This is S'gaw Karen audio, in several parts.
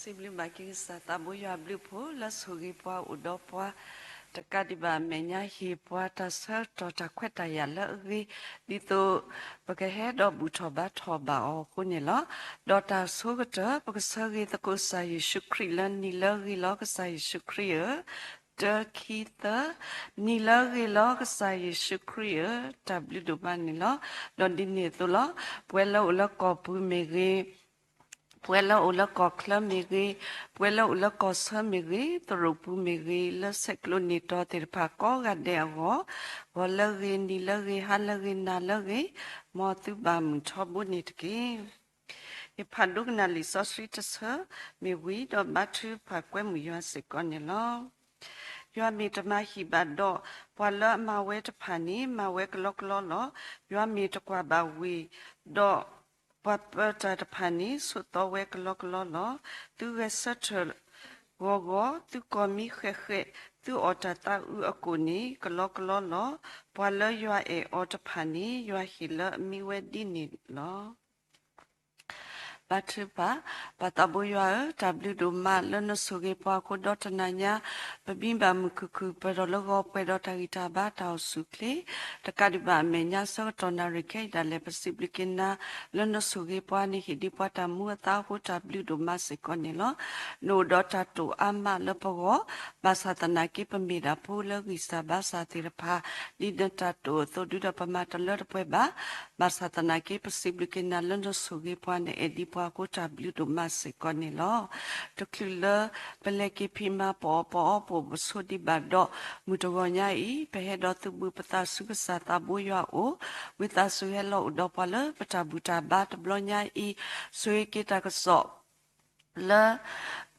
စံးဘျုးဘၣ်က့ၤကစၢ်သးဘိယွၤအဘျုးအဖှိၣ်လၢဆိၣ်ဂ့ၤပှၤအိၣ်ဒီးပှၤ တကးဒံးဘၣ်အမဲာ်ညါဟ့ၣ်ပှၤတၢ်ဆၢကတီၢ်တၢ်ခွဲးတၢ်ယာ်လၢအဂ့ၤ ဒ်သိးပကဟဲဒီးဘူၣ်ထီၣ်ဘါထီၣ်ဘၣ်အီၤအဃိန့ၣ်လီၤ. ဒီးတၢ်ဆိကတၢၢ် ပကဆၢဂ့ၤသကိးကစၢ်ယ့ၣ်ၡူးခရံာ်လၢနံၤလၢအဂ့ၤလီၤ ကစၢ်ယ့ၣ်ၡူးခရံာ်ဧၢ, တၢ ခံ သၢ, နံၤလၢအဂ့ၤလီၤ ကစၢ်ယ့ၣ်ၡူးခရံာ်ဧၢ, တၢ်ဘျုးဒိၣ်မးန့ၣ်လီၤ. ဒီးဒ်န့ၣ်အသိးလီၤ. ပှၤလၢအိၣ်လၢကီၢ်ပူၤမ့ၢ်ဂ့ၤ, ပှၤလၢအိၣ်လၢကီၢ်ချၢမ့ၢ်ဂ့ၤ, ပှၤလၢအိၣ်လၢကီၢ်ဆၢမ့ၢ်ဂ့ၤ, သရိာ်ပူၤမ့ၢ်ဂ့ၤ, လၢဆဲးကျိးနံၣ်တီၤသ့ၣ်တဖၣ်ကိးဂၤဒဲးအဂီၢ်, ဂီၤလၢအဂ့ၤ, နံၤလၢအဂ့ၤ, ဟါလၢအဂ့ၤ, နၤလၢအဂ့ၤ, မ်သုဘၣ်မုာ်ထီဘိန့ၣ်တက့ၢ်. ယဖးဒိကနၣ်လံာ်စီဆှံတဆၢမ့ၢ်ဝံၤ ဒီးဘါထုကဖၣ်ကွဲမုာ်ယွၤစ့ၢ်ကီးန့ၣ်လီၤ. ယွၤမ့ၢ်တမၤဟံၣ်ဘၣ်ဒီး ပှၤလၢအမၤဝဲတဖၣ်န့ၣ် မၤဝဲကလီကလီလီၤ. ယွၤမ့ၢ်တကွၢ်ဘၣ်ဝ့ၢ်ဒီး ပှၤပၢၤတၢ်တဖၣ်န့ၣ် ဆိးသီဝဲကလီကလီလီၤ. သုဂဲၤဆၢထၢၣ်ဂီၤဂီၤ, သုကီၢ်မံဃဲးဃဲး, သုအီၣ်တၢ်သးအုးအကိၣ်န့ၣ် ကလီကလီလီၤ. ပှၤလၢယွၤအဲၣ်အီၤတဖၣ်န့ၣ် ယွၤဟ့ၣ်လၢအမံဝဲဒ်န့ၣ်လီၤ. ဘါထုကဖၣ်, ပၢ်သးဘိယွၤဧၢ, တၢ်ဘျုးဒိၣ်မးလၢနဆိၣ်ဂ့ၤပှၤအဃိဒီးတနၤညါ ပမံဘၣ်မုာ်ခုၣ်ခုၣ် ပၢၢ်ထီၣ်လၢဂီၤပှဲၤဒီးတၢ်ဂံၢ်တၢ်ဘါတၢ်အိၣ်ဆူၣ်အိၣ်ချ့, တကးဒံးဘၣ်အမဲာ်ညါဆၢကတီၢ်နၣ်ရံၣ်ခဲအံၤဒၣ်လဲာ် ပစံးဘျုးက့ၤနၤ လၢနဆိၣ်ဂ့ၤပှၤန့ၣ် ဟ့ၣ်ဒံးပှၤတၢ်မူအသးအဃိတၢ်ဘျုးဒိၣ်မးစ့ၢ်ကီးန့ၣ်လီၤ. နအိၣ်ဒီးတၢ်တိာ်အါမးလၢပဂီၢ်, ဘၣ်ဆၣ်သနာ်က့ပမ့ၢ်ဒၣ်ဖိလၢဂံၢ်စၢ်ဘါစၢ်သ့ၣ်တဖၣ်, ဒ်နတၢ်တိာ်အသိး ဒုးဒီးပမၤတလၢတပှဲၤဘၣ် ဘၣ်ဆၣ်သနာ်က့ ပစံးဘျုးက့ၤနၤလၢနဆိၣ်ဂ့ၤပှၤ နအဲၣ်ဒံးပှၤအဃိတၢ်ဘျုးဒိၣ်မးစ့ၢ်ကီးန့ၣ်လီၤ. တချုးလၢပလဲၤက့ၤဖံးမၤပအီၣ်ပအီပအိၣ်ပဆိးဒံးဘၣ်ဒီး မုၢ်တဂီၤညါအံၤ ပဟဲဒီးသုးဘူးပသးဆူကစၢ်သးဘိယွၤအအိၣ်, ဝံသးစူၤဟဲလီၤအိၣ်ဒီးပှၤလၢပတၢ်ဘူၣ်တၢ်ဘါတဘျီညါအံၤ, ဆိၣ်ဂ့ၤက့ၤတၢ်ကစီၣ် လၢ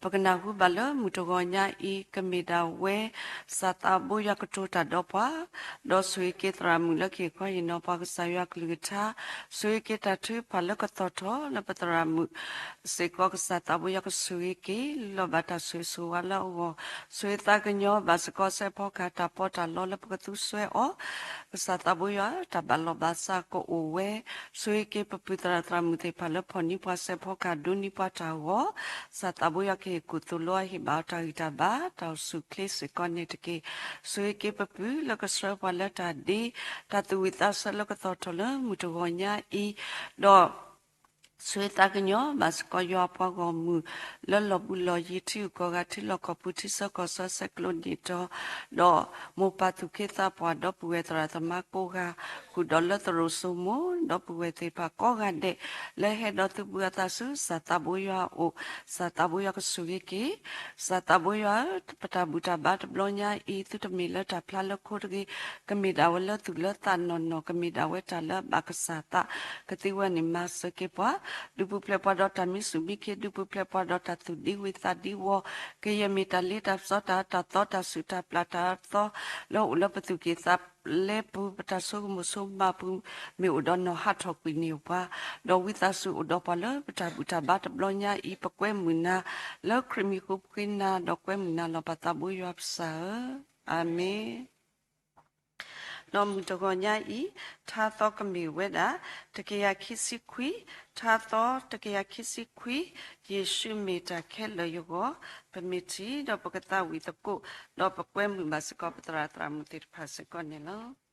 ပကနၢ်ဟူဘၣ်လၢမုၢ်တဂီၤညါအံၤ ကမ့ၢ်ဒၣ်ဝဲ ကစၢ်သးဘိယွၤကတိၤတၢ်ဒီးပှၤ, ဒီးဆိၣ်ဂ့ၤက့ၤသရၣ်မုၣ်လၢကဟ့ၣ်ခီဟ့ၣ်နီၤပှၤကစၢ်ယွၤကလုၢ်ကထါ, ဆိၣ်ဂ့ၤက့ၤတၢ်ထုကဖၣ်လၢကသီၣ်ထီၣ်လၢပသရၣ်မုၣ်စ့ၢ်ကီး ကစၢ်သးဘိယွၤကဆိၣ်ဂ့ၤက့ၤ လီၤဘၣ်တၢ်ဆိၣ်ဂ့ၤဆိၣ်ဝါလၢအဂီၢ်, ဆိၣ်ဂ့ၤသးကညီၤဘၣ်စ့ၢ်ကီးစဲးဖီကဟၣ်တၢ်ပီးတၢ်လီလၢပကသူစွဲအီၤ ကစၢ်သးဘိယွၤ တၢ်ဘၣ်လီၢ်ဘၣ်စးကအိၣ်ဝဲ, ဆိၣ်ဂ့ၤက့ၤပပုၢ်သရၣ်သရၣ်မုၣ်သ့ၣ်တဖၣ်လၢဖီၣ်န့ၢ်ပှၤစဲးဖီကဟၣ်ဒိးန့ၢ်ပှၤတၢ်ဂီၤ, ကစၢ်သးဘိယွၤကဟ့ၣ်ကူၣ်သိၣ်လိအီၤဟ့ၣ်ဘၣ်အီၤတၢ်ဂံၢ်တၢ်ဘါ တၢ်အိၣ်ဆူၣ်အိၣ်ချ့စ့ၢ်ကီးန့ၣ်တက့ၢ်. ဆိၣ်ဂ့ၤက့ၤပပုၢ်လၢကဆှၢပှၤလၢတၢ်ဒ့, တၢ်သူၣ်ဝံၣ်သးဆၢလၢကသီၣ်ထီၣ်လၢမုၢ်တဂီၤညါအံၤ, ဒီး ဆိၣ်ဂ့ၤသးကညီၤဘၣ်စ့ၢ်ကီးယွၤအပှၤဂီၢ်မုၢ် လၢလီၢ်ဘူးလီၢ်ယံၤ ထံဂုၤကီၢ်ဂၤ ထံလီၢ်ကီၢ်ပူၤ ထံဆၢကီၢ်ဆၢ ဆဲးကျိးနံၣ်တီၤ, ဒီးမိၢ်ပၢ်သူၣ်က့သးပှၢ် ဒီပုၢ်ဝဲၢ်သရၣ်သမါကိးဂၤ, ဃုာ်ဒီးလၢသရိာ်စိမိၤ ဒီပုၢ်ဝဲၢ်သ့ၣ်တဖၣ်ကိးဂၤဒဲး လၢဟဲဒီးသုးဘူးအသးဆူ ကစၢ်သးဘိယွၤအအိၣ်, ကစၢ်သးဘိယွၤကဆိၣ်ဂ့ၤက့ၤ ကစၢ်သးဘိယွၤဧၢ, ပတၢ်ဘူၣ်တၢ်ဘါတဘျီညါအံၤ သုတမ့ၢ်လၢတၢ်ဖျါလၢခိတဂ့ၤ, ကမ့ၢ်ဒၣ်ဝဲလၢသူၣ်လၢသးနီၢ်နီၢ်, ကမ့ၢ်ဒၣ်ဝဲတၢ်လၢအဘၣ်ကစၢ်သး, ကသ့ဝဲန့ၣ်မၤစၢၤက့ၤပှၤ, ဒုးပူၤဖျဲးပှၤဒီးတၢ်မံဆူၣ်မံခ့, ဒုးပူၤဖျဲးပှၤဒီးတၢ်သူၣ်ဒံဝံသးဒံဝီ, ကယဲၢ်မ့ၢ်တၢ်လ့တၢ်ပစီတၢ်အၢတၢ်သီ တၢ်ဆူးတၢ်ပျၢ်တၢ်အၢသီ, လၢအိၣ်လၢပသူၣ်က့သးလဲပူၤ, ပတၢ်ဆိကမိၣ်ဆိကမးပူၤ, မ့ၢ်အိၣ်ဒီးနီၢ်ဟးထီၣ်ကွံာ်န့ၢ်ပှၤ, ဒီးဝံသးစူၤအိၣ်ဒီးပှၤလၢပတၢ်ဘူၣ်တၢ်ဘါတဘျီညါအံၤ, ပကွဲမုာ်နၤလၢခရံာ်မံၤဃိဖှ့နၤ, ဒီးကွဲမုာ်နၤလီၤ ပၢ်သးဘိယွၤပစၢ်ဧၢ, အၤမ့ၣ်. ဒီးမုၢ်တဂီၤညါအံၤ ထါသီကမ့ၢ်ဝဲဒၣ် တကယၤခံဆံခွံ, ထါသီတကယၤခံဆံခွံ, ယ့ၣ်ၡူးမ့ၢ်တၢ်ခဲလၢာ်ယဂီၢ်, ပမ့ၢ်ထံၣ်ဒီးပကသးဝံၣ်သကိး, ဒီးပကွဲမုာ်ဘၣ်စ့ၢ်ကီးပသရၣ်သရၣ်မုၣ်သ့ၣ်တဖၣ်စ့ၢ်ကီးန့ၣ်လီၤ.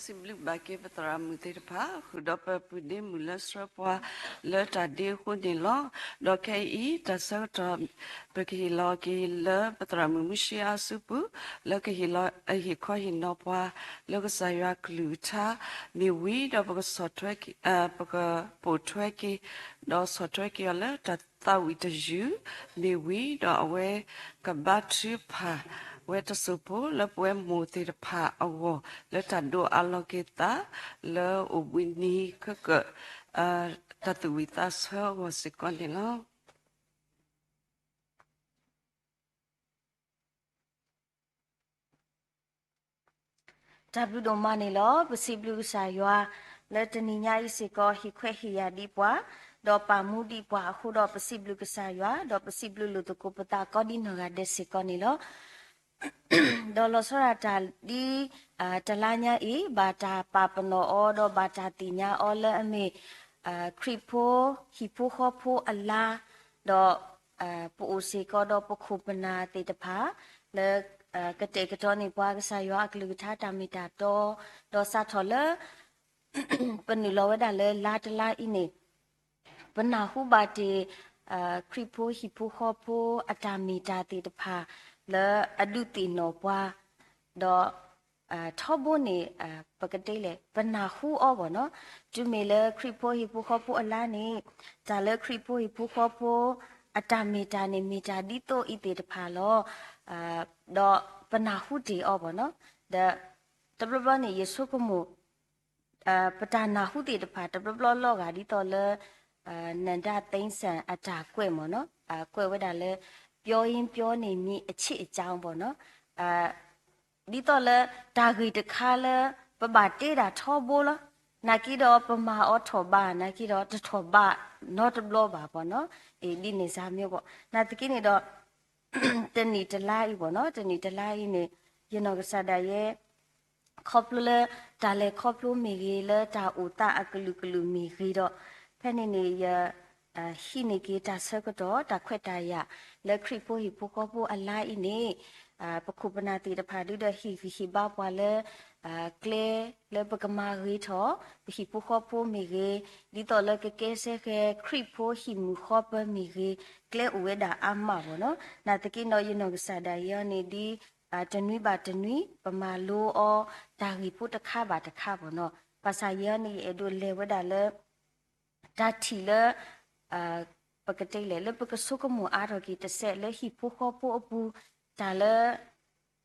စံးဘျုးဘၣ်က့ၤပသရၣ်မုၣ်သ့ၣ်တဖၣ် ဃုာ်ဒီးပပုၢ်ဒ့မုၣ်လၢဆှၢပှၤလၢတၢ်ဒ့အဃိန့ၣ်လီၤ. ဒီးခဲအံၤ တၢ်ဆၢကတီၢ် ပကဟ့ၣ်လီၤက့ၤလၢပသရၣ်မုၣ်မုၢ်ၡ့အါစုပူၤ လၢကဟ့ၣ်လီၤ ဟ့ၣ်ခီဟ့ၣ်နီၤပှၤ လၢကစၢ်ယွၤကလုၢ်ကထါမ့ၢ်ဝံၤဒီး ပကဆီၣ်ထွဲက့ၤ ပကပိာ်ထွဲက့ၤ ဒီးဆီၣ်ထွဲက့ၤအီၤလၢတၢ်သးဝံၣ်တယုၢ်မ့ၢ်ဝံၤဒီး အဝဲကဘါထုကဖၣ်ဝဲတစိၢ်ဖိလၢပဝဲမိၢ်သ့ၣ်တဖၣ်အဂီၢ် လၢတၢ်ဒိးအးလီၤက့ၤသး လၢအိၣ်ဘှံးနံၤခဲကၢၣ် တၢ်သူၣ်ဝံၣ်သးဆၢအဂီၢ်စ့ၢ်ကီးန့ၣ်လီၤ. တၢ်ဘျုးဒိၣ်မးန့ၣ်လီၤ. ပစံးဘျုးကစၢ်ယွၤ လၢတနံၤညါအံၤစ့ၢ်ကီး ဟ့ၣ်ခွဲးဟ့ၣ်ယာ်ဒံးပှၤ ဒီးပာ်မူဒံးပှၤအဃိဒီး ပစံးဘျုးကစၢ်ယွၤ ဒီးပစံးဘျုးလိာ်သကိးပသးကိးဒ်နီၢ်ဂၤဒဲးစ့ၢ်ကီးန့ၣ်လီၤ. ဒီးလီၤဆီဒၣ်တၢ်ဒ် တလါညါအံၤ ဘၣ်တၢ်ပာ်ပနီၣ်အီၤ ဒီးဘၣ်တၢ်သ့ၣ်ညါအီၤလၢအမ့ၢ် ခရံာ်ဖိဟံၣ်ဖိဃီဖိအလါ ဒီး ပအိၣ်စ့ၢ်ကီးဒီးပခိၣ်ပနၢ်သ့ၣ်တဖၣ် လၢ ကတဲာ်ကတီၤန့ၢ်ပှၤကစၢ်ယွၤအကလုၢ်ကထါတၢ်မ့ၢ်တၢ်တီ ဒီးစးထီၣ်လၢ ပနုာ်လီၤဝဲဒၣ်လၢလါတလါအံၤန့ၣ် ပနၢ်ဟူဘၣ်တ့ၢ် ခရံာ်ဖိဟံၣ်ဖိဃီဖိအတၢ်မ့ၢ်တၢ်သ့ၣ်တဖၣ် လၢအဒုးသ့ၣ်နီၣ်ပှၤ ဒီး ထီဘိန့ၣ် ပကတဲလဲၣ် ပနၢ်ဟူအီၤဘၣ်နီၤ, တုၤမ့ၢ်လၢခရံာ်ဖိဟံၣ်ဖိဃီဖိအလါန့ၣ် တၢ်လၢခရံာ်ဖိဟံၣ်ဖိဃီဖိ အတၢ်မ့ၢ်တၢ်န့ၣ် မ့ၢ်တၢ်ဒ်သိးအံၤသ့ၣ်တဖၣ်လီၤ. ဒီးပနၢ်ဟူတ့ၢ်အီၤဘၣ်နီၤ, ဒီး တဘျီဘျီန့ၣ် ယဆိကမိၣ် ပတၢ်နၢ်ဟူသ့ၣ်တဖၣ် တဘျီဘျီလီၤဂာ်ဒ်သိးလၢ နဒါသိမ်းဆန် အတၢ်ကွဲးမ့ၢ်နီၤ, ကွဲးဝဲဒၣ်လၢ ပြောရင်းပြောနေမည်အချစ်အကြောင်း ဘၣ်နီၤ, ဒ်သိးလၢ တၢ်ဂ့ၢ်တခါလၢ ပဘၣ်တဲဒၣ်ထီဘိလီၤ, နာ်က့ဒီးပမၤအီၤထီၣ်ဘး နာ်က့ဒီးတထီၣ်ဘးနီတဘျီဘၣ်ဘၣ်နီၤ, ဒ်န့ၣ်စ့ၢ်မ့ၢ်ဘၣ်, နာ်သက့န့ၣ်ဒီး တနံၣ်တလါအံၤဘၣ်နီၤ, တနံၣ်တလါအံၤန့ၣ် ယနီၢ်ကစၢ်ဒၣ်ယဲ ခီဖျိလၢ တၢ်လဲၤခီဖျိမ့ၢ်ဂ့ၤ လၢတၢ်အိၣ်သးအကလုာ်ကလုာ်မ့ၢ်ဂ့ၤဒီး ဖဲန့ၣ်န့ၣ် ယ ဟံးန့ၢ်က့ၤတၢ်ဆၢကတီၢ် တၢ်ခွဲးတၢ်ယာ် လၢခရံာ်ဖိဟံၣ်ဖိဃီဖိအလါအံၤန့ၣ် ပခိၣ်ပနၢ်သ့ၣ်တဖၣ်ဒုးဒီးဟ့ၣ်ဂံၢ်ဟ့ၣ်ဘါပှၤလၢ ကျဲလၢပကမၤဂ့ၤထီၣ် ပဟံၣ်ဖိဃီဖိမ့ၢ်ဂ့ၤ, ဒ်သိးလၢကကဲစဲဃဲ ခရံာ်ဖိဟံၣ်မုၢ်ဃီပၢၤမ့ၢ်ဂ့ၤ, ကျဲအိၣ်ဝဲဒၣ်အါမးဘၣ်နီၤ, နာ်သက့ဒီး ယနီၢ်ကစၢ်ဒၣ်ယဲအံၤန့ၣ်ဒ် တနွံဘၣ်တနွံ ပမၤလိအီၤ တၢ်ဂ့ၢ်ဖိတခါဘၣ်တခါဘၣ်နီၤ, ဘၣ်ဆၣ်ယဲအံၤန့ၣ် ယအဲၣ်ဒိးလဲၤဝဲဒၣ်လၢ တၢ်ထံၣ်လၢ ပကတဲလဲၣ် လၢပကဆိကမိၣ်အါထီၣ်က့ၤတစဲးလၢဟံၣ်ဖိဃီဖိအပူၤ တၢ်လၢ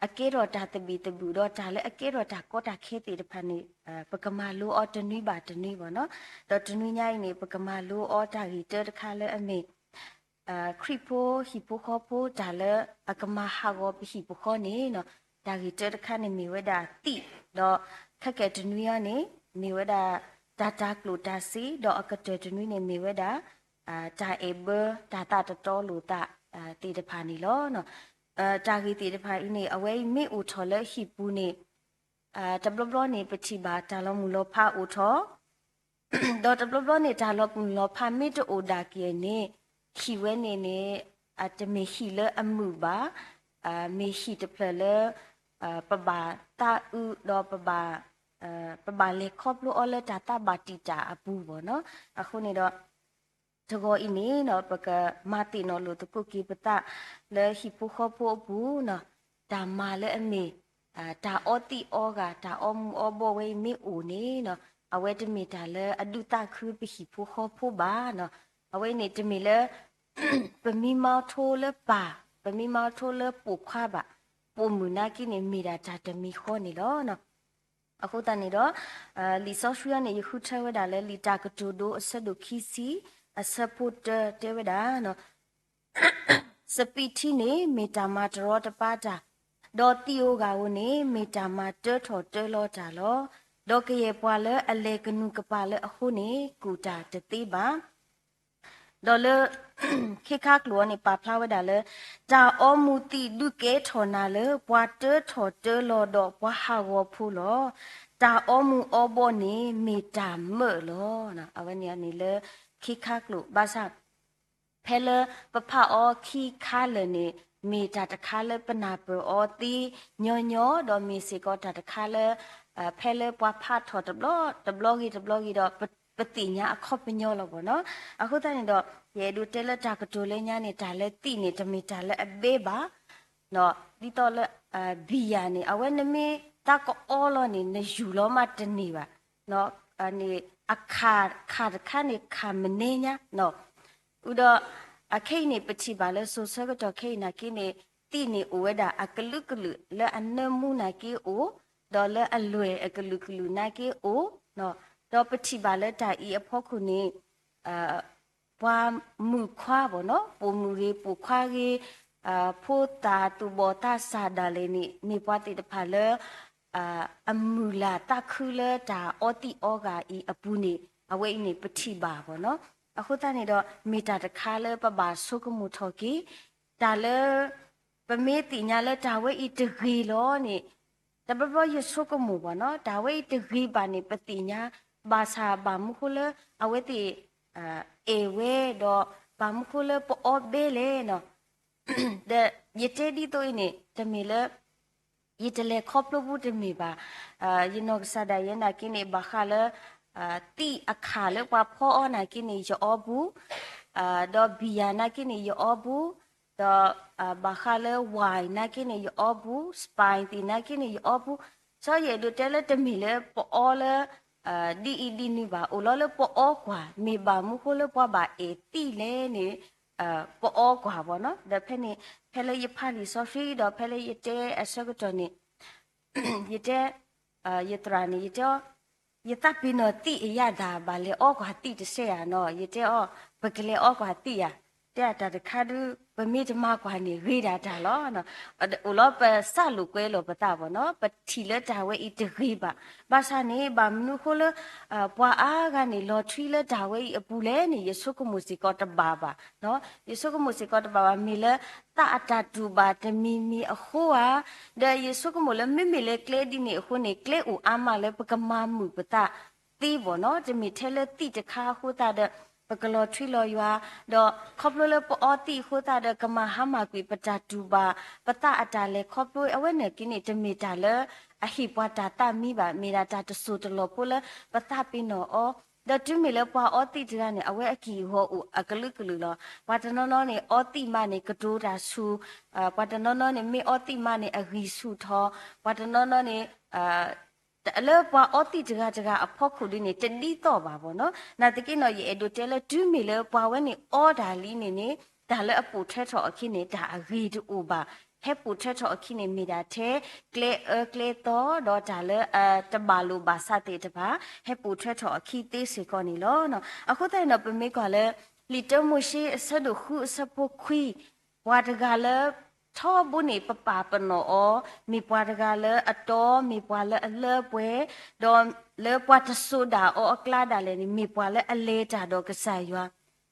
အကဲထီၣ်တၢ်သဘံၣ်သဘုၣ်ဒီးတၢ်လၢအကဲထီၣ်တၢ်ကီတၢ်ခဲသ့ၣ်တဖၣ်န့ၣ် ပကမၤလိအီၤတနွံဘၣ်တနွံဘၣ်နီၤ, ဒီးတနွံညါအံၤန့ၣ် ပကမၤလိအီၤတၢ်ဂ့ၢ်တၢတခါလၢအမ့ၢ် ခရံာ်ဖိဟံၣ်ဖိဃီဖိ တၢ်လၢအကမၤဟးဂီၤပဟံၣ်ပဃီန့ၣ်နီၤ, တၢ်ဂ့ၢ်တၢတခါန့ၣ်မ့ၢ်ဝဲဒၣ်သံၣ်, ဒီးခဲကနွံအံၤန့ၣ် မ့ၢ်ဝဲဒၣ် တၢ်တၤကျိၣ်တၤစ့, ဒီးအကတၢၢ်တနွံန့ၣ် မ့ၢ်ဝဲဒၣ် တၢ်အဲၣ်ဘၢ တၢ်သးတတီလိာ်သး သ့ၣ်တဖၣ်န့ၣ်လီၤ. တၢ်ဂ့ၢ်သ့ၣ်တဖၣ်အံၤန့ၣ် အဝဲအံၤမ့ၢ်အိၣ်ထီၣ်လၢဟံၣ်ပူၤန့ၣ် တဘျီဘျီန့ၣ် ပထံၣ်ဘၣ်တၢ်လီၤမုၢ်လီၤဖးအိၣ်ထီၣ် ဒီးတဘျီဘျီန့ၣ် တၢ်လီၤမုၢ်လီၤဖးမ့ၢ်တအိၣ်ဒၣ်က့ၤန့ၣ် ဟံၣ်ဝဲန့ၣ်န့ၣ် တမ့ၢ်ဟံၣ်လၢအမုာ်ဘၣ်, မ့ၢ်ဟံၣ်တဖျၢၣ်လၢ ပဘၣ်သးအုးဒီး ပဘၣ်လဲၤခီဖျိအီၤလၢတၢ်သးဘၣ်တံာ်တာ်အပူၤဘၣ်နီၤ, အဃိန့ၣ်ဒီး တဂီၤအံၤန့ၣ်နီၤ ပကမၤသ့ၣ်နီၣ်လိာ်သကိးက့ၤပသး လၢဟံၣ်ဖိဃီဖိအပူၤနီၤ, တၢ်မၤလၢအမ့ၢ် တၢ်အီသံးအီဂၤ တၢ်အီမူၤအီဘှီၣ်ဝဲအံၤမ့ၢ်အိၣ်န့ၣ်နီၤ, အဝဲတမ့ၢ်တၢ်လၢအဒုးသးခုပဟံၣ်ဖိဃီဖိဘၣ်နီၤ, အဝဲန့ၣ်တမ့ၢ်လၢ ပမံမီထိလၢပၢ်, ပမံမီထိလၢပိာ်ခွါဘၣ်, ပိာ်မုၣ်နာ်က့န့ၣ် မ့ၢ်ဒၣ်တၢ်တမံၤဃီန့ၣ်လီၤ. အဃိသတးန့ၣ်ဒီး လံာ်စီဆှံအံၤန့ၣ် ယဃုထၢဝဲဒၣ်လၢလံာ်တၢ်ကတိၤဒိ အဆၢဒိၣ်ခံဆံ အဆၢဖိတၢ တဲဝဲဒၣ် စပံးထံန့ၣ် မ့ၢ်တၢ်မၤတရီတပါတၢ်, ဒီးသံးဧိၤဂၤဧိၤန့ၣ် မ့ၢ်တၢ်မၤတၢထီၣ်တၢလီၤတၢ်လီၤ. ဒီးကယဲၢ်ပှၤလၢအလဲၤကနူၤကပၤလၢအဃိန့ၣ် ကူၣ်တၢ်တသ့ဘၣ်. ဒီးလၢ ခ့ခါကျိာ်အံၤန့ၣ် ပာ်ဖျါဝဲဒၣ်လၢ တၢ်အီမူၤသံးဒုးကဲထီၣ်နၤလၢ ပှၤတၢထီၣ်တၢလီၤဒီးပှၤဟးဂီၤဖိလီၤ. တၢ်အီမူၤအီဘှီၣ်န့ၣ် မ့ၢ်တၢ်မၢလီၤ. အဝဲန့ၣ်န့ၣ်လၢ ခ့ခါကျိာ် ဘၣ်ဆၣ် ဖဲလၢပဖးအီၤခံခါလၢာ်န့ၣ် မ့ၢ်တၢ်တခါလၢပနၢ်ပၢၢ်အီၤသ့ညီညီ ဒီးမ့ၢ်စ့ၢ်ကီးတၢ်တခါလၢ ဖဲလၢပှၤဖးထီၣ်တဘျီတဘျီဂ့ၤတဘျီဂ့ၤဒီး ပသ့ၣ်ညါအခီပညီလီၤဘၣ်နီၤ. အဃိသတးန့ၣ်ဒီး ယအဲၣ်ဒိးတဲလၢတၢ်ကတိၤလၢညါန့ၣ် တၢ်လၢသံၣ်န့ၣ် တမ့ၢ်တၢ်လၢအဘဲဘၣ် ဒ်သိးလၢ ဘံၣ်ယၤန့ၣ် အဝဲနမ့ၢ်သးကအီလီၤန့ၣ် နယူၢ်လီၤမးတန့ၢ်ဘၣ်. အခါ ခါတခါန့ၣ် ခါမနုၤညါ ဒီး အခဲအံၤန့ၣ် ပထံၣ်ဘၣ်လၢစိၤဆၢကတီၢ်ခဲအံၤနာ်က့န့ၣ် သံၣ်န့ၣ်အိၣ်ဝဲဒၣ်အကလုာ်ကလုာ် လၢအနၢမူနာ်က့အိၣ်, ဒီးလၢအလွဲၢ်အကလုာ်ကလုာ်နာ်က့အိၣ်, ဒီးပထံၣ်ဘၣ်လၢတၢ်အံၤအဖီခိၣ်န့ၣ် ပှၤမုၣ်ခွါဘၣ်နီၤ ပိာ်မုၣ်ဂ့ၤ ပိာ်ခွါဂ့ၤ ဖိသၣ်သူၣ်ဘီၣ်သးစၢ်ဒၣ်လဲာ်န့ၣ် မ့ၢ်ပှၤသ့ၣ်တဖၣ်လၢ အမုၢ်လၢ်သးခုလၢတၢ်အီသံၣ်အီဂၤအံၤအပူၤန့ၣ် အဝဲအံၤန့ၣ်ပထံၣ်ဘၣ်ဘၣ်နီၤ. အဃိသတးန့ၣ်ဒီး မ့ၢ်တၢ်တခါလၢပဘၣ်ဆိကမိၣ်ထီၣ်က့ၤ တၢ်လၢ ပမ့ၢ်သ့ၣ်ညါလၢတၢ်ဝဲအံၤတဂ့ၤလီၤန့ၣ် တဘျီဘျီယဆိကမိၣ်ဘၣ်နီၤ တၢ်ဝဲအံၤတဂ့ၤဘၣ်န့ၣ် ပသ့ၣ်ညါ ဘၣ်ဆၣ်ဘၣ်မနုၤဃိလၢ အဝဲသ့ၣ် အဲၣ်ဝဲဒီး ဘၣ်မနုၤဃိလၢပအီဘဲလဲၣ်နီၤ. ဒီးယတဲဒ်သိးအံၤန့ၣ် တမ့ၢ်လၢ ယတလဲၤခီဖျိဘူးတမ့ၢ်ဘၣ်. ယနီၢ်ကစၢ်ဒၣ်ယဲနာ်က့န့ၣ် ဘၣ်ဃးလၢ သံၣ်အခါလၢပှၤဖီအီနာ်က့န့ၣ် ယအီဘူး, ဒီးဘံၣ်ယၤနာ်က့န့ၣ် ယအီဘူး, ဒီး ဘၣ်ဃးလၢ wine နာ်က့န့ၣ် ယအီဘူး, Sprite သ့ၣ်နာ်က့န့ၣ် ယအီဘူး. စီၤယအဲၣ်ဒိးတဲလၢတမ့ၢ်လၢပအီလၢ ဒ်အံၤဒ်နုၤဘၣ် အိၣ်လီၤလၢပအီကွၢ် မ့ၢ်ဘၣ်မနုၤဃိလၢပှၤဘၣ်အဲၣ်သံၣ်လဲၣ်န့ၣ် ပအီကွၢ်ဘၣ်နီၤ. ဒီးဖဲန့ၣ် ဖဲလၢယဖးလံာ်စီဆှံဒီးဖဲလၢယတဲအဆၢကတီၢ်န့ၣ် ယတဲ ယသရၣ်န့ၣ် ယတဲအီၤ ယသးပ့ၤနီၣ်သံၣ်အယၣ်သး ဘၣ်လဲၤအီကွၢ်သံၣ်တစဲးဧါနီၤ. ယတဲအီၤ ပကလဲၤအီကွၢ်သံၣ်ဧါ. တဲအတၢ်တခါဒု ပမ့ၢ်တမၤကွၢ်န့ၣ်ဂ့ၤဒၣ်တၢ်လီၤ. အိၣ်လီၤပစးလိာ်ကွဲလိာ်ပသးဘၣ်နီၤ ပထံၣ်လၢတၢ်ဝဲအံၤတဂ့ၤဘၣ်. ဘၣ်ဆၣ်န့ၣ် ဘၣ်မနုၤဃိလၢ ပှၤအါဂၤန့ၣ် လီၤထွံလၢတၢ်ဝဲအံၤအပူၤလဲၣ်န့ၣ် ယဆိကမိၣ်စ့ၢ်ကီးတဘၣ်ဘၣ်. ယဆိကမိၣ်စ့ၢ်ကီးတဘၣ်ဘၣ် မ့ၢ်လၢ သးအတၢ်တူၢ်ဘၣ်တမံၤမံၤအဃိဧါ. ဒီးယဆိကမိၣ်လၢမ့မ့ၢ်လၢကျဲဒ်န့ၣ်အဃိန့ၣ် ကျဲအိၣ်အါမးလၢပကမၤမုာ်ပသးသ့ဘၣ်နီၤ တမ့ၢ်ထဲလၢသံၣ်တခါအဃိသတးဒီး ပကလီၤထွံလီၤယွၤ, ဒီးခီဖျိလၢပအီသံၣ်အဃိသတးဒီး ကမၤဟါမၢ်ကွံာ်ပတၢ်တူၢ်ဘၣ် ပသးအတၢ်လဲၤခီဖျိ အဝဲန့ၣ်က့န့ၣ် တမ့ၢ်တၢ်လၢအဟ့ၣ်ပှၤတၢ်သးမံဘၣ်, မ့ၢ်ဒၣ်တၢ်တစိၢ်တလီၢ်ဖိလၢပသးပ့ၤနီၣ်အီၤ. ဒီးတုၤမ့ၢ်လၢပှၤအီသံၣ်တဂၤန့ၣ် အဝဲအကံၢ်အဂီၤအိၣ်အကလုာ်ကလုာ်လီၤ. ပှၤတနီၤနီၤန့ၣ် အီသံၣ်မးန့ၣ် ကတိၤတၢ်ဆူၣ်, ပှၤတနီၤနီၤန့ၣ် မ့ၢ်အီသံၣ်မးန့ၣ် အဂံၢ်ဆူၣ်ထီၣ်, ပှၤတနီၤနီၤန့ၣ် လၢပှၤအီသံၣ်တဂၤတဂၤအဖီခိၣ်ဒ်န့ၣ် တဒ်သိးဘၣ်ဘၣ်နီၤ. နာ်သက့နီၤ ယအဲၣ်ဒိးတဲလၢတုၤမ့ၢ်လၢပှၤဝဲန့ၣ်အီတၢ်လံန့ၣ်န့ၣ် တၢ်လၢအပိာ်ထွဲထီၣ်အခံန့ၣ် တၢ်အဂ့ၤတအိၣ်ဘၣ်. ဟဲပိာ်ထွဲထီၣ်အခံန့ၣ် မ့ၢ်ဒၣ်ထဲကျဲအၢကျဲသီ ဒီးတၢ်လၢအတဘၣ်လိာ်ဘၣ်စးသ့ၣ်တဖၣ် ဟဲပိာ်ထွဲထီၣ်အခံသ့စ့ၢ်ကီးန့ၣ်လီၤ. အဃိသတးန့ၣ်ဒီး ပမ့ၢ်ကွၢ်လၢ လံာ်တၢမိၤၡ့အဆၢဒိၣ်ဃုအဆၢဖိခွံ ပှၤတဂၤလၢ ထီဘိန့ၣ်ပပာ်ပနီၣ်အီၤ, မ့ၢ်ပှၤတဂၤလၢအတီ, မ့ၢ်ပှၤလၢအလၢပှဲၤ, ဒီးလၢပှၤတစိၤဒၣ်အီၤအကျါဒၣ်လဲာ်န့ၣ် မ့ၢ်ပှၤလၢအလဲၤတၢ်ဒီးကစၢ်ယွၤ,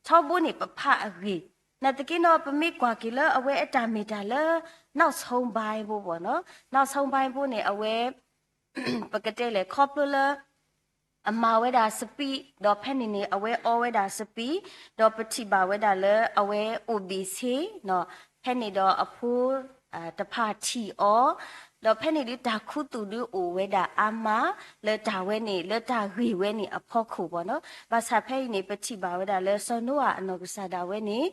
ထီဘိန့ၣ်ပဖးအဂ့ၢ်, နာ်သက့နီၤ ပမ့ၢ်ကွၢ်က့ၤလၢအဝဲအတၢ်မ့ၢ်တၢ်လၢ နောက်ဆုံးပိုင်း ဘိဘၣ်နီၤ, နောက်ဆုံးပိုင်း ဘိန့ၣ် အဝဲ ပကတဲလဲၣ် ခီဖျိလၢ အမၤဝဲဒၣ်စပံး, ဒီးဖဲန့ၣ်န့ၣ် အဝဲအီဝဲဒၣ်စပံး, ဒီးပထံၣ်ဘၣ်ဝဲဒၣ်လၢအဝဲအိၣ်ဘ့ၣ်ဆ့, ဖဲန့ၣ်ဒီးအဖိ တဖၣ်ထံၣ်အီၤ, ဒီးဖဲန့ၣ်ဒုးတၢ်ခူသူၣ်ဒုးအိၣ်ဝဲဒၣ်အါမး လၢတၢ်ဝဲန့ၣ် လၢတၢ်ဂ့ၢ်ဝဲန့ၣ်အဖီခိၣ်ဘၣ်နီၤ. ဘၣ်ဆၣ်ဖဲအံၤန့ၣ် ပထံၣ်ဘၣ်ဝဲဒၣ်လၢစီၤနိအၤအနီၢ်ကစၢ်ဒၣ်ဝဲန့ၣ်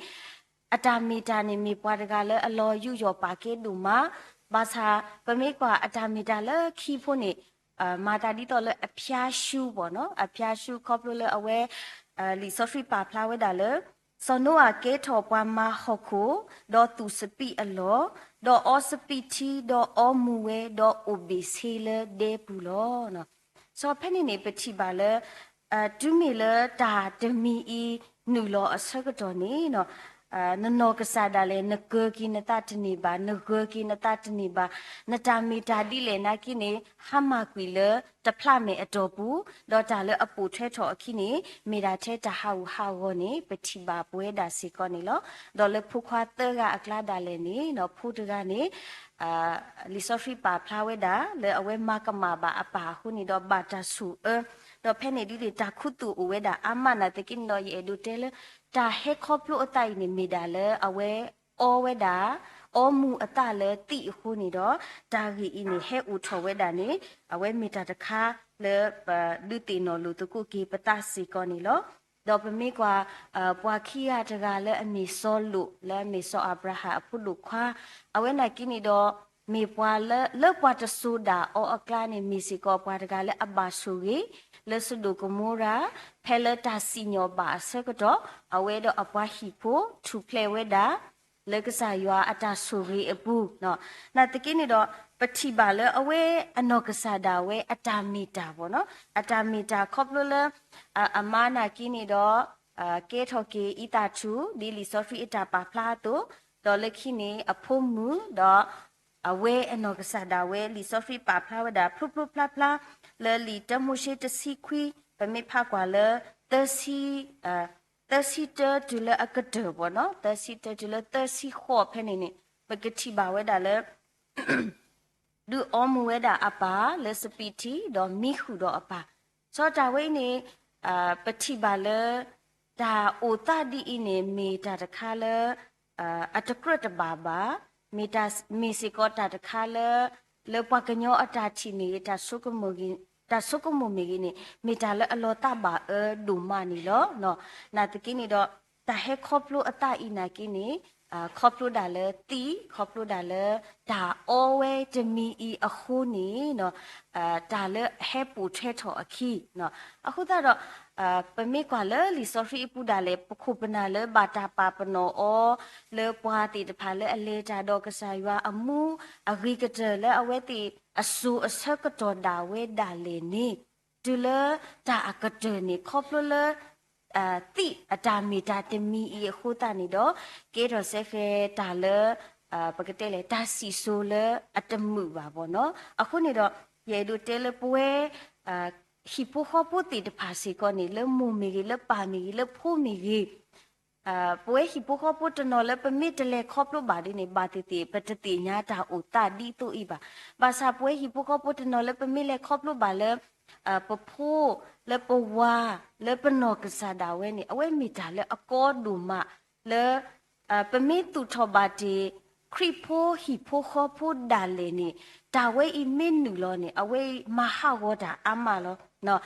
အတၢ်မ့ၢ်တၢ်န့ၣ် မ့ၢ်ပှၤတဂၤလၢအလီၤယူးယီၣ်ပာ်ကဲဒိၣ်မး, ဘၣ်ဆၣ်ပမ့ၢ်ကွၢ်အတၢ်မ့ၢ်တၢ်လၢခံဖိန့ၣ် မၤသးဒ်သိးလၢအဖျါရှုဘၣ်နီၤ, အဖျါရှုခီဖျိလၢအဝဲ လံာ်စီဆှံပာ်ဖျါဝဲဒၣ်လၢ စီၤနိအၤကဲထီၣ်ပှၤမၤဟီၣ်ခိၣ်, ဒီးသူၣ်စပံးအလီၢ်, ဒီးအီစပံးထံ, ဒီးအီမူၤဝဲ, ဒီးအိၣ်ဘ့ၣ်ဆ့လၢဒဲပူၤလီၤ. စီၤဖဲန့ၣ်န့ၣ် ပထံၣ်ဘၣ်လၢ တုၤမ့ၢ်လၢတၢ်တမံၤအံၤနုာ်လီၤအဆၢကတီၢ်န့ၣ် နနီၢ်ကစၢ်ဒၣ်လဲာ် နကၢၤက့ၤနသးတန့ၢ်ဘၣ်, နဂၢၤက့ၤနသးတန့ၢ်ဘၣ်, နတၢ်မ့ၢ်တၢ်ဒ်လဲၣ်နာ်က့န့ၣ် ဟါမၢ်ကွံာ်လၢတဖျးမဲာ်အတီၢ်ပူၤ, ဒီးတၢ်လၢအပိာ်ထွဲထီၣ်အခံန့ၣ် မ့ၢ်ဒၣ်ထဲတၢ်ဟးဂူာ်ဟးဂီၤန့ၣ် ပထံၣ်ဘၣ်ပဝဲဒၣ်စ့ၢ်ကီးန့ၣ်လီၤ. ဒီးလၢဖိခွါသၢဂၤအကျါဒၣ်လဲာ်န့ၣ် ဖိတဂၤန့ၣ် လံာ်စီဆှံပာ်ဖျါဝဲဒၣ် လၢအဝဲမၤကမၣ်ဘၣ်အပၢ်အဃိန့ၣ်ဒီးဘၣ်တၢ်ဆိၣ်အၢ, ဒီးဖဲန့ၣ်ဒ်န့ၣ် တၢ်ခူသူၣ်အိၣ်ဝဲဒၣ်အါမးနာ်သက့န့ၣ်ဒီး ယအဲၣ်ဒိးတဲလၢ တၢ်ဟဲခီဖျိအသးအံၤန့ၣ် မ့ၢ်ဒၣ်လၢအဝဲအီဝဲဒၣ် အီမူၤအသးလၢသံၣ်အဃိန့ၣ်ဒီး တၢ်ဂ့ၢ်အံၤန့ၣ် ဟဲအိၣ်ထီၣ်ဝဲဒၣ်န့ၣ် အဝဲမ့ၢ်တၢ်တခါလၢပဒုးသ့ၣ်နီၣ်လိာ်သကိးက့ၤပသးစ့ၢ်ကီးန့ၣ်လီၤ. ဒီးပမ့ၢ်ကွၢ် ပှၤခံဂၤတဂၤလၢအမ့ၢ်စီၤလိာ် လၢအမ့ၢ်စီၤအၤဘြၤဟၣ်အဖိဒိၣ်ခွါ, အဝဲနာ်က့န့ၣ်ဒီး မ့ၢ်ပှၤလၢ လၢပှၤတစိၤဒၣ်အီၤအကျါန့ၣ် မ့ၢ်စ့ၢ်ကီးပှၤတဂၤလၢအဘၣ်ဆိၣ်ဂ့ၤ လၢစဒိၣ်ကမိရၤ, ဖဲလၢတၢ်စံၣ်ညီၣ်ဘၣ်အဆၢကတီၢ် အဝဲဒီးအပှၤဟံၣ်ဖိထူၣ်ဖျဲးဝဲဒၣ် လၢကစၢ်ယွၤအတၢ်ဆိၣ်ဂ့ၤအပူၤ, နာ်သက့န့ၣ်ဒီး ပထံၣ်ဘၣ်လၢအဝဲအနီၢ်ကစၢ်ဒၣ်ဝဲအတၢ်မ့ၢ်တၢ်ဘၣ်နီၤ, အတၢ်မ့ၢ်တၢ်ခီဖျိလၢ အမါနာ်က့န့ၣ်ဒီး ကဲထီၣ်က့ၤအံသၣ်ထူၣ် ဒ်လံာ်စီဆှံအတၢ်ပာ်ဖျါအသိး, ဒီးလၢခံန့ၣ် အဖိမုၣ်ဒီး အဝဲအနီၢ်ကစၢ်ဒၣ်ဝဲ လံာ်စီဆှံပာ်ဖျါဝဲဒၣ်ဖျိဖျိဖျါဖျါ လၢလံာ်တၢမိၤၡ့တဆံခွံ ပမ့ၢ်ဖးကွၢ်လၢ သၢဆံ သၢဆံတၢတုၤလၢအကတၢၢ်ဘၣ်နီၤ, သၢဆံတၢတုၤလၢသၢဆံဃိးဖဲန့ၣ်န့ၣ် ပကထံၣ်ဘၣ်ဝဲဒၣ်လၢ ဒုးအီမူၤဝဲဒၣ်အပၢ်လၢစပံးထံ ဒီးမံဃုာ်ဒီးအပၢ်. စီၤတၢ်ဝဲအံၤန့ၣ် ပထံၣ်ဘၣ်လၢ တၢ်အိၣ်သးဒ်အံၤန့ၣ် မ့ၢ်တၢ်တခါလၢ အတကြၢးတဘၣ်ဘၣ်, မ့ၢ်တၢ် မ့ၢ်စ့ၢ်ကီးတၢ်တခါလၢ လၢပှၤကညီအတၢ်ထံၣ်မ့ၢ်ဂ့ၤ တၢ်ဆိကမိၣ်မ့ၢ်ဂ့ၤန့ၣ် မ့ၢ်တၢ်လၢအလီၤသးဘၣ်အၢဒိၣ်မးန့ၣ်လီၤ. နာ်သက့န့ၣ်ဒီး တၢ်ဟဲခီဖျိအသးအံၤနာ်က့န့ၣ် ခီဖျိဒၣ်လၢသံၣ် ခီဖျိဒၣ်လၢ တၢ်အီဝဲတမံၤအံၤအဃိန့ၣ် တၢ်လၢအဟဲပိာ်ထွဲထီၣ်အခံ အဃိသတးဒီး ပမ့ၢ်ကွၢ်လၢလံာ်စီဆှံအပူၤဒၣ်လဲာ် ပခိၣ်ပနၢ်လၢဘၣ်တၢ်ပာ်ပနီၣ်အီၤ လၢပှၤသ့ၣ်တဖၣ်လၢအလဲၤတၢ်ဒီးကစၢ်ယွၤအမူ အဂ့ၤကတၢၢ်လၢအဝဲသ့ၣ်အစိၤအဆၢကတီၢ်ဒၣ်ဝဲဒၣ်လဲာ်န့ၣ် တုၤလၢတၢ်အကတၢၢ်န့ၣ် ခီဖျိလၢ သံၣ်အတၢ်မ့ၢ်တၢ်တမံၤအံၤအဃိသတးန့ၣ်ဒီး ကဲထီၣ်စဲဃဲတၢ်လၢ ပကတဲလဲၣ် တၢ်စံၣ်စိၤလၢအတမုာ်ဘၣ်ဘၣ်နီၤ. အဃိန့ၣ်ဒီး ယအဲၣ်ဒိးတဲလၢပဝဲ ဟံၣ်ဖိဃီဖိသ့ၣ်တဖၣ်စ့ၢ်ကီးန့ၣ် လၢမိၢ်မ့ၢ်ဂ့ၤ လၢပၢ်မ့ၢ်ဂ့ၤ လၢဖိမ့ၢ်ဂ့ၤ ပဝဲဟံၣ်ဖိဃီဖိတနီၤလၢပမ့ၢ်တလဲၤခီဖျိဘၣ်ဒ်န့ၣ် ဘၣ်သ့ၣ်သ့ၣ် ပတသ့ၣ်ညါတၢ်အိၣ်သးဒ်သိးအံၤဘၣ်. ဘၣ်ဆၣ်ပဝဲဟံၣ်ဖိဃီဖိတနီၤလၢပမ့ၢ်လဲၤခီဖျိဘၣ်လၢ ပဖိ လၢပဝၤ လၢပနီၢ်ကစၢ်ဒၣ်ဝဲန့ၣ် အဝဲမ့ၢ်တၢ်လၢအကီဒိၣ်မးလၢ ပမ့ၢ်သူၣ်ထီၣ်ဘၣ်တ့ၢ် ခရံာ်ဖိဟံၣ်ဖိဃီဖိဒၣ်လဲာ်န့ၣ် တၢ်ဝဲအံၤမ့ၢ်နုာ်လီၤန့ၣ် အဝဲအံၤမၤဟးဂီၤတၢ်အါမးလီၤ.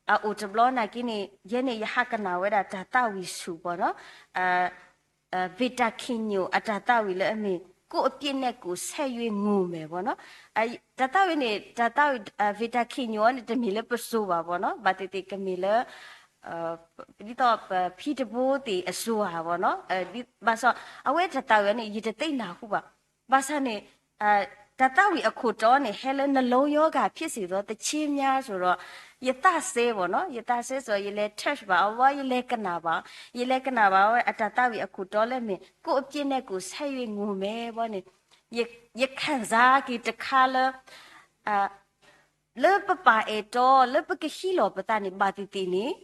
အအိၣ်တဘျီနာ်က့န့ၣ် ယဲန့ၣ်ယဟးကနၣ်ဝဲဒၣ်တၢ်သးဝံၣ်ဆူၣ်ဘၣ်နီၤ ဘ့ၣ်တၢ်ခ့ၣ်ညိၣ်အတၢ်သးဝံၣ်လၢအမ့ၢ် ကိုယ့်အပြစ်နဲ့ကိုယ်ဆက်၍ငိုမယ်ဘၣ်နီၤ. တၢ်သးဝံၣ်န့ၣ် တၢ်သးဝံၣ် ဘ့ၣ်တၢ်ခ့ၣ်ညိၣ်အီၤန့ၣ် တမ့ၢ်လၢပစိၤဘၣ်ဘၣ်နီၤ ဘၣ်သ့ၣ်သ့ၣ်ကမ့ၢ်လၢ ဒ်သိးပဖံတဘိသ့ၣ်အစိၤဧါဘၣ်နီၤ. ဘၣ်ဆၣ် အဝဲတၢ်သးဝံၣ်န့ၣ် ယတသ့ၣ်နၢ်ဟူဘၣ်. ဘၣ်ဆၣ်န့ၣ် တၢ်သးဝံၣ်အခိၣ်တီန့ၣ် ဟဲလၢ နှလုံးရောဂါဖြစ်စေသော သီချင်းများ ဆိုတော့ ယသးစဲဘၣ်နီၤ ယသးစဲစ့ၢ်ကီး ယလဲၤ church ဘၣ် အဝဲ ယလဲၤကနၣ်ဘၣ် ယလဲၤကနၣ်ဘၣ်ဝဲ အတၢ်သးဝံၣ်အခိၣ်တီလၢမ့ၢ် ကိုယ့်အပြစ်နဲ့ကိုယ်ဆက်၍ငိုမယ်ဘၣ်န့ၣ် ယခံစားက့ၤတခါလၢ လၢပပာ်အဲၣ်တီ လၢပကဟံးလီၤပသးန့ၣ် ဘၣ်သ့ၣ်သ့ၣ်န့ၣ်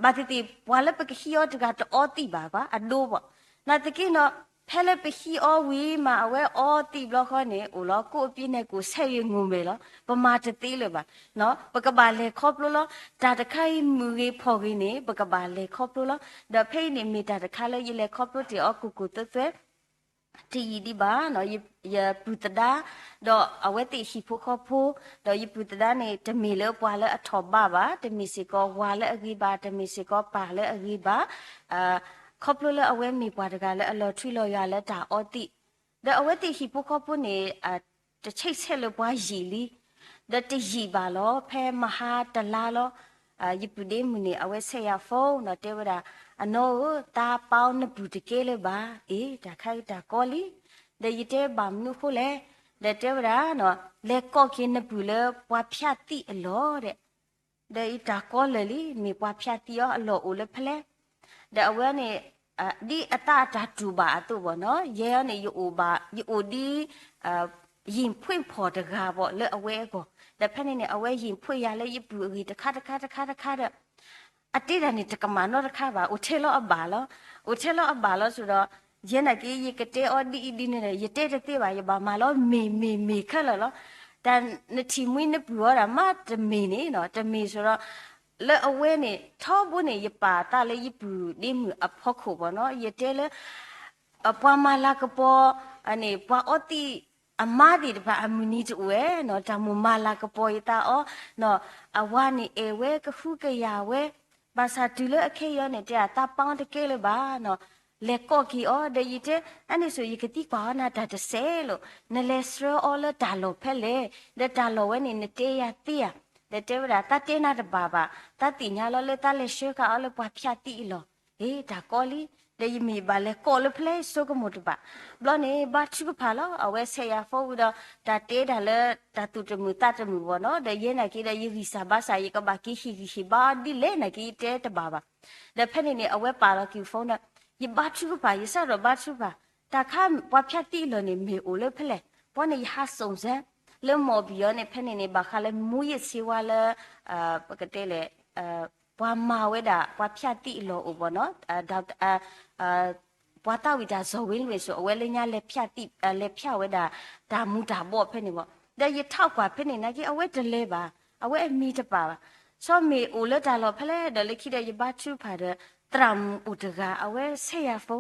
ဘၣ်သ့ၣ်သ့ၣ် ပှၤလၢပကဟံးအီၤတဂၤတအီသံၣ်ဘၣ်ဘၣ် အဒိဘၣ်. နာ်သက့နီၤ ဖဲလၢပဟံးအီၤဝံၤမး အဝဲအီသံၣ်ဘျီဃီန့ၣ် အိၣ်လီၤ ကိုယ့်အပြစ်နဲ့ကိုယ်ဆက်၍ငိုမယ်လီၤ ပမၤတသ့လၢၤဘၣ်. ပကဘၣ်လဲၤခီဖျိလီၤ တၢ်တခါအံၤမုာ်ဂ့ၤဖှီၣ်ဂ့ၤန့ၣ် ပကဘၣ်လဲၤခီဖျိလီၤ. ဒီးဖဲအံၤန့ၣ် မ့ၢ်တၢ်တခါလၢယလဲၤခီဖျိတ့ၢ်အီၤကိၢ်ကိၢ်သွဲသွဲ တယံာ်ဒံးဘၣ် ယပုၢ်သဒါ ဒီးအဝဲသ့ၣ်ဟံၣ်ဖိဃီဖိ ဒီးယပုၢ်သဒါန့ၣ် တမ့ၢ်လၢပှၤလၢအထီၣ်ဘးဘၣ် တမ့ၢ်စ့ၢ်ကီးဝၤလၢအဂ့ၤဘၣ် တမ့ၢ်စ့ၢ်ကီးပၢ်လၢအဂ့ၤဘၣ် ခီဖျိလၢအဝဲမ့ၢ်ပှၤတဂၤလၢအလီၤထွံလီၤယွၤလၢတၢ်အီသံၣ် ဒီးအဝဲသ့ၣ်ဟံၣ်ဖိဃီဖိန့ၣ် တဆံးဆဲးလၢပှၤယံာ်လံ ဒီးတယံာ်ဘၣ်လီၤ ဖဲမဟါတလါလီၤ ယပုၢ်ဒ့မုၣ်န့ၣ် အဝဲဆဲးယၤ phone ဒီးတဲဝဲဒၣ် အနီၢ်ဧၢ သးပၢ်အီနပုၢ်တကဲလၢၤဘၣ် အ့ တၢ်ခါအံၤတၢ်ကီလံ ဒီးယတဲဘၣ်မနုၤအဃိလဲၣ် ဒီးတဲဝဲဒၣ် လဲၤကိးက့ၤနပုၢ်လၢပှၤဖၠးသံၣ်အလီၢ်ဒီး ဒီးအံၤတၢ်ကီလၢာ်လံ မ့ၢ်ပှၤဖၠးသံၣ်အီၤအလီၢ်အိၣ်လၢဖဲလဲၣ် ဒီးအဝဲန့ၣ် ဒ်အသးအတၢ်တူၢ်ဘၣ်အသိးဘၣ်နီၤ ယဲအီၤန့ၣ် ယအိၣ်ဘၣ် ယအိၣ်ဒ် ယံာ်ဖှ့ၣ်ဖီၣ်တဂၤဘၣ်လၢအဝဲအဂီၢ် ဒီးဖဲန့ၣ်န့ၣ် အဝဲယံာ်ဖှ့ၣ်ယၤလၢယပုၢ်အဂ့ၢ်တခါတခါတခါတခါဒီး အတဲဒၣ်န့ၣ် တကမၣ်နီတခါဘၣ် အိၣ်ထဲလီၤအဘၣ်လီၤ အိၣ်ထဲလီၤအဘၣ်လီၤစ့ၢ်ဒီး ယဲနာ်က့ ယကတဲအီၤဒ်အံၤဒ်န့ၣ်ဒီး ယတဲတသ့ဘၣ် ယဘၣ်မၤလီၤမ့ၢ်မ့ၢ်မ့ၢ်ခဲလၢာ်လီၤ တၢ်နထံၣ်မှံနပုၢ်အီၤဒၣ်မးတမ့ၢ်န့ၣ်နီၤ တမ့ၢ်စ့ၢ်ဒီး လၢအဝဲန့ၣ် ထီဘိန့ၣ် ယပာ်သးလၢယပုၢ်ဒ့မုၣ်အဖီခိၣ်ဘၣ်နီၤ ယတဲလၢ ပှၤမၤလၤကပီၤန့ၣ် ပှၤအီသံးအမါသ့ၣ်တဖၣ်အမုၢ်နံၤတအိၣ်ဝဲနီၤ, တၢ်မိၣ်မၤလၤကပီၤယသးအီၤနီၤ, အဝၤန့ၣ်အဲၣ်ဝဲကဟုကယာ်ဝဲ, ဘၣ်ဆၣ်တုၤလၢအခဲအံၤအီၤန့ၣ် တဲဒၣ်သးပှၢ်တကဲလၢၤဘၣ်နီၤ, လဲၤကိးက့ၤအီၤ ဒီးယတဲ အန့ၣ်ဆိ ယကသံကွၢ်အီၤနၤတၢ်တစဲးလီၤ, နလဲၤဆှၢအီၤလၢတၢ်လီၢ်ဖဲလဲၣ်, ဒီးတၢ်လီၢ်ဝဲန့ၣ် နတဲယၤသ့ဧါ, ဒီးတဲဝဲဒၣ် သးတဲနၤတဘၣ်ဘၣ်, သးသ့ၣ်ညါလီၤလၢသးလဲၤဆှၢဃာ်အီၤလၢပှၤဖၠးသံးအလီၢ်, ဟ့ တၢ်ကီလံ, ဒီးယမ့ၢ်ဘၣ်လဲၤကိးလၢဖဲလဲၣ်ဆိကမိၣ်တဘၣ်, ဘျီန့ၣ် ဘါထုကဖၣ်လီၤ, အဝဲဆဲးယၤဖိဝံၤဒီး တၢ်တဲဒၣ်လၢတၢ်သူၣ်တမုာ်သးတမုာ်ဘၣ်နီၤ, ဒီးယဲနာ်က့ဒီး ယဂံၢ်စၢ်ဘါစၢ် ယကဘၣ်က့ၤဟံၣ်ဂံၢ်ဟံၣ်ဘါအီၤဒ်လဲၣ်နာ်က့ ယတဲတဘၣ်ဘၣ်, ဒီးဖဲန့ၣ်န့ၣ် အဝဲပာ်လီၤက့ၤ phone ဒီး ယဘါထုကဖၣ် ယစးထီၣ်ဘါထုကဖၣ်, တၢ်ခါပှၤဖၠးသံးအလီၢ်န့ၣ် မ့ၢ်အိၣ်လၢဖဲလဲၣ်, ဘီန့ၣ် ယဟးစိာ်စဲ လၢမီၢ်ဘံၣ်အီၤန့ၣ် ဖဲန့ၣ်န့ၣ် ဘၣ်ဃးလၢ မူးယစ်ဆေးဝါး လၢ ပကတဲလဲၣ် ပှၤမၤဝဲဒၣ် ပှၤဖၠးသံးအလီၢ်အိၣ်ဘၣ်နီၤ, ပှၤသးဝံၣ်တၢ်စီၤဝ့လွံၣ်ဆိ အဝဲလၢညါလဲၤဖၠးဝဲဒၣ် တၢ်မူၤတၢ်ဘီၣ်ဖဲန့ၣ်ဘၣ်, ဒီးယထီၣ်ကွၢ်ဖဲန့ၣ်နာ်က့ အဝဲတလဲၤဘၣ်, အဝဲအမံၤတပာ်ဘၣ်, ဆီမ့ၢ်အိၣ်လၢတၢ်လီၢ်ဖဲလဲၣ်, ဒီးလၢခံဒီးယဘါထုကဖၣ်ဒီး သရၣ်မုၣ်အိၣ်တဂၤ အဝဲဆဲးယၤဖိ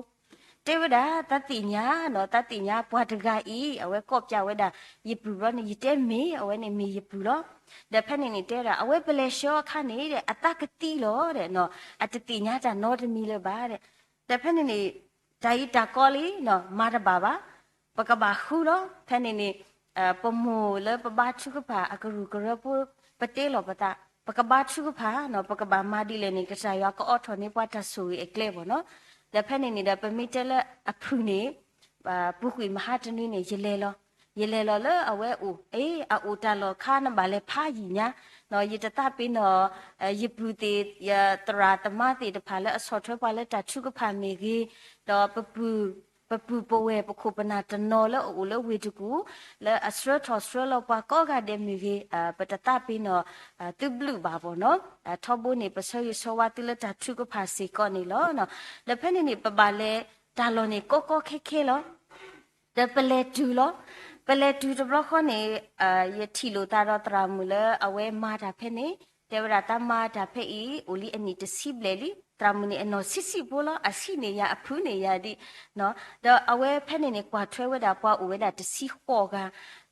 တဲဝဲဒၣ် သးသ့ၣ်ညါနီၤ, သးသ့ၣ်ညါပှၤတဂၤအံၤ အဝဲကိးပၠးဝဲဒၣ် ယပုၢ်ဘျီန့ၣ် ယတဲမ့ၢ် အဝဲန့ၣ်မ့ၢ်ယပုၢ်လီၤ, ဒီးဖဲန့ၣ်န့ၣ် တဲဝဲဒၣ် အဝဲပလဲၤဆှၢအခါန့ၣ်ဒီး အသးကသံလီၤဒီး အတသ့ၣ်ညါတၢ်နီတမံၤလၢၤဘၣ်ဒီး, ဒီးဖဲန့ၣ်န့ၣ် တၢ်အံၤတၢ်ကီလံနီၤ, မၤတဘၣ်ဘၣ်, ပကဘၣ်ဃုလီၤ, ဖဲန့ၣ်န့ၣ် ပမိၢ်လၢပဘါထုကဖၣ်အကရူၢ်ကရၢဖိ ပတဲလီၤပသး, ပကဘါထုကဖၣ်နီၤ, ပကဘၣ်မၤဒ်လဲၣ်န့ၣ် ကစၢ်ယွၤကအိးထီၣ်န့ၢ်ပှၤတၢ်ဆိၣ်ဂ့ၤအကျဲဘၣ်နီၤ, ဒီးဖဲန့ၣ်န့ၣ်ဒီး ပမ့ၢ်တဲလၢအဖုၣ်န့ၣ် ပူၤကွံာ်မဟါတနွံန့ၣ် ယလဲၤလီၤ, ယလဲၤလီၤလၢအဝဲအိၣ်, အ့ အအိၣ်တၢ်လီၢ်ခါ နဘၣ်လဲၤဖးယံာ်ညါ, ယတသးပ့ၤနီၣ် ယပုၢ်သ့ၣ် ယသရၣ်သမါသ့ၣ်တဖၣ်လၢအဆီၣ်ထွဲပှၤလၢတၢ်ထုကဖၣ်မ့ၢ်ဂ့ၤ, ဒီး ပပုၢ်ပဝဲၢ်ပခိၣ်ပနၢ်တနီၤလၢအအိၣ်လၢဝ့ၢ်တကူၣ် လၢအဆှၢထီၣ်ဆှၢလီၤပှၤကိးဂၤဒဲးမ့ၢ်ဂ့ၤ, ပတသးပ့ၤနီၣ် သုဘျုးဘၣ်ဘၣ်နီၤ, ထီဘိန့ၣ် ပဆၢဂ့ၤဆၢဝါသုလၢတၢ်ထုကဖၣ်စ့ၢ်ကီးန့ၣ်လီၤ. ဒီးဖဲန့ၣ်န့ၣ် ပဘၣ်လဲၤတၢ်လီၢ်န့ၣ် ကီကီခဲခဲလီၤ. ဒီးပလဲၤတုၤလီၤ. ပလဲၤတုၤတဘျီဃီန့ၣ် ယထံၣ်လိာ်သးဒီးသရၣ်မုၣ်လၢအဝဲမၤတၢ်ဖဲန့ၣ်, တဲဝဲဒၣ် တၢ်မၤတၢ်ဖဲအံၤ အိၣ်လံအနံၣ်တဆံဘျဲၣ်လံ. သရၣ်မုၣ်န့ၣ် အနီၢ်ဆံးဆံးဖိလီၤ. အဆံးန့ၢ်ယၤ အဖုၣ်န့ၢ်ယၤဒ်, ဒီးအဝဲဖဲန့ၣ်န့ၣ် ကွၢ်ထွဲဝဲဒၣ်ပှၤအိၣ်ဝဲဒၣ်တဆံဃိးဂၤ,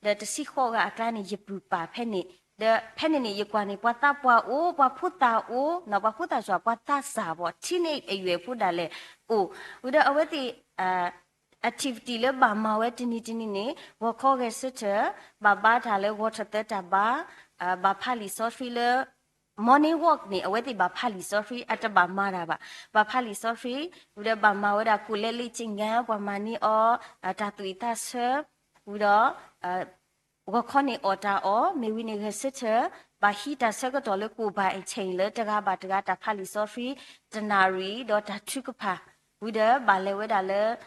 ဒီးတဆံဃိးဂၤအကျါန့ၣ် ယပုၢ်ပာ်ဖဲန့ၣ်, ဒီးဖဲန့ၣ်န့ၣ် ယကွၢ်န့ၣ် ပှၤသးပှၢ်အိၣ်, ပှၤဖိသၣ်အိၣ်နီၤ, ပှၤဖိသၣ်စ့ၢ် ပှၤသးစၢ်ဘၣ် ထံန့ၣ်အရွဲၣ်ဖိဒၣ်လဲာ်အိၣ်, ဝံၤဒီးအဝဲသ့ၣ် activity လၢဘၣ်မၤဝဲတနံၤတနံၤန့ၣ် ဂီၤခီဂဲၤဆၢထၢၣ် ဘၣ်ဘါတၢ်လၢဂီၤထီၣ်သၢတၢ်ဘါ, ဘၣ်ဖးလံာ်စီဆှံလၢ morning walk န့ၣ် အဝဲသ့ၣ်ဘၣ်ဖးလံာ်စီဆှံ အတဘၣ်မၤတၢ်ဘၣ်, ဘၣ်ဖးလံာ်စီဆှံ, ဝံၤဒီးဘၣ်မၤဝဲဒၣ် ကိုယ်လက်လှုပ်ခြင်း ပှၤမၤန့ၢ်အီၤ တၢ်သူၣ်ဝံၣ်သးဆၢ, ဝံၤဒီး ဂီၤခီန့ၣ်အီၣ်တၢ်အီၣ်, မ့ၢ်ဝံၤန့ၣ်ဂဲၤဆၢထၢၣ် ဘၣ်ဟံးတၢ်ဆၢကတီၢ်လၢ ကိုယ်ပိုင်အချိန် လၢတဂၤဘၣ်တဂၤတၢ်ဖးလံာ်စီဆှံ တနၣ်ရံၣ် ဒီးတၢ်ထုကဖၣ်, ဝံၤဒီးဘၣ်လဲၤဝဲဒၣ်လၢ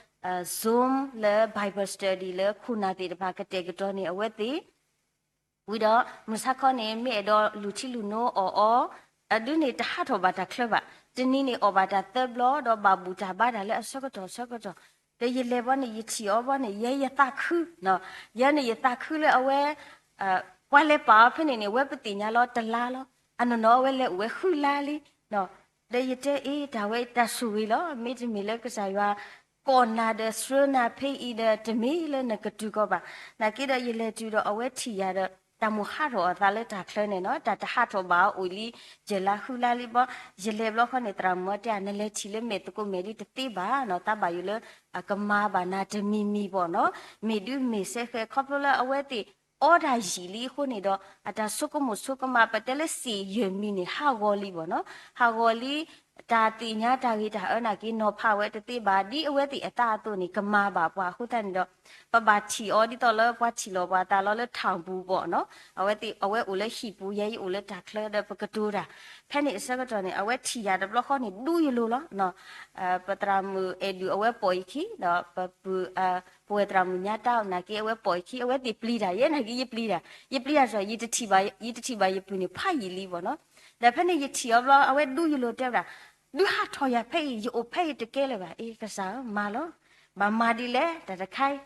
Zoom လၢ Bible study လၢခိၣ်နၢ်သ့ၣ်တဖၣ်ကတဲာ်ကတီၤန့ၢ်အဝဲသ့ၣ် ဝံၤဒီးမုၢ်ဆါခီန့ၣ် မ့ၢ်အဲၣ်ဒိးလူၤထံလူၤနိအီၣ်အီၤ, အဒုန့ၣ်တဟးထီၣ်ဘၣ်တၢ်ချၢဘၣ်, တနံၤန့ၣ်အီၣ်ဘၣ်တၢ်သၢဘျီ ဒီးဘၣ်ဘူၣ်တၢ်ဘါတၢ်လၢအဆၢကတီၢ်ဆၢကတီၢ်, ဒီးယလဲၤဘီန့ၣ် ယထံၣ်အီၤဘီန့ၣ် ယဲယသးခု, ယဲန့ၣ်ယသးခုလၢအဝဲ ပှၤလဲၤပာ်အီၤဖဲန့ၣ်န့ၣ် ဝဲပသ့ၣ်ညါလီၤတလါလီၤ, အနီၢ်နီၢ်အဝဲလဲၤအိၣ်ဝဲဃုလါလံ, ဒီးယတဲအ့ တၢ်ဝဲတၢ်ဆိၣ်ဂ့ၤလီၤ, မ့တမ့ၢ်လၢကစၢ်ယွၤ ကိးနၤဒီးဆှၢနၤဖဲအံၤဒီး တမ့ၢ်လၢနကတုၤကီးဘၣ်, နာ်က့ဒီးယလဲၤတုၤဒီး အဝဲထံၣ်ယၤဒီး တၢ်မိၣ်ဟးထီၣ်အသးလၢတၢ်ချၢန့ၣ်နီၤ, တၢ်တဟးထီၣ်ဘၣ်အအိၣ်လံ ယဲၢ်လါဃုလါလံဘီ, ယလဲၤဘျီဃီန့ၣ် သရၣ်မုၣ်အီၤတဲ နလဲၤထံၣ်လၢမဲာ်သကိးမဲာ်လံတသ့ဘၣ်နီၤ, သးဘၣ်ယိၣ်လၢအကမၤဘၣ်နၤတမံၤမံၤဘီနီၤ, မ့ၢ်ဒုးမ့ၢ်စဲဃဲ ခီဖျိလၢအဝဲသ့ၣ် အီဒၣ်ယံာ်လံအဃိန့ၣ်ဒီး အတၢ်ဆိကမိၣ်ဆိကမး ပတဲလၢစ့ၣ်ယဲၢ်မံၤန့ၣ် ဟးဂီၤလံဘီနီၤ, ဟးဂီၤလံ, တၢ်သ့ၣ်ညါတၢ်ဂ့ၤတၢ်အၢနာ်က့ နီၤဖးဝဲတသ့ဘၣ်, ဒ်အဝဲသ့ၣ်အသးအသိးန့ၣ် ကမၤဘၣ်ပှၤအဃိသတးန့ၣ်ဒီး ပဘၣ်ထံၣ်အီၤဒ်သိးလၢပှၤထံၣ်လီၤပှၤသးလီၤလၢ ထၣ်ပူၤဘီနီၤ, အဝဲသ့ၣ် အဝဲအိၣ်လၢဟံၣ်ပူၤ ယဲယအိၣ်လၢတၢ်ချၢဒီးပကတိၤတၢ်, ဖဲန့ၣ်အဆၢကတီၢ်န့ၣ် အဝဲထံၣ်ယၤတဘျီဃီန့ၣ် ဒူယလိၤလီၤ, ပသရၣ်မုၣ်အဲၣ်ဒုးအဝဲပိာ်ယခံ ဒီးပပုၢ် ပဝဲၢ်သရၣ်မုၣ်ညါတၢ်နာ်က့ အဝဲပိာ်ယခံ အဝဲသ့ၣ်ပျံၤတၢ် ယဲနာ်က့ယပျံၤတၢ် ယပျံၤတၢ်စ့ၢ် ယတထံၣ်ဘၣ်ယပုၢ်န့ၣ် ဖးယံာ်လံဘီနီၤ, ဒီးဖဲန့ၣ်ယထံၣ်အီၤဘျီ အဝဲဒူယလိၤတဲဝဲဒၣ်, ဒုးဟးထီၣ်ယၤဖဲအံၤ ယအိၣ်ဖဲအံၤတကဲလၢၤဘၣ်, အ့ ကစၢ်ဧၢ မၤလီၤ, ဘၣ်မၤဒ်လဲၣ် တၢ်တခါအံၤ,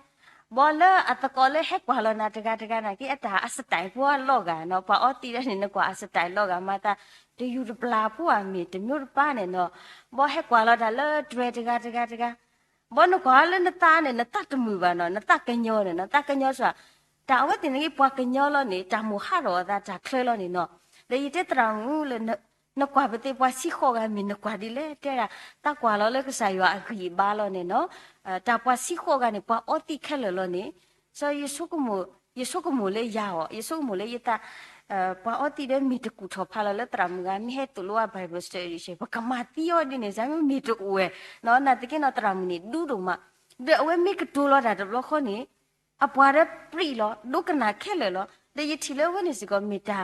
ဘီလၢအသကိးလၢဟဲကွၢ်လီၤနၤတဂၤတဂၤနာ်က့ အတၢ်အစတၢၢ်ဖိအလီၤဂာ်နီၤ, ပှၤအီသံးဒၣ်န့ၣ် နကွၢ်အစတၢၢ်လီၤဂာ်မၤသး တယူၤတပျၢ်ဖိဧါ မ့ၢ်တမျိုးတပါန့ၣ်နီၤ, ဘီဟဲကွၢ်လီၤတၢ်လၢတြဲၤတဂၤတဂၤတဂၤ ဘီနကွၢ်လၢနသးန့ၣ် နသးတမုာ်ဘၣ်နီၤ, နသးကညီၤန့ၣ်နီၤ, သးကညီၤစ့ၢ်, တၢ်အဝဲသ့ၣ်န့ၣ် ပှၤကညီလီၤန့ၣ် တၢ်မိၣ်ဟးထီၣ်အသးတၢ်ချၢလီၤန့ၣ်နီၤ. ဒီးယတဲသရၣ်မုၣ်လၢ နကွၢ်ပသ့ၣ်ပှၤဆံဃိးဂၤမ့ၢ်နကွၢ်ဒ်လဲၣ်, တဲဒၣ် သးကွၢ်လီၤလၢကစၢ်ယွၤအဂံၢ်အဘါလီၤန့ၣ်နီၤ, တၢ်ပှၤဆံဃိးဂၤန့ၣ် ပှၤအီသံးခဲလၢာ်လီၤန့ၣ်, စီၤ ယဆိကမိၣ်လၢယၤအီၤ, ယဆိကမိၣ်လၢယသး ပှၤအီသံးဒီးမ့ၢ်တကူၣ်ထီၣ်ဖးလီၤလၢသရၣ်မုၣ်ဂၤ မ့ၢ်ဟဲသိၣ်လိအ Bible study ပကမၤသံအီၤဒ်န့ၣ် စ့ၢ်မ့ၢ်တအိၣ်ဝဲနီၤ, နာ်သက့နီၤ သရၣ်မုၣ်န့ၣ်ဒူဒိၣ်မး, ဒီးအဝဲမ့ၢ်ကတိၤလီၤတၢ်တဘျီဃီန့ၣ် အပှၤဒီးပြံလီၤ ဒိကနၣ်ခဲလၢာ်လီၤ. ဒီးယထံၣ်လၢအဝဲန့ၣ်စ့ၢ်ကီးမ့ၢ်တၢ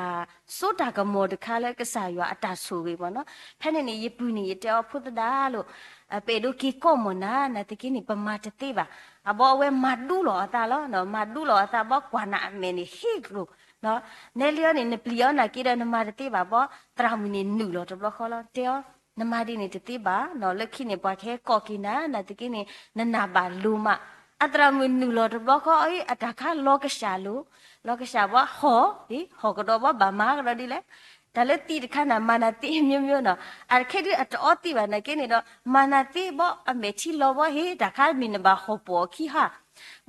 ်စိတၢ်ကမီၤတခါလၢကစၢ်ယွၤအတၢ်ဆိၣ်ဂ့ၤဘၣ်နီၤ. ဖဲန့ၣ်န့ၣ် ယပုၢ်န့ၣ် ယတဲအီၤဖိသဒါလိၤ, ပအဲၣ်ဒိးက့ၤကိးမီၢ်နၤ, နာ်သက့န့ၣ် ပမၤတသ့ဘၣ်. အဘီအဝဲမၤဒူလီၤအသးလီၤ, မၤဒူလီၤအသးဘီ ကွၢ်နၤအမဲာ်န့ၣ်ဟ့ၣ်ကျိၤ နဲလၢအီၤန့ၣ် နပျံၤအီၤနာ်က့ဒီး နမၤတသ့ဘၣ်ဘီ, သရၣ်မုၣ်န့ၣ်နုာ်လီၤတဘျီဃီလီၤ, တဲအီၤ နမၤဒ်န့ၣ်တသ့ဘၣ်နီၤ, လၢခံန့ၣ် ပှၤကဟဲကိးက့ၤနၤ, နာ်သက့န့ၣ် နနၢ်ဘၣ်လိၤမး. အသရၣ်မုၣ်နုာ်လီၤတဘျီဃီအံၤ အတၢ်ခါလီၤကစၢ်လိၤ, လီၤကစၢ်ဘီ ဟီၣ်, ဟီၣ်ကဒီးဘီ ဘၣ်မၤကဒီးဒ်လဲၣ်. တၢ်လၢသံးတခါန့ၣ် မၤနၤသ့မျိုးမျိုးနီၤ, အခဲဒုးအတအီသံးဘၣ်နာ်က့န့ၣ်ဒီး မၤနၤသ့ဘီ အမဲာ်ထံလီၤဘီ ဟ့ၣ် တၢ်ခါမ့ၢ်နဘၣ်ဟီၣ်ပီၣ်အခံဟါ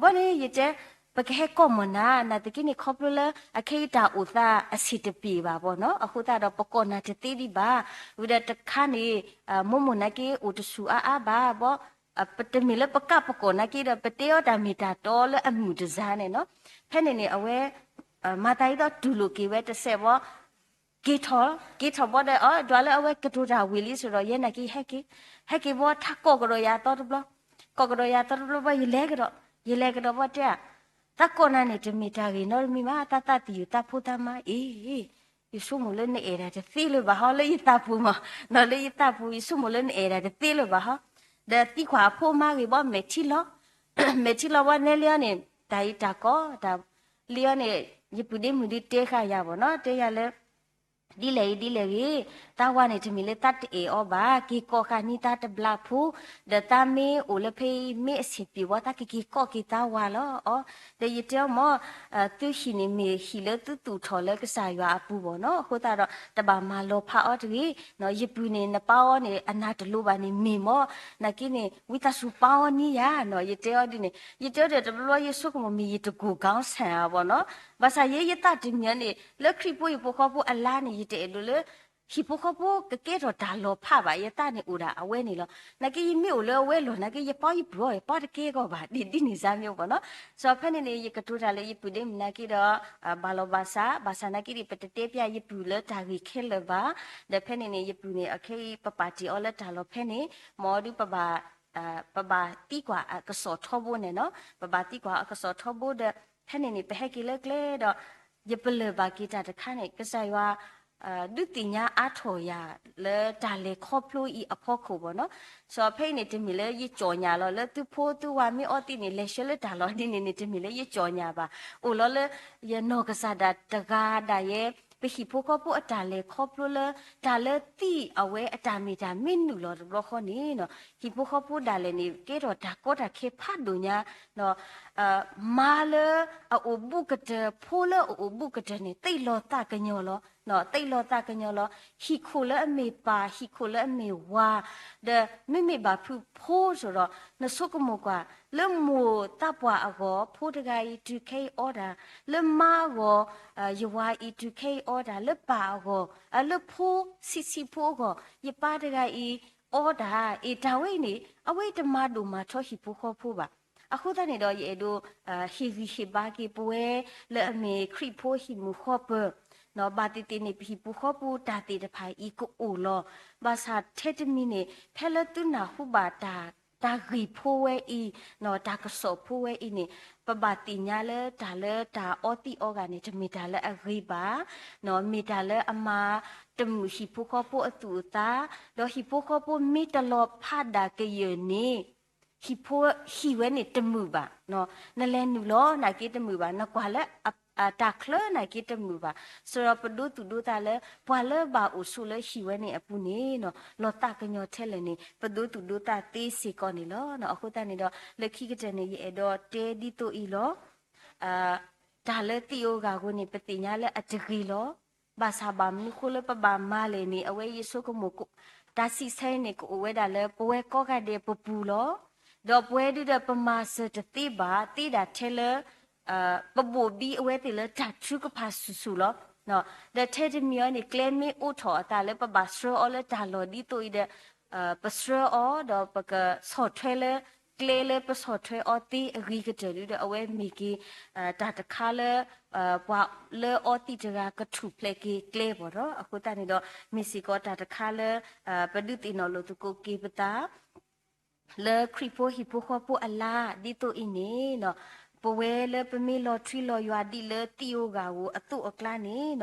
ဘီန့ၣ် ယတဲ ပကဟဲကိးမီၢ်နၤ, နာ်သက့န့ၣ် ခီဖျိလၢအခဲအံၤတၢ်အိၣ်သးအဆင်တပြေဘၣ်ဘီနီၤ, အဃိသတးဒီး ပကိးနၤတသ့ဒံးဘၣ်. ဝံၤဒီးတခါန့ၣ် မိၢ်မိၢ်နာ်က့အိၣ်တဆူၣ်အါအါဘၣ်ဘီ, တမ့ၢ်လၢပကးပကိးနာ်က့ဒီး ပတဲအီၤတၢ်မ့ၢ်တၢ်တီလၢအမုာ်တစါန့ၣ်နီၤ. ဖဲန့ၣ်န့ၣ် အဝဲ မၤသးဒ်သိးတူၢ်လိာ်က့ၤဝဲတစဲးဘီ က့ၤထီၣ်, က့ၤထီၣ်ဘီဒီး အဒွးလၢအဝဲကတိၤတၢ်ဝံၤလံစ့ၢ်ဒီး ယဲနာ်က့ ဟဲက့ၤ, ဟဲက့ၤဘီ ထးကိးကဒီးယၤသီတဘျီ, ကိးကဒီးယၤသီတဘျီဘီ ယလဲၤကဒီး, ယလဲၤကဒီးဘီတဲ, သးကိးနၤန့ၣ် တမ့ၢ်တၢ်ဂ့ၤနီတမံၤမး, သးသးသယုၢ်သးဖိသးမါအံၤ, ယဆိကမိၣ်လၢနအဲၣ်ဒၣ်တသ့လၢၤဘၣ်ဟီ လၢယသးပူၤမး, ဒီးလၢယသးပူၤ ယဆိကမိၣ်လၢနအဲၣ်ဒၣ်တသ့လၢၤဘၣ်ဟီ, ဒီးသံကွၢ်အဖိမါဂ့ၤဘီ မဲာ်ထံလီၤ, မဲာ်ထံလီၤဘီ နဲလံအီၤန့ၣ် တၢ်အံၤတၢ်ကိး, တၢ်လံအီၤန့ၣ် ယပုၢ်ဒ့မုၣ်ဒုးတဲဃာ်ယၤဘီနီၤ, တဲယၤလၢ ဒ်လဲၣ်ဂ့ၤဒ်လဲၣ်ဂ့ၤ, သးဝၤန့ၣ် တမ့ၢ်လၢသးတအဲၣ်အီၤဘၣ်, က့ၤကိးဃာ်န့ၢ်သးတဘျီဖိ, ဒီးသးမ့ၢ်အိၣ်လၢဖဲအံၤ မ့ၢ်အဆင်ပြေဘီ သးကက့ၤကိးက့ၤသးဝၤလီၤအီၤ, ဒီးယတဲအီၤမ့ၢ် သုဟံၣ်န့ၣ်မ့ၢ်ဟံၣ်လၢသုသူၣ်ထီၣ်လၢကစၢ်ယွၤအပူၤဘီနီၤ, အဃိသတးဒီး တဘၣ်မၤလီၤဖးအီၤတဂ့ၤ, ယပုၢ်န့ၣ် နပၢ်အီၤန့ၣ် အနၢ်တလိၤဘၣ်န့ၣ်မ့ၢ်မ့ၢ်, နာ်က့န့ၣ် ဝံသးစူၤပၢ်အီၤန့ၢ်ယၤနီၤ, ယတဲအီၤဒ်န့ၣ်, ယတဲအီၤဒီးတဘျီဘျီ ယဆိကမိၣ်မ့ၢ်ယတကိၢ်ကီစၢ်အဘီနီၤ, ဘၣ်ဆၣ်ယဲယသးတမံၤန့ၣ် လၢခရံာ်ဖိဟံၣ်ဖိဃီဖိအလါန့ၣ် ယတအဲၣ်ဒိးလၢ ဟံၣ်ဖိဃီဖိကကဲထီၣ်တၢ်လီၤဖးဘၣ်, ယသးန့ၣ်အိၣ်ဒၣ်အဝဲန့ၣ်လီၤ. နာ်က့ယမ့ၢ်အိၣ်လၢအဝဲလီၢ်နာ်က့ ယပၢ်ယပုၢ်အီၤ ယပၢ်တကဲကီးဘၣ် ဒ်ဒ်န့ၣ်စါမ့ၢ်ဘီနီၤ. စီၤဖဲန့ၣ်န့ၣ် ယကတိၤတၢ်လၢယပုၢ်ဒ့မုၣ်နာ်က့ဒီး ဘၣ်လီၤဘၣ်စး, ဘၣ်ဆၣ်နာ်က့ဒ်ပတတဲပျးယပုၢ်လၢတၢ်ဂ့ၢ်ခဲလၢာ်ဘၣ်, ဒီးဖဲန့ၣ်န့ၣ် ယပုၢ်န့ၣ် အခဲအံၤ ပပာ်တ့ၢ်အီၤလၢတၢ်လီၢ်ဖဲန့ၣ်, မ်အီၤဒုး ပဘၣ်သံကွၢ်အကစီၣ်ထီဘိန့ၣ်နီၤ, ပဘၣ်သံကွၢ်အကစီၣ်ထီဘိဒီး ဖဲန့ၣ်န့ၣ် ပဟဲက့ၤလၢကျဲဒီး ယပလၢၢ်ဘၣ်က့ၤတၢ်တခါန့ၣ် ကစၢ်ယွၤ ဒုးသ့ၣ်ညါအါထီၣ်ယၤလၢတၢ်လဲၤခီဖျိအံၤအဖီခိၣ်ဘီနီၤ. စီၤဖဲအံၤန့ၣ် တမ့ၢ်လၢယကၠီၣ်ညၣ်လီၤ, လၢသုဖိသုဝၤမ့ၢ်အီသံးန့ၣ် လဲၤဆှၢလၢတၢ်လီၢ်ဒ်န့ၣ်န့ၣ် တမ့ၢ်လၢယကၠီၣ်ညၣ်ဘၣ်. အိၣ်လီၤလၢယနီၢ်ကစၢ်ဒၣ်တဂၤဒၣ်ယဲ ပဟံၣ်ဖိဃီဖိအတၢ်လဲၤခီဖျိလၢ တၢ်လၢသံးအဝဲအတၢ်မ့ၢ်တၢ်မ့ၢ်နုာ်လီၤတဘျီဃီန့ၣ်နီၤ, ဟံၣ်ဖိဃီဖိဒၣ်လဲာ်န့ၣ် ကဲထီၣ်တၢ်ကီတၢ်ခဲဖးဒိၣ်ညါ မါလၢအအိၣ်ဘူးကတၢၢ် ဖိလၢအအိၣ်ဘူးကတၢၢ်န့ၣ် သ့ၣ်လီၤသးကညီၤလီၤ, သ့ၣ်လီၤသးကညီၤလီၤ. ဟံၣ်ခိၣ်လၢအမ့ၢ်ပၢ် ဟံၣ်ခိၣ်လၢအမ့ၢ်ဝၤ, ဒီးမ့မ့ၢ်ဘၣ်ဖုးဖိစိၤဒီး နဆိကမိၣ်ကွၢ် လၢမိၢ်သးပှၢ်အဂီၢ် ဖိတဂၤအံၤတုၤခဲအံၤအီတၢ်, လၢမါအဂီၢ် ယဝၤအံၤတုၤခဲအံၤအီတၢ်, လၢပၢ်အဂီၢ် လၢဖိဆံးဆံးဖိအဂီၢ် ယပၢ်တဂၤအံၤအီတၢ်, အ့ၣ် တၢ်ဝဲအံၤန့ၣ် အဝဲတမၤဒိၣ်မၤထီဟံၣ်ဖိဃီဖိဘၣ်. အဃိသတးန့ၣ်ဒီး ယအဲၣ်ဒိး ဟ့ၣ်ဂံၢ်ဟ့ၣ်ဘါက့ၤပဝဲ လၢအမ့ၢ်ခရံာ်ဖိဟံၣ်မုာ်ဃီပၢၤ, ဘၣ်သ့ၣ်သ့ၣ်န့ၣ် ပဟံၣ်ဖိဃီဖိတၢ်သ့ၣ်တဖၣ်အံၤကအိၣ်လီၤ. ဘၣ်ဆၣ်ထဲတမံၤန့ၣ် ဖဲလၢသုနၢ်ဟူဘၣ်တၢ် တၢ်ဂ့ၢ်ဖိဝဲအံၤ တၢ်ကစီၣ်ဖိဝဲအံၤန့ၣ် ပဘၣ်သ့ၣ်ညါလၢတၢ်လၢတၢ်အီသံးအီဂၤန့ၣ် တမ့ၢ်တၢ်လၢအဂ့ၤဘၣ်, မ့ၢ်တၢ်လၢအမၤတမုာ်ဟံၣ်ဖိဃီဖိအသူၣ်အသး, ဒီးဟံၣ်ဖိဃီဖိမ့ၢ်တလီၤဖးဒၣ်ကယၢၢ်န့ၣ် ဟံၣ်ဖိ ဟံၣ်ဝဲန့ၣ်တမုာ်ဘၣ်. နလဲၤနုာ်လီၤနာ်က့တမုာ်ဘၣ်, နကွၢ်လၢ တၢ်ချၢနာ်က့တမုာ်ဘၣ်. စးဒီးပဒိသူၣ်ဒိသးလၢ ပှၤလၢဘၣ်အိၣ်ဆိးလၢဟံၣ်ဝဲန့ၣ်အပူၤန့ၣ် လီၤသးကညီၤထဲလဲၣ်န့ၣ် ပဒိသူၣ်ဒိသးသ့စ့ၢ်ကီးန့ၣ်လီၤ. အဃိသတးန့ၣ်ဒီး လၢခံကတၢၢ်န့ၣ် ယအဲၣ်ဒိးတဲဒ်သိးအံၤလီၤ. တၢ်လၢသံးအီဂၤအဃိန့ၣ် ပသ့ၣ်ညါလၢအတဂ့ၤလီၤ. ဘၣ်ဆၣ်ဘၣ်မနုၤဃိလၢပဘၣ်မၤလဲၣ်န့ၣ် အဝဲယဆိကမိၣ် တၢ်ဆံးဆဲန့ၣ် ကအိၣ်ဝဲဒၣ်လၢပဝဲကိးဂၤဒဲးပပူၤလီၤ. ဒီးပဝဲဒုဒီးပမၤစၢၤတသ့ဘၣ် သ့ဒၣ်ထဲလၢ ပဘိၣ်ဘံအဝဲသ့ၣ်လၢတၢ်ထုကဖၣ်ဆူၣ်ဆူၣ်လီၤ. ဒီးထဲတမံၤအံၤန့ၣ် ကျဲမ့ၢ်အိးထီၣ်အသးလၢပဘၣ်ဆှၢအီၤလၢတၢ်လီၢ်ဒ်သိးအံၤဒီး ပဆှၢအီၤ ဒီးပကဆီၣ်ထွဲလၢ ကျဲလၢပဆီၣ်ထွဲအီၤသ့အဂ့ၤကတၢၢ်ဒုဒီး အဝဲမ့ၢ်က့ၤ တၢ်တခါလၢ ပှၤလၢအီသံးတဂၤကထူၣ်ဖျဲးက့ၤကျဲဘၣ်ဒီး အဃိသတးန့ၣ်ဒီး မ့ၢ်စ့ၢ်ကီးတၢ်တခါလၢ ပဒုးသ့ၣ်နီၣ်လိာ်သကိးက့ၤပသး လၢခရံာ်ဖိဟံၣ်ဖိဃီဖိအလါ ဒ်သိးအံၤန့ၣ် ပဝဲလၢပမ့ၢ်လီၤထွံလီၤယွၤဒ်လၢသံၣ်ဧိၤဂၤဧိၤအသိးအကျါန့ၣ်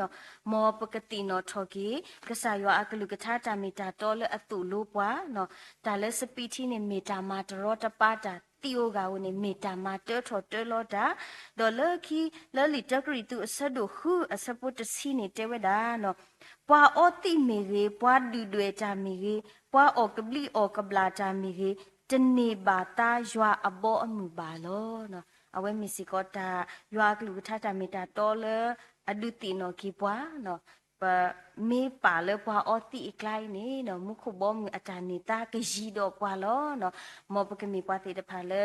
မ်ပကသ့ၣ်နီၣ်ထီၣ်က့ၤ ကစၢ်ယွၤအကလုၢ်ကထါတၢ်မ့ၢ်တၢ်တီလၢအသိၣ်လိပှၤ တၢ်လၢစပံးထံန့ၣ် မ့ၢ်တၢ်မၤတရီတပါတၢ်, သံၣ်ဧိၤဂၤဧိၤန့ၣ် မ့ၢ်တၢ်မၤတၢထီၣ်တၢလီၤတၢ်, ဒီးလၢခံ လၢလံာ်တၢကရံၣ်သူးအဆၢဒိၣ်ဃုအဆၢဖိတဆံန့ၣ် တဲဝဲဒၣ် ပှၤအီသံးမ့ၢ်ဂ့ၤ, ပှၤဒုၣ်ဒွဲၣ်တၢ်မ့ၢ်ဂ့ၤ, ပှၤအီၣ်ကဘျံးအီၣ်ကဘျၣ်တၢ်မ့ၢ်ဂ့ၤ, တန့ၢ်ဘၣ်သါယွၤအဘီအမုၢ်ဘၣ်လီၤ. အဝဲမ့ၢ်စ့ၢ်ကီးတၢ် ယွၤအကလုၢ်ကထါတၢ်မ့ၢ်တၢ်တီလၢ အဒုးသ့ၣ်နီၣ်က့ၤပှၤ ပမ့ၢ်ပာ်လၢပှၤအီသံးအကျါအံၤန့ၣ် မူခိၣ်ဘီမုၢ်အတၢ်န့ၢ်သါကယံၤဒီးပှၤလီၤ. မ်ပကမ့ၢ်ပှၤသ့ၣ်တဖၣ်လၢ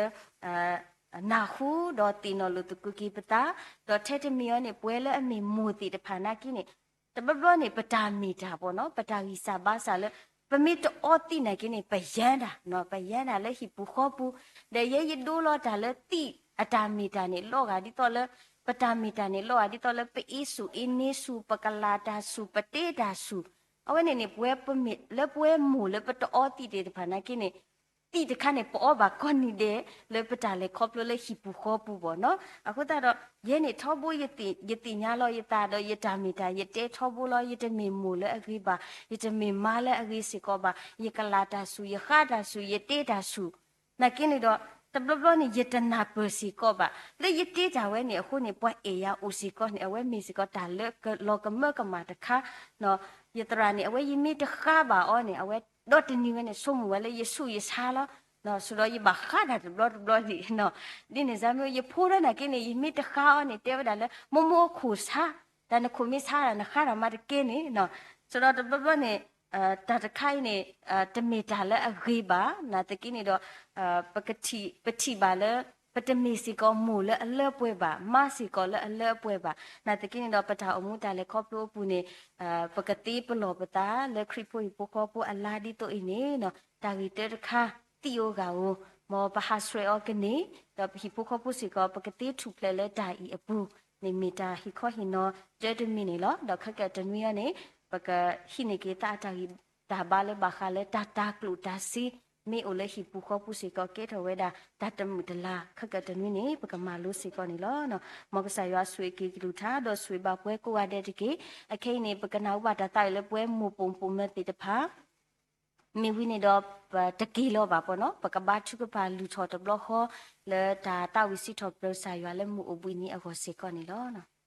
နၢ်ဟူဒီးသ့ၣ်နီၣ်လိာ်သကိးက့ၤပသး, ဒီးထဲတမံၤအံၤန့ၣ် ပဝဲလၢအမ့ၢ်မိၢ်သ့ၣ်တဖၣ်နာ်က့န့ၣ် တဘျီဘျီန့ၣ် ပတၢ်မ့ၢ်တၢ်ဘၣ်နီၤ, ပတၢ်ဂံၢ်စၢ်ဘါစၢ်လၢ ပမ့ၢ်တအီသံးနာ်က့န့ၣ် ပယါတၢ်, ပယါတၢ်လၢဟံၣ်ပူၤဃီပူၤ, ဒီးယဲယဒိလီၤတၢ်လၢသံးအတၢ်မ့ၢ်တၢ်န့ၣ် လီၤဂာ်ဒ်သိးလၢ ပတၢ်မ့ၢ်တၢ်န့ၣ် လီၤဂာ်ဒ်သိးလၢပအ့စူၣ်အ့န့ဆူၣ်, ပကလၤတၢ်ဆူၣ်, ပတဲတၢ်ဆူၣ်, အဝဲန့ၣ်န့ၣ် ပဝဲပမ့ၢ်လၢပဝဲမိၢ်လၢပတအီသံးသ့ၣ်တဖၣ်နာ်က့န့ၣ် သံးတခါန့ၣ် ပအီဘၣ်ကိးနံၤဒဲး လၢပတၢ်လဲၤခီဖျိလၢဟံၣ်ပူၤဃီပူၤဘၣ်နီၤ. အဃိသတးဒီး ယဲန့ၣ်ထီဘိ ယသ့ၣ်ညါလီၤယသးဒီး ယတၢ်မ့ၢ်တၢ် ယတဲထီဘိလီၤ, ယတမ့ၢ်မိၢ်လၢအဂ့ၤဘၣ်, ယတမ့ၢ်မါလၢအဂ့ၤစ့ၢ်ကီးဘၣ်, ယကလၤတၢ်ဆူၣ်, ယဃါတၢ်ဆူၣ်, ယတဲတၢ်ဆူၣ်, နာ်က့န့ၣ်ဒီး တဘျီဘျီန့ၣ် ယတနၢ်ပၢၢ်စ့ၢ်ကီးဘၣ် လၢယတဲတၢ်ဝဲန့ၣ်အဃိန့ၣ် ပှၤအဲၣ်ယၤအိၣ်စ့ၢ်ကီးန့ၣ် အဝဲမ့ၢ်စ့ၢ်ကီးတၢ်လၢလီၤကမၢကမၣ်တခါ, ယသရၣ်န့ၣ် အဝဲယမ့ၢ်တဃါဘၣ်အီၤန့ၣ် အဝဲဒီတနံၤဝဲန့ၣ် ဆိကမိၣ်ဝဲလၢယဆူၣ်ယဆါလီၤ, ဆိဒီးယဘၣ်ဃါတၢ်တဘျီတဘျီလံ, ဒ်န့ၣ်စ့ၢ်မ့ၢ် ယဖိလၢနာ်က့န့ၣ် ယမ့ၢ်တဃါအီၤန့ၣ် တဲဝဲဒၣ်လၢ မိၢ်မိၢ်အခိၣ်ဆါ, တၢ်နခိၣ်မ့ၢ်ဆါဒၣ် နဃါတၢ်မၤတကဲန့ၣ်, ဆိဒီးတဘျီဘျီန့ၣ် တၢ်တခါအံၤန့ၣ် တမ့ၢ်တၢ်လၢအဂ့ၤဘၣ်, နာ်သက့န့ၣ်ဒီး ပထံၣ်ဘၣ်လၢ ပတမ့ၢ်စ့ၢ်ကီးမိၢ်လၢအလၢပှဲၤဘၣ်, မါစ့ၢ်ကီးလၢအလၢပှဲၤဘၣ်, နာ်သက့န့ၣ်ဒီး ပတၢ်အိၣ်မူတၢ်လဲၤခီဖျိအပူၤန့ၣ် ပကသ့ပလီၢ်ပသးလၢခရံာ်ဖိဟံၣ်ဖိဃီဖိအလါဒ်သိးအံၤန့ၣ်, တၢ်ဂ့ၢ်တၢတခါ သံၣ်ဧိၤဂၤဧိၤ, မ်ပဟးဆှဲးအီၤကန့ၢ်, ဒီးပဟံၣ်ဖိဃီဖိစ့ၢ်ကီး ပကသ့ထူၣ်ဖျဲးလၢတၢ်အံၤအပူၤ, န့ၣ်မ့ၢ်တၢ်ဟ့ၣ်ခီဟ့ၣ်နီၤတၢတမံၤန့ၣ်လီၤ. ဒီးခဲကတနွံအံၤန့ၣ် ပကဟံးန့ၢ်က့ၤသးအတၢ်ဂံၢ်တၢ်ဘါလၢဘၣ်ဃးလၢတၢ်တၤကျိၣ်တၤစ့ မ့ၢ်အိၣ်လၢဟံၣ်ပူၤဃီပူၤစ့ၢ်ကီး ကဲထီၣ်ဝဲဒၣ်တၢ်တမုာ်တလၤ ခဲကတနွံန့ၣ် ပကမၤလိစ့ၢ်ကီးန့ၣ်လီၤ. မ်ကစၢ်ယွၤဆိၣ်ဂ့ၤက့ၤကလုၢ်ကထါ ဒီးဆိၣ်ဂ့ၤဘၣ်ပှၤကိးဂၤဒဲးတက့ၢ်. အခဲအံၤန့ၣ် ပကနၢ်ဟူဘၣ်တၢ်သးဝံၣ်လၢပှၤမိၢ်ပိာ်မုၣ်ပိာ်မၢၤသ့ၣ်တဖၣ် မ့ၢ်ဝံၤန့ၣ်ဒီး ပတက့ၤလီၤဘၣ်ပနီၤ, ပကဘါထုကဖၣ်လုၢ်ထီၣ်တဘျီဃီ လၢတၢ်သးဝံၣ်စံးထီၣ်ပတြၢၤကစၢ်ယွၤလၢမုၢ်အိၣ်ဘှံးနံၤအဂီၢ်စ့ၢ်ကီးန့ၣ်လီၤ.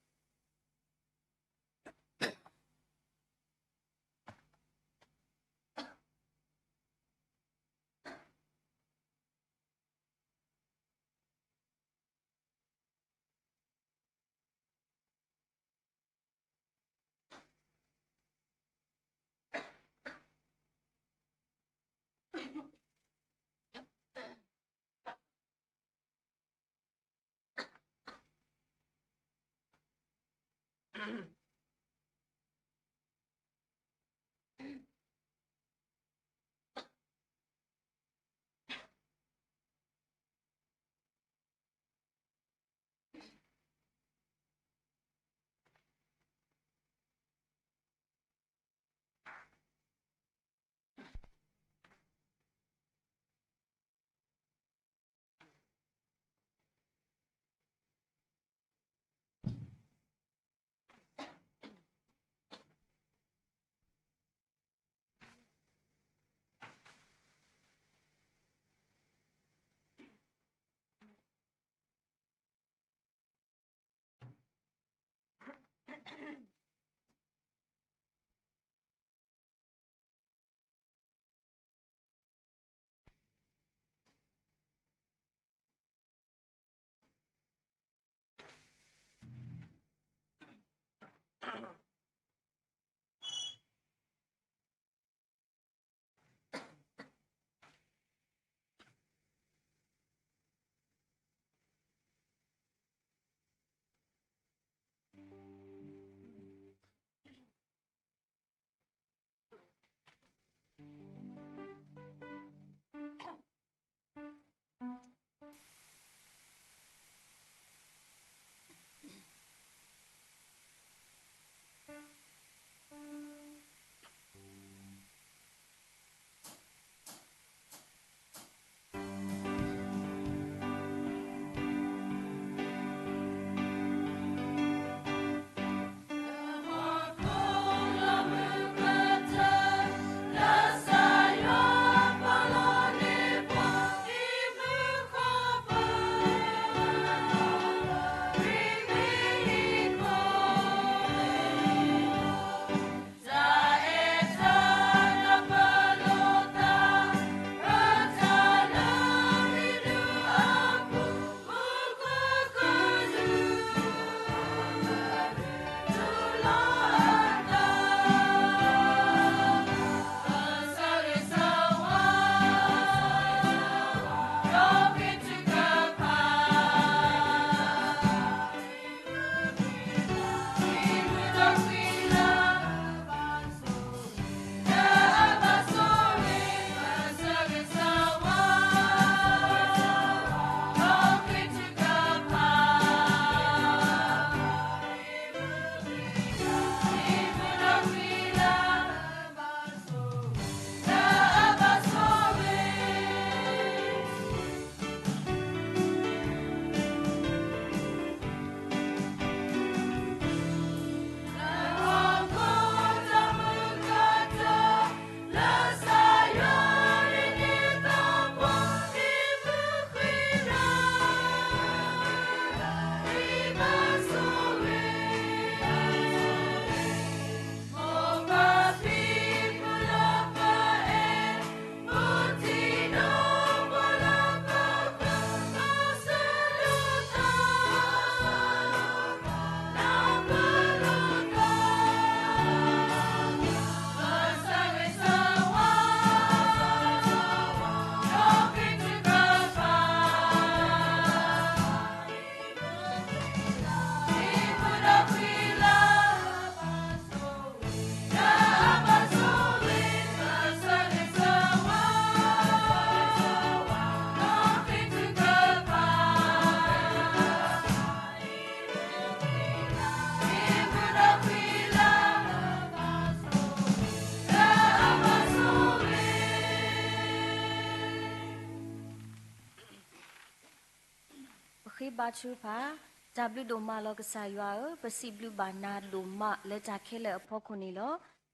ပၢ်ထူဖး, တၢ်ဘျုးဒိၣ်မးလီၤကစၢ်ယွၤဧၢ, ပစံးဘျုးဘၣ်နၤဒိၣ်မးလၢတၢ်ခဲလၢာ်အဖီခိၣ်န့ၣ်လီၤ.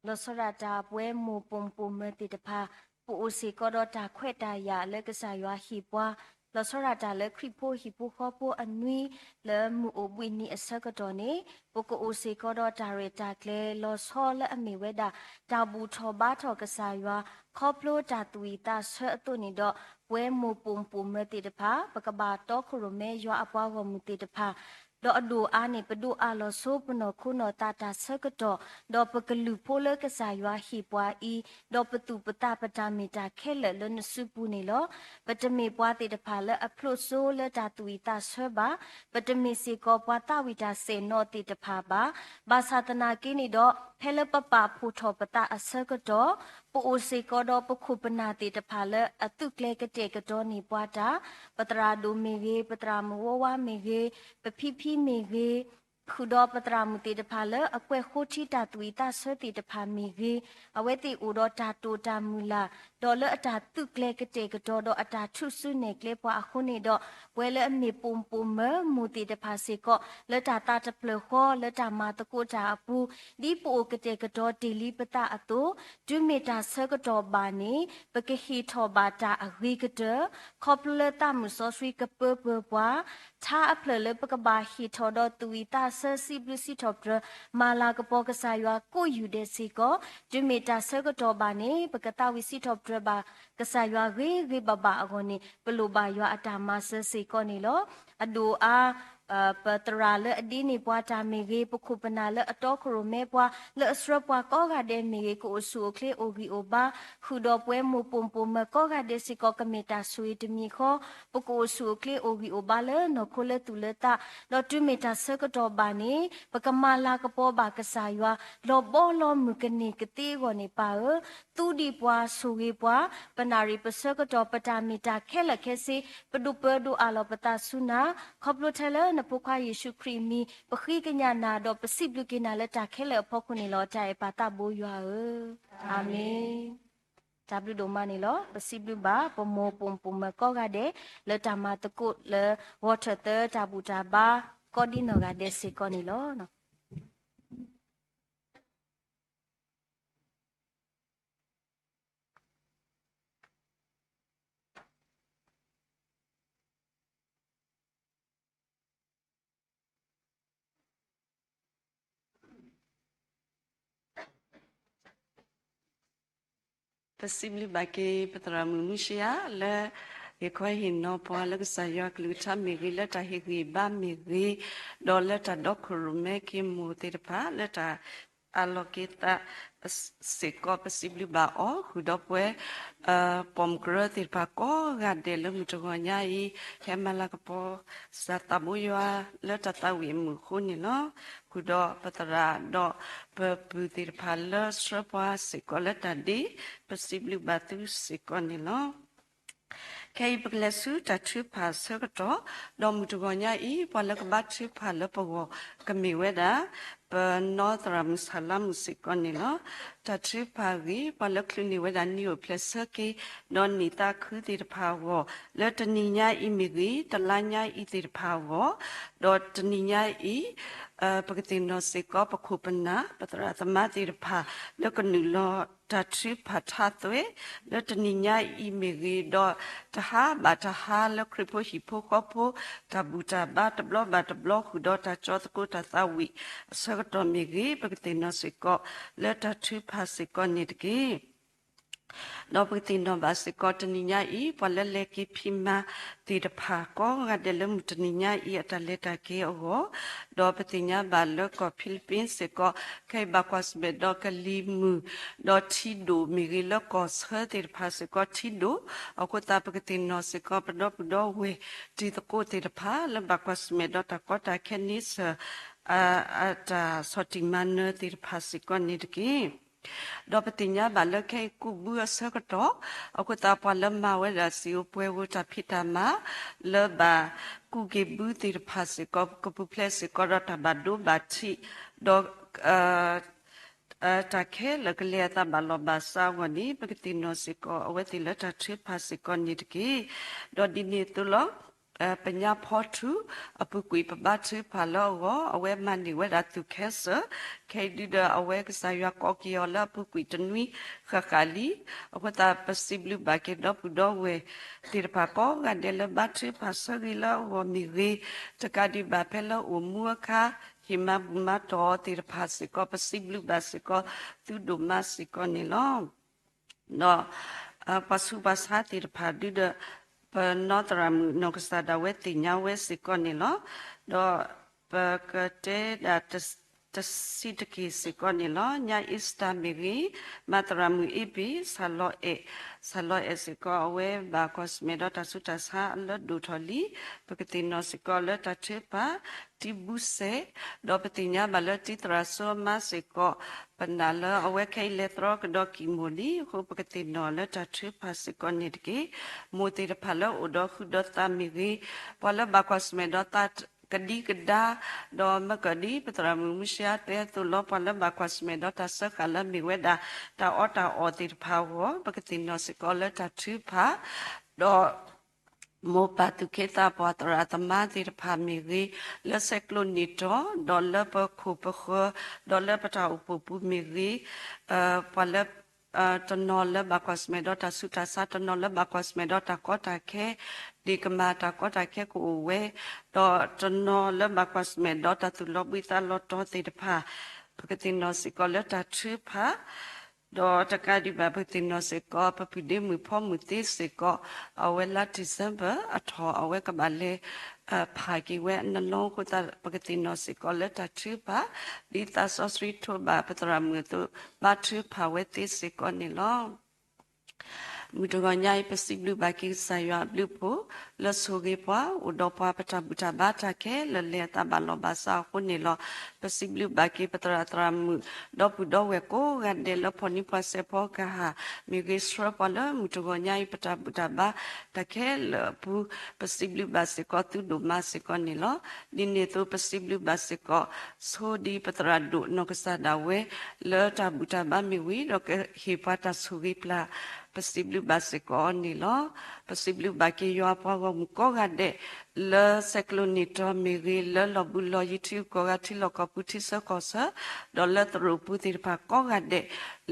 လီၤဆီဒၣ်တၢ်ပဝဲမိၢ်ပိာ်မုၣ်ပိာ်မၢၤသ့ၣ်တဖၣ်, ပအိၣ်စ့ၢ်ကီးဒီးတၢ်ခွဲးတၢ်ယာ်လၢကစၢ်ယွၤဟ့ၣ်ပှၤ, လီၤဆီဒၣ်တၢ်လၢခရံာ်ဖိဟံၣ်ဖိဃီဖိအနွံ လၢမုၢ်အိၣ်ဘှံးနံၤအဆၢကတီၢ်န့ၣ်, ပကအိၣ်စ့ၢ်ကီးဒီးတၢ်ရဲၣ်တၢ်ကျဲၤလီၤဆီလၢအမ့ၢ်ဝဲဒၣ် တၢ်ဘူၣ်ထီၣ်ဘါထီၣ်ကစၢ်ယွၤ, ခီဖျိတၢ်သူၣ်ဝံၣ်သးဆၢအသိးန့ၣ်ဒီး, ပဝဲမိၢ်ပိာ်မုၣ်ပိာ်မၢၤသ့ၣ်တဖၣ် ပကဘၣ်တီခိၣ်ရိၣ်မဲယွၤအပှၤဂီၢ်မုၢ်သ့ၣ်တဖၣ် ဒီးအဒိၣ်အါန့ၣ် ပဒိးအးလီၤဆိပနီၢ်ခိနီၢ်သးတၢ်ဆၢကတီၢ်, ဒီးပကလုၢ်ဖိလၢကစၢ်ယွၤဟ့ၣ်ပှၤအံၤ, ဒီးပသူၣ်ပသးပတၢ်မ့ၢ်တၢ်ခဲလၢာ်လၢနစုပူၤန့ၣ်လီၤ. ပတမ့ၢ်ပှၤသ့ၣ်တဖၣ်လၢအဖျိးစိလၢတၢ်သူၣ်ဝံၣ်သးဆၢဘၣ်, ပတမ့ၢ်စ့ၢ်ကီးပှၤသးဝံၣ်တၢ်စဲၣ်နီၤသ့ၣ်တဖၣ်ဘၣ်. ဘၣ်ဆၣ်သနာ်က့န့ၣ်ဒီး, ဖဲလၢပပာ်ဖှိၣ်ထီၣ်ပသးအဆၢကတီၢ်, ပအိၣ်စ့ၢ်ကီးဒီးပခိၣ်ပနၢ်သ့ၣ်တဖၣ်လၢအသုးကျဲၤကတဲာ်ကတီၤန့ၢ်ပှၤတၢ်, ပသရၣ်ဒိၣ်မ့ၢ်ဂ့ၤ, ပသရၣ်မုၣ်ဝါဝါမ့ၢ်ဂ့ၤ, ပဖံဖံမ့ၢ်ဂ့ၤ, ဃုာ်ဒီးပသရၣ်မုၣ်သ့ၣ်တဖၣ်လၢအကွဲးဃိထံတၢ်သူၣ်ဝံၣ်သးဆၢသ့ၣ်တဖၣ်မ့ၢ်ဂ့ၤ, အဝဲသ့ၣ်အိၣ်ဒီးတၢ်တိာ်တၢ်မုၢ်လၢ်, ဒီးလၢအတၢ်သုးကျဲၤကတဲာ်ကတီၤဒီးအတၢ်ထူၣ်စုနဲၣ်ကျဲပှၤအဃိန့ၣ်ဒီး, ပဝဲလၢအမ့ၢ်ပိာ်မုၣ်ပိာ်မၢၤမိၢ်သ့ၣ်တဖၣ်စ့ၢ်ကီး လၢတၢ်သးတဖျၢၣ်ဃီ လၢတၢ်မၤသကိးတၢ်အပူၤ, ဒ်ပအိၣ်ကတဲာ်ကတီၤတ့ၢ်လံပသးအသိး, တုၤမ့ၢ်တၢ်ဆၢကတီၢ်ဘၣ်န့ၣ် ပကဟ့ၣ်ထီၣ်ဘၣ်တၢ်အဂ့ၤကတၢၢ်, ခီဖျိလၢသးမုၢ်စီဆှံကပၢပၢၤပှၤ, ထါအဖျၢၣ်လၢပကဘၣ်ဟ့ၣ်ထီၣ်ဒီးသူၣ်ဝံၣ်သးဆၢစံးဘျုးစံးထီၣ်ပတြၢၤ မၤလၤကပီၤကစၢ်ယွၤကိးယူၢ်ဒဲးစ့ၢ်ကီး, တုၤမ့ၢ်တၢ်ဆၢကတီၢ်ဘၣ်န့ၣ် ပကသးဝံၣ်စံးထီၣ်ပတြၢၤဘၣ်ကစၢ်ယွၤဂ့ၤဂ့ၤဘၣ်ဘၣ်အဂီၢ်န့ၣ် ပလိၣ်ဘၣ်ယွၤအတၢ်မၤစၢၤစ့ၢ်ကီးန့ၣ်လီၤ. အဒိၣ်အါ ပသရၣ်လၢအဒ့န့ၢ်ပှၤတၢ်မ့ၢ်ဂ့ၤ, ပခိၣ်ပနၢ်လၢအတီခိၣ်ရိၣ်မဲပှၤ လၢအဆှၢပှၤကိးဂၤဒဲးမ့ၢ်ဂ့ၤ, ကအိၣ်ဆူၣ်အိၣ်ချ့အိၣ်ဂံၢ်အိၣ်ဘါ, ဃုာ်ဒီးပဝဲမိၢ်ပိာ်မုၣ်ပိာ်မၢၤကိးဂၤဒဲးစ့ၢ်ကီး ကမ့ၢ်တၢ်ဆိၣ်ဂ့ၤတမံၤဃီ, ပကအိၣ်ဆူၣ်အိၣ်ချ့အိၣ်ဂံၢ်အိၣ်ဘါလၢနီၢ်ခိလၢသူၣ်လၢသး, ဒီးတုၤမ့ၢ်တၢ်ဆၢကတီၢ်ဘၣ်န့ၣ် ပကမၤလၤကပီၤဘၣ်ကစၢ်ယွၤ လီၤဘီလီၤမုၢ်ကန့ၢ်ကသ့အဂီၢ်န့ၣ် ပၢ်ဧၢ, သူဒံးပှၤဆိၣ်ဂ့ၤပှၤ, ပနၣ်ရံၣ်ပဆၢကတီၢ် ပတၢ်မ့ၢ်တၢ်ခဲလၢာ်ခဲဆ့ ပဒိးပၢဒိးအးလီၤပသးဆူနၤ, ခီဖျိထဲလၢနဖိခွါယ့ၣ်ၡူးခရံာ်အမံၤ ပဃ့ကညးနၤဒီးပစံးဘျုးက့ၤနၤလၢတၢ်ခဲလၢာ်အဖီခိၣ်န့ၣ်လီၤ. တၢ်အဲၣ်ပၢ်သးဘိယွၤဧၢ, အၤမ့ၣ်. တၢ်ဘျုးဒိၣ်မးန့ၣ်လီၤ. ပစံးဘျုးဘၣ် ပမိၢ်ပိာ်မုၣ်ပိာ်မၢၤကိးဂၤဒဲး လၢတၢ်မၤသကိးလၢ ဂီၤထၢၣ်သၢတၢ်ဘူၣ်တၢ်ဘါ ကိးဒ်နီၢ်ဂၤဒဲးစ့ၢ်ကီးန့ၣ်လီၤ. ပစံးဘျုးဘၣ်က့ၤ ပသရၣ်မုၣ်မုၢ်ဆံယါ လၢဟ့ၣ်ခီဟ့ၣ်နီၤပှၤလၢကစၢ်ယွၤကလုၢ်ကထါမ့ၢ်ဂ့ၤ, လၢတၢ်ဟ့ၣ်ဂံၢ်ဘါမ့ၢ်ဂ့ၤ, ဒီးလၢတၢ်တီခိၣ်ရိၣ်မဲက့ၤမိၢ်သ့ၣ်တဖၣ် လၢတၢ်အးလီၤက့ၤသးစ့ၢ်ကီး ပစံးဘျုးဘၣ်အီၤ, ဃုာ်ဒီးပဝဲ ပိာ်မုၣ်ကရၢသ့ၣ်တဖၣ်ကိးဂၤဒဲးလၢမုၢ်တဂီၤညါအံၤ ဟဲမၤလၤကပီၤ ကစၢ်သးဘိယွၤ လၢတၢ်သးဝံၣ်အမုၢ်အဃိန့ၣ်လီၤ. ဃုာ်ဒီးပသရၣ်ဒီး ပပုၢ်သ့ၣ်တဖၣ်လၢဆှၢပှၤစ့ၢ်ကီးလၢတၢ်ဒ့, ပစံးဘျုးဘၣ်သုစ့ၢ်ကီးန့ၣ်လီၤ. ခဲအံၤပကလဲၤဆူတၢ်ထုကဖၣ်အဆၢကတီၢ်, ဒီးမုၢ်တဂီၤညါအံၤ ပှၤလၢကဘါထုကဖၣ်လၢပဂီၢ် ကမ့ၢ်ဝဲဒၣ် ပနီၢ်သရၣ်မုၣ်ဆၣ်လါမုၣ်စ့ၢ်ကီးန့ၣ်လီၤ. တၢ်ထုကဖၣ်အဂ့ၢ် ပှၤလၢချုးန့ၢ်ဝဲဒၣ်နံၣ်အိၣ်ဖျဲၣ်ဆၢက့ၤ ဒီးနံၣ်သးခုသ့ၣ်တဖၣ်အဂီၢ် လၢတနံၤညါအံၤမ့ၢ်ဂ့ၤ တလါညါအံၤသ့ၣ်တဖၣ်အဂီၢ်, ဒီးတနံၤညါအံၤ ပကသ့ၣ်နီၣ်စ့ၢ်ကီး ပခိၣ်ပနၢ် ပသရၣ်သမါသ့ၣ်တဖၣ် လၢကနုာ်လီၤတၢ်ထုကဖၣ်ထါသွဲ လၢတနံၤညါအံၤမ့ၢ်ဂ့ၤ, ဒီးတဟါဘၣ်တဟါလၢခရံာ်ဖိဟံၣ်ဖိဃီဖိ တၢ်ဘူၣ်တၢ်ဘါတဘျီဘၣ်တဘျီ ဃုာ်ဒီးတၢ်ကၠီသကိးတၢ်သးဝံၣ်အဆၢကတီၢ်မ့ၢ်ဂ့ၤ, ပကသ့ၣ်နီၣ်စ့ၢ်ကီး လၢတၢ်ထုကဖၣ်စ့ၢ်ကီးန့ၣ်တက့ၢ်. ဒီးပကသ့ၣ်နီၣ်ဘၣ်စ့ၢ်ကီး တနံၤညါအံၤ ပှၤလၢလဲၤက့ၤဖံးမၤသ့ၣ်တဖၣ် ကိးဂၤဒဲးလၢမုၢ်တနံၤညါအံၤ အတၢ်လဲၤတၢ်က့ၤအဂီၢ်, ဒီးပသ့ၣ်ညါဘၣ်လၢကီၢ်ဖံလံးပံးစ့ၢ်ကီး ခဲအံၤဘၣ်ကွၢ်ဆၢၣ်မဲာ်ဒီးကလံၤမုၢ် ဒီးထံဒိၣ်မ့ၢ်ဂ့ၤ လၢကီၢ်ဆၢသ့ၣ်တဖၣ်စ့ၢ်ကီးထံဒိၣ်, အဃိသတး ပကသ့ၣ်နီၣ်စ့ၢ်ကီး ပဒီပုၢ်ဒီဝဲၢ်တံၤသကိးသ့ၣ်တဖၣ် လၢဘၣ်ကွၢ်ဆၢၣ်မဲာ်ဒီးတၢ်ကီတၢ်ခဲန့ဆၢၣ် အတၢ်ဆီၣ်တံၢ်မၤနၢၤသ့ၣ်တဖၣ်စ့ၢ်ကီးန့ၣ်တက့ၢ်. ဒီးပသ့ၣ်ညါဘၣ်လၢခဲအံၤကူးဘုအဆၢကတီၢ်, အဃိသတးပှၤလၢမၤဝဲဒၣ်စံာ်ဧိၤပှဲၤဧိၤတၢ်ဖံးတၢ်မၤ လၢဘၣ်ကူးက့ၤဘုသ့ၣ်တဖၣ်စ့ၢ်ကီး ကပူၤဖျဲးစ့ၢ်ကီးဒီးတၢ်ဘၣ်ဒိဘၣ်ထံး, ဒီး တၢ်ခဲလၢာ်ကလဲၤအသးဘၣ်လီၢ်ဘၣ်စးအဂီၢ်န့ၣ် ပကသ့ၣ်နီၣ်စ့ၢ်ကီး အဝဲသ့ၣ်လၢတၢ်ထုကဖၣ်စ့ၢ်ကီးန့ၣ်တက့ၢ်. ဒီးဒ်န့ၣ်အသိးလီၤ. ပညၣ်ဖီထူ အပူၤကွံာ်ပဘါထုကဖၣ်လၢအဂီၢ် အဝဲမၤန့ၢ်ဝဲဒၣ်သုး cancer ခဲအံၤဒုဒီးအဝဲကစၢ်ယွၤကိးက့ၤအီၤလၢအပူၤကွံာ်တနွံဃၣ်ဃၣ်လံ. အဃိသတး ပစံးဘျုးဘၣ်က့ၤဒီပုၢ်ဒီဝဲၢ်သ့ၣ်တဖၣ်ကိးဂၤဒဲးလၢဘါထုကဖၣ်ဆၢဂ့ၤလၢအဂီၢ်မ့ၢ်ဂ့ၤ, တကးဒံးဘၣ်ဖဲလၢအိၣ်မူအခါ ဟ့ၣ်မၤဘူၣ်မၤတီၢ်အီၤသ့ၣ်တဖၣ်စ့ၢ်ကီး ပစံးဘျုးဘၣ်စ့ၢ်ကီးသုဒိၣ်မးစ့ၢ်ကီးန့ၣ်လီၤ. ဒီး ပှၤဆူးပှၤဆါသ့ၣ်တဖၣ်ဒုဒီး ပနီၢ်သရၣ်မုၣ်နီၢ်ကစၢ်ဒၣ်ဝဲသ့ၣ်ညါဝဲစ့ၢ်ကီးန့ၣ်လီၤ. ဒီးပကတဲဒၣ်တဆံးတက့ၢ်စ့ၢ်ကီးန့ၣ်လီၤ. ညါ Easter မ့ၢ်ဂ့ၤ, မၤသရၣ်မုၣ်အ့ဘ့ၣ် စၢ်လီၤအဲၣ်, စၢ်လီၤအဲၣ်စ့ၢ်ကီး အဝဲဘၣ်ကွၢ်ဆၢၣ်မဲာ်ဒီးတၢ်ဆူးတၢ်ဆါလၢဒိၣ်ထီၣ်လံ. ပကသ့ၣ်နီၣ်စ့ၢ်ကီးလၢတၢ်ထုကဖၣ် တံဘုစဲး, ဒီးပသ့ၣ်ညါဘၣ်လၢတံသရၣ်စီၤမါစ့ၢ်ကီး ပနာ်လၢအဝဲခဲအံၤလဲၤသရီကဒီးကံၢ်မိၢ်လံအဃိ ပကသ့ၣ်နီၣ်လၢတၢ်ထုကဖၣ်စ့ၢ်ကီးန့ၣ်တက့ၢ်. မိၢ်သ့ၣ်တဖၣ်လၢအိၣ်ဒီးဃုာ်ဒီးသးမ့ၢ်ဂ့ၤ, ပှၤလၢဘၣ်ကွၢ်ဆၢၣ်မဲာ်ဒီးသးကဒံကဒါ, ဒီးမ့ၢ်ကဒံ ပသရၣ်မုၣ်မုၢ်ဆှါတဲအသိးလီၤ ပှၤလၢဘၣ်ကွၢ်ဆၢၣ်မဲာ်ဒီးတၢ်စၢဃာ်လၢမ့ၢ်ဝဲဒၣ် တၢ်အီၣ်တၢ်အီသ့ၣ်တဖၣ်အဂီၢ် ပကသ့ၣ်နီၣ်စ့ၢ်ကီးလၢတၢ်ထုကဖၣ်, ဒီး မိၢ်ပၢ်သူၣ်က့သးပှၢ်သရၣ်သမါသ့ၣ်တဖၣ်မ့ၢ်ဂ့ၤ, လၢဆဲးကျိးနံၣ်တီၤ ဒီးလၢပခိၣ်ပဃၢၤ, ဒီးလၢပတၢ်အိၣ်ဖှိၣ်ပူၤမ့ၢ်ဂ့ၤ, ပှၤလၢ တနီၤလၢဘၣ်ကွၢ်ဆၢၣ်မဲာ်ဒီးတၢ်ဆူးတၢ်ဆါ, တနီၤလၢဘၣ်ကွၢ်ဆၢၣ်မဲာ်ဒီးတၢ်ကီတၢ်ခဲ, ဒ့ၣ်ကမၢ်တၢ်ကီတၢ်ခဲကအိၣ်ဝဲ, ဒီးတနီၤလၢဘၣ်ကွၢ်ဆၢၣ်မဲာ်ဒီးတၢ်သူၣ်လီၤဘှံးသးလီၤတီၤသ့ၣ်တဖၣ်, ပကသ့ၣ်နီၣ်စ့ၢ်ကီးလၢတၢ်ထုကဖၣ် ဒီးတကးဒံးဘၣ် ပကသ့ၣ်နီၣ်စ့ၢ်ကီး ပပုၢ်ဒ့မုၣ်ဖီမုၢ်သ့စ့ၢ်ကီး, အဝဲလါ December အထီၣ် အဝဲကဘၣ်လဲၤ ဖးက့ၤဝဲအနီၢ်နီၢ်အဃိသတး ပကသ့ၣ်နီၣ်စ့ၢ်ကီးလၢတၢ်ထုကဖၣ် ဒ်သးစီဆှံထိးဘၣ်ပသရၣ်မုၣ်အသိး ဘါထုကဖၣ်ဝဲသ့စ့ၢ်ကီးန့ၣ်လီၤ. မုၢ်တဂီၤညါအံၤ ပစံးဘျုးဘၣ်က့ၤကစၢ်ယွၤအဘျုးအဖှိၣ် လၢဆိၣ်ဂ့ၤပှၤ အိၣ်ဒီးပှၤ ပတၢ်ဘူၣ်တၢ်ဘါတၢ်ခဲလၢာ် လဲၤအသးဘၣ်လီၢ်ဘၣ်စးအဃိန့ၣ်လီၤ. ပစံးဘျုးဘၣ်က့ၤပသရၣ်သရၣ်မုၣ် ဒီပုၢ်ဒီဝဲၢ်ကိးဂၤဒဲးလၢဖီၣ်နံၤဖီၣ်စဲးဖီကဟၣ် မ့ၢ်ဂ့ၤ ဆှၢပှၤလၢမုၢ်တဂီၤညါအံၤ ပတၢ်ဘူၣ်တၢ်ဘါတၢ်ခဲလၢာ်အပူၤ ပစံးဘျုးဘၣ်စ့ၢ်ကီးသုဒိၣ်မးစ့ၢ်ကီးန့ၣ်လီၤ. ဒ်န့ၣ်အသိး ပစံးဘျုးဘၣ်စ့ၢ်ကီး ဆိဒံးပသရၣ်ဒိၣ်နီၢ်ကစၢ်ဒၣ်ဝဲ လၢတၢ်ဘူၣ်တၢ်ဘါမ့ၢ်ဝံၤ ဒီးကဟ့ၣ်ပှၤတၢ်ဆိၣ်ဂ့ၤပျၢ် ပစံးဘျုးဘၣ်စ့ၢ်ကီးအီၤန့ၣ်လီၤ. ပစံးဘျုးဘၣ်က့ၤယွၤပှၤဂီၢ်မုၢ်ကိးဂၤဒဲး လၢဆဲးကျိးနံၣ်တီၤမ့ၢ်ဂ့ၤ, လၢလီၢ်ဘူးလီၢ်ယံၤ ထံဂုၤကီၢ်ဂၤ ထံလီၢ်ကီၢ်ပူၤ ထံဆၢကီၢ်ဆၢ, ဒီးလၢသရိာ်ပူၤသ့ၣ်တဖၣ်ကိးဂၤဒဲး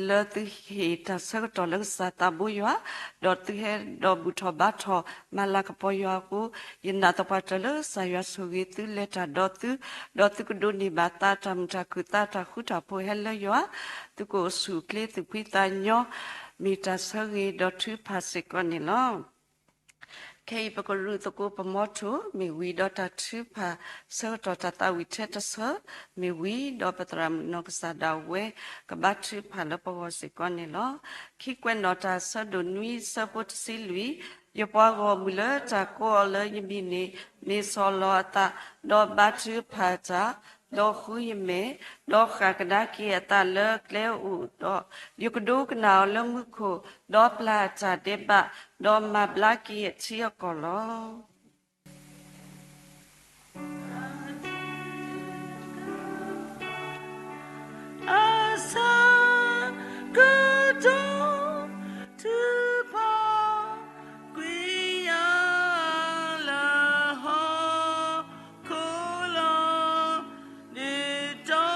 လၢသုဟ့ၣ်တၢ်ဆၢကတီၢ်လၢကစၢ်သးဘိယွၤ, ဒီးသုဟဲဒီးဘူၣ်ထီၣ်ဘါထီၣ် မၤလၤကပီၤယွၤအဃိ, ယနာ်သပှၢ်တၢၢ်လၢကစၢ်ယွၤဆိၣ်ဂ့ၤသု လဲၤတၢ်ဒီးသု, ဒီးသုကဒိးန့ၢ်ဘၣ်သးတၢ်မုာ်တၢ်ခုၣ် သးတၢ်ဃူတၢ်ဖိးဟဲလၢယွၤ, သုကအိၣ်ဆူၣ်အိၣ်ချ့သူၣ်ဖှံသးညီ, မ့ၢ်တၢ်ဆၢဂ့ၤဒီးထုကဖၣ်စ့ၢ်ကီးန့ၣ်လီၤ. ခဲအံၤပကရူၢ်သကိးပမီထိၣ်မ့ၢ်ဝံၤဒီး တၢ်ထုကဖၣ်ဆၢကတီၢ်တၢ်သးဝံၣ်ထဲတဆၢမ့ၢ်ဝံၤဒီး ပသရၣ်မုၣ်နီၢ်ကစၢ်ဒၣ်ဝဲ ကဘါထုကဖၣ်လၢပဂီၢ်စ့ၢ်ကီးန့ၣ်လီၤ. ခံကွဲးနီၣ်တၢ် ဆၢဒိၣ်နွံ ဆၢဖိတဆံလွံၢ်, ယပှၤဂီၢ်မုၢ်လၢတၢ်ကိးအီၤလၢယမံၤန့ၣ် မ့ၢ်ဆီၣ်လီၤအသး, ဒီးဘါထုကဖၣ်တၢ်, ဒီးဃုယမဲာ်, ဒီးဃၣ်ကဒါက့ၤအသးလၢကျဲအိၣ်ဒီး, ယကဒိကနၣ်အီၤလၢမူခိၣ်, ဒီးပျၢ်အတၢ်ဒဲးဘး, ဒီးမၤဘျါက့ၤအထံအကီၢ်လီၤ. အဆၢကတီၢ် ထုကဖၣ်ကွံာ်ယၤလၢဟီၣ်ခိၣ်လီၤ. ဒ်တီ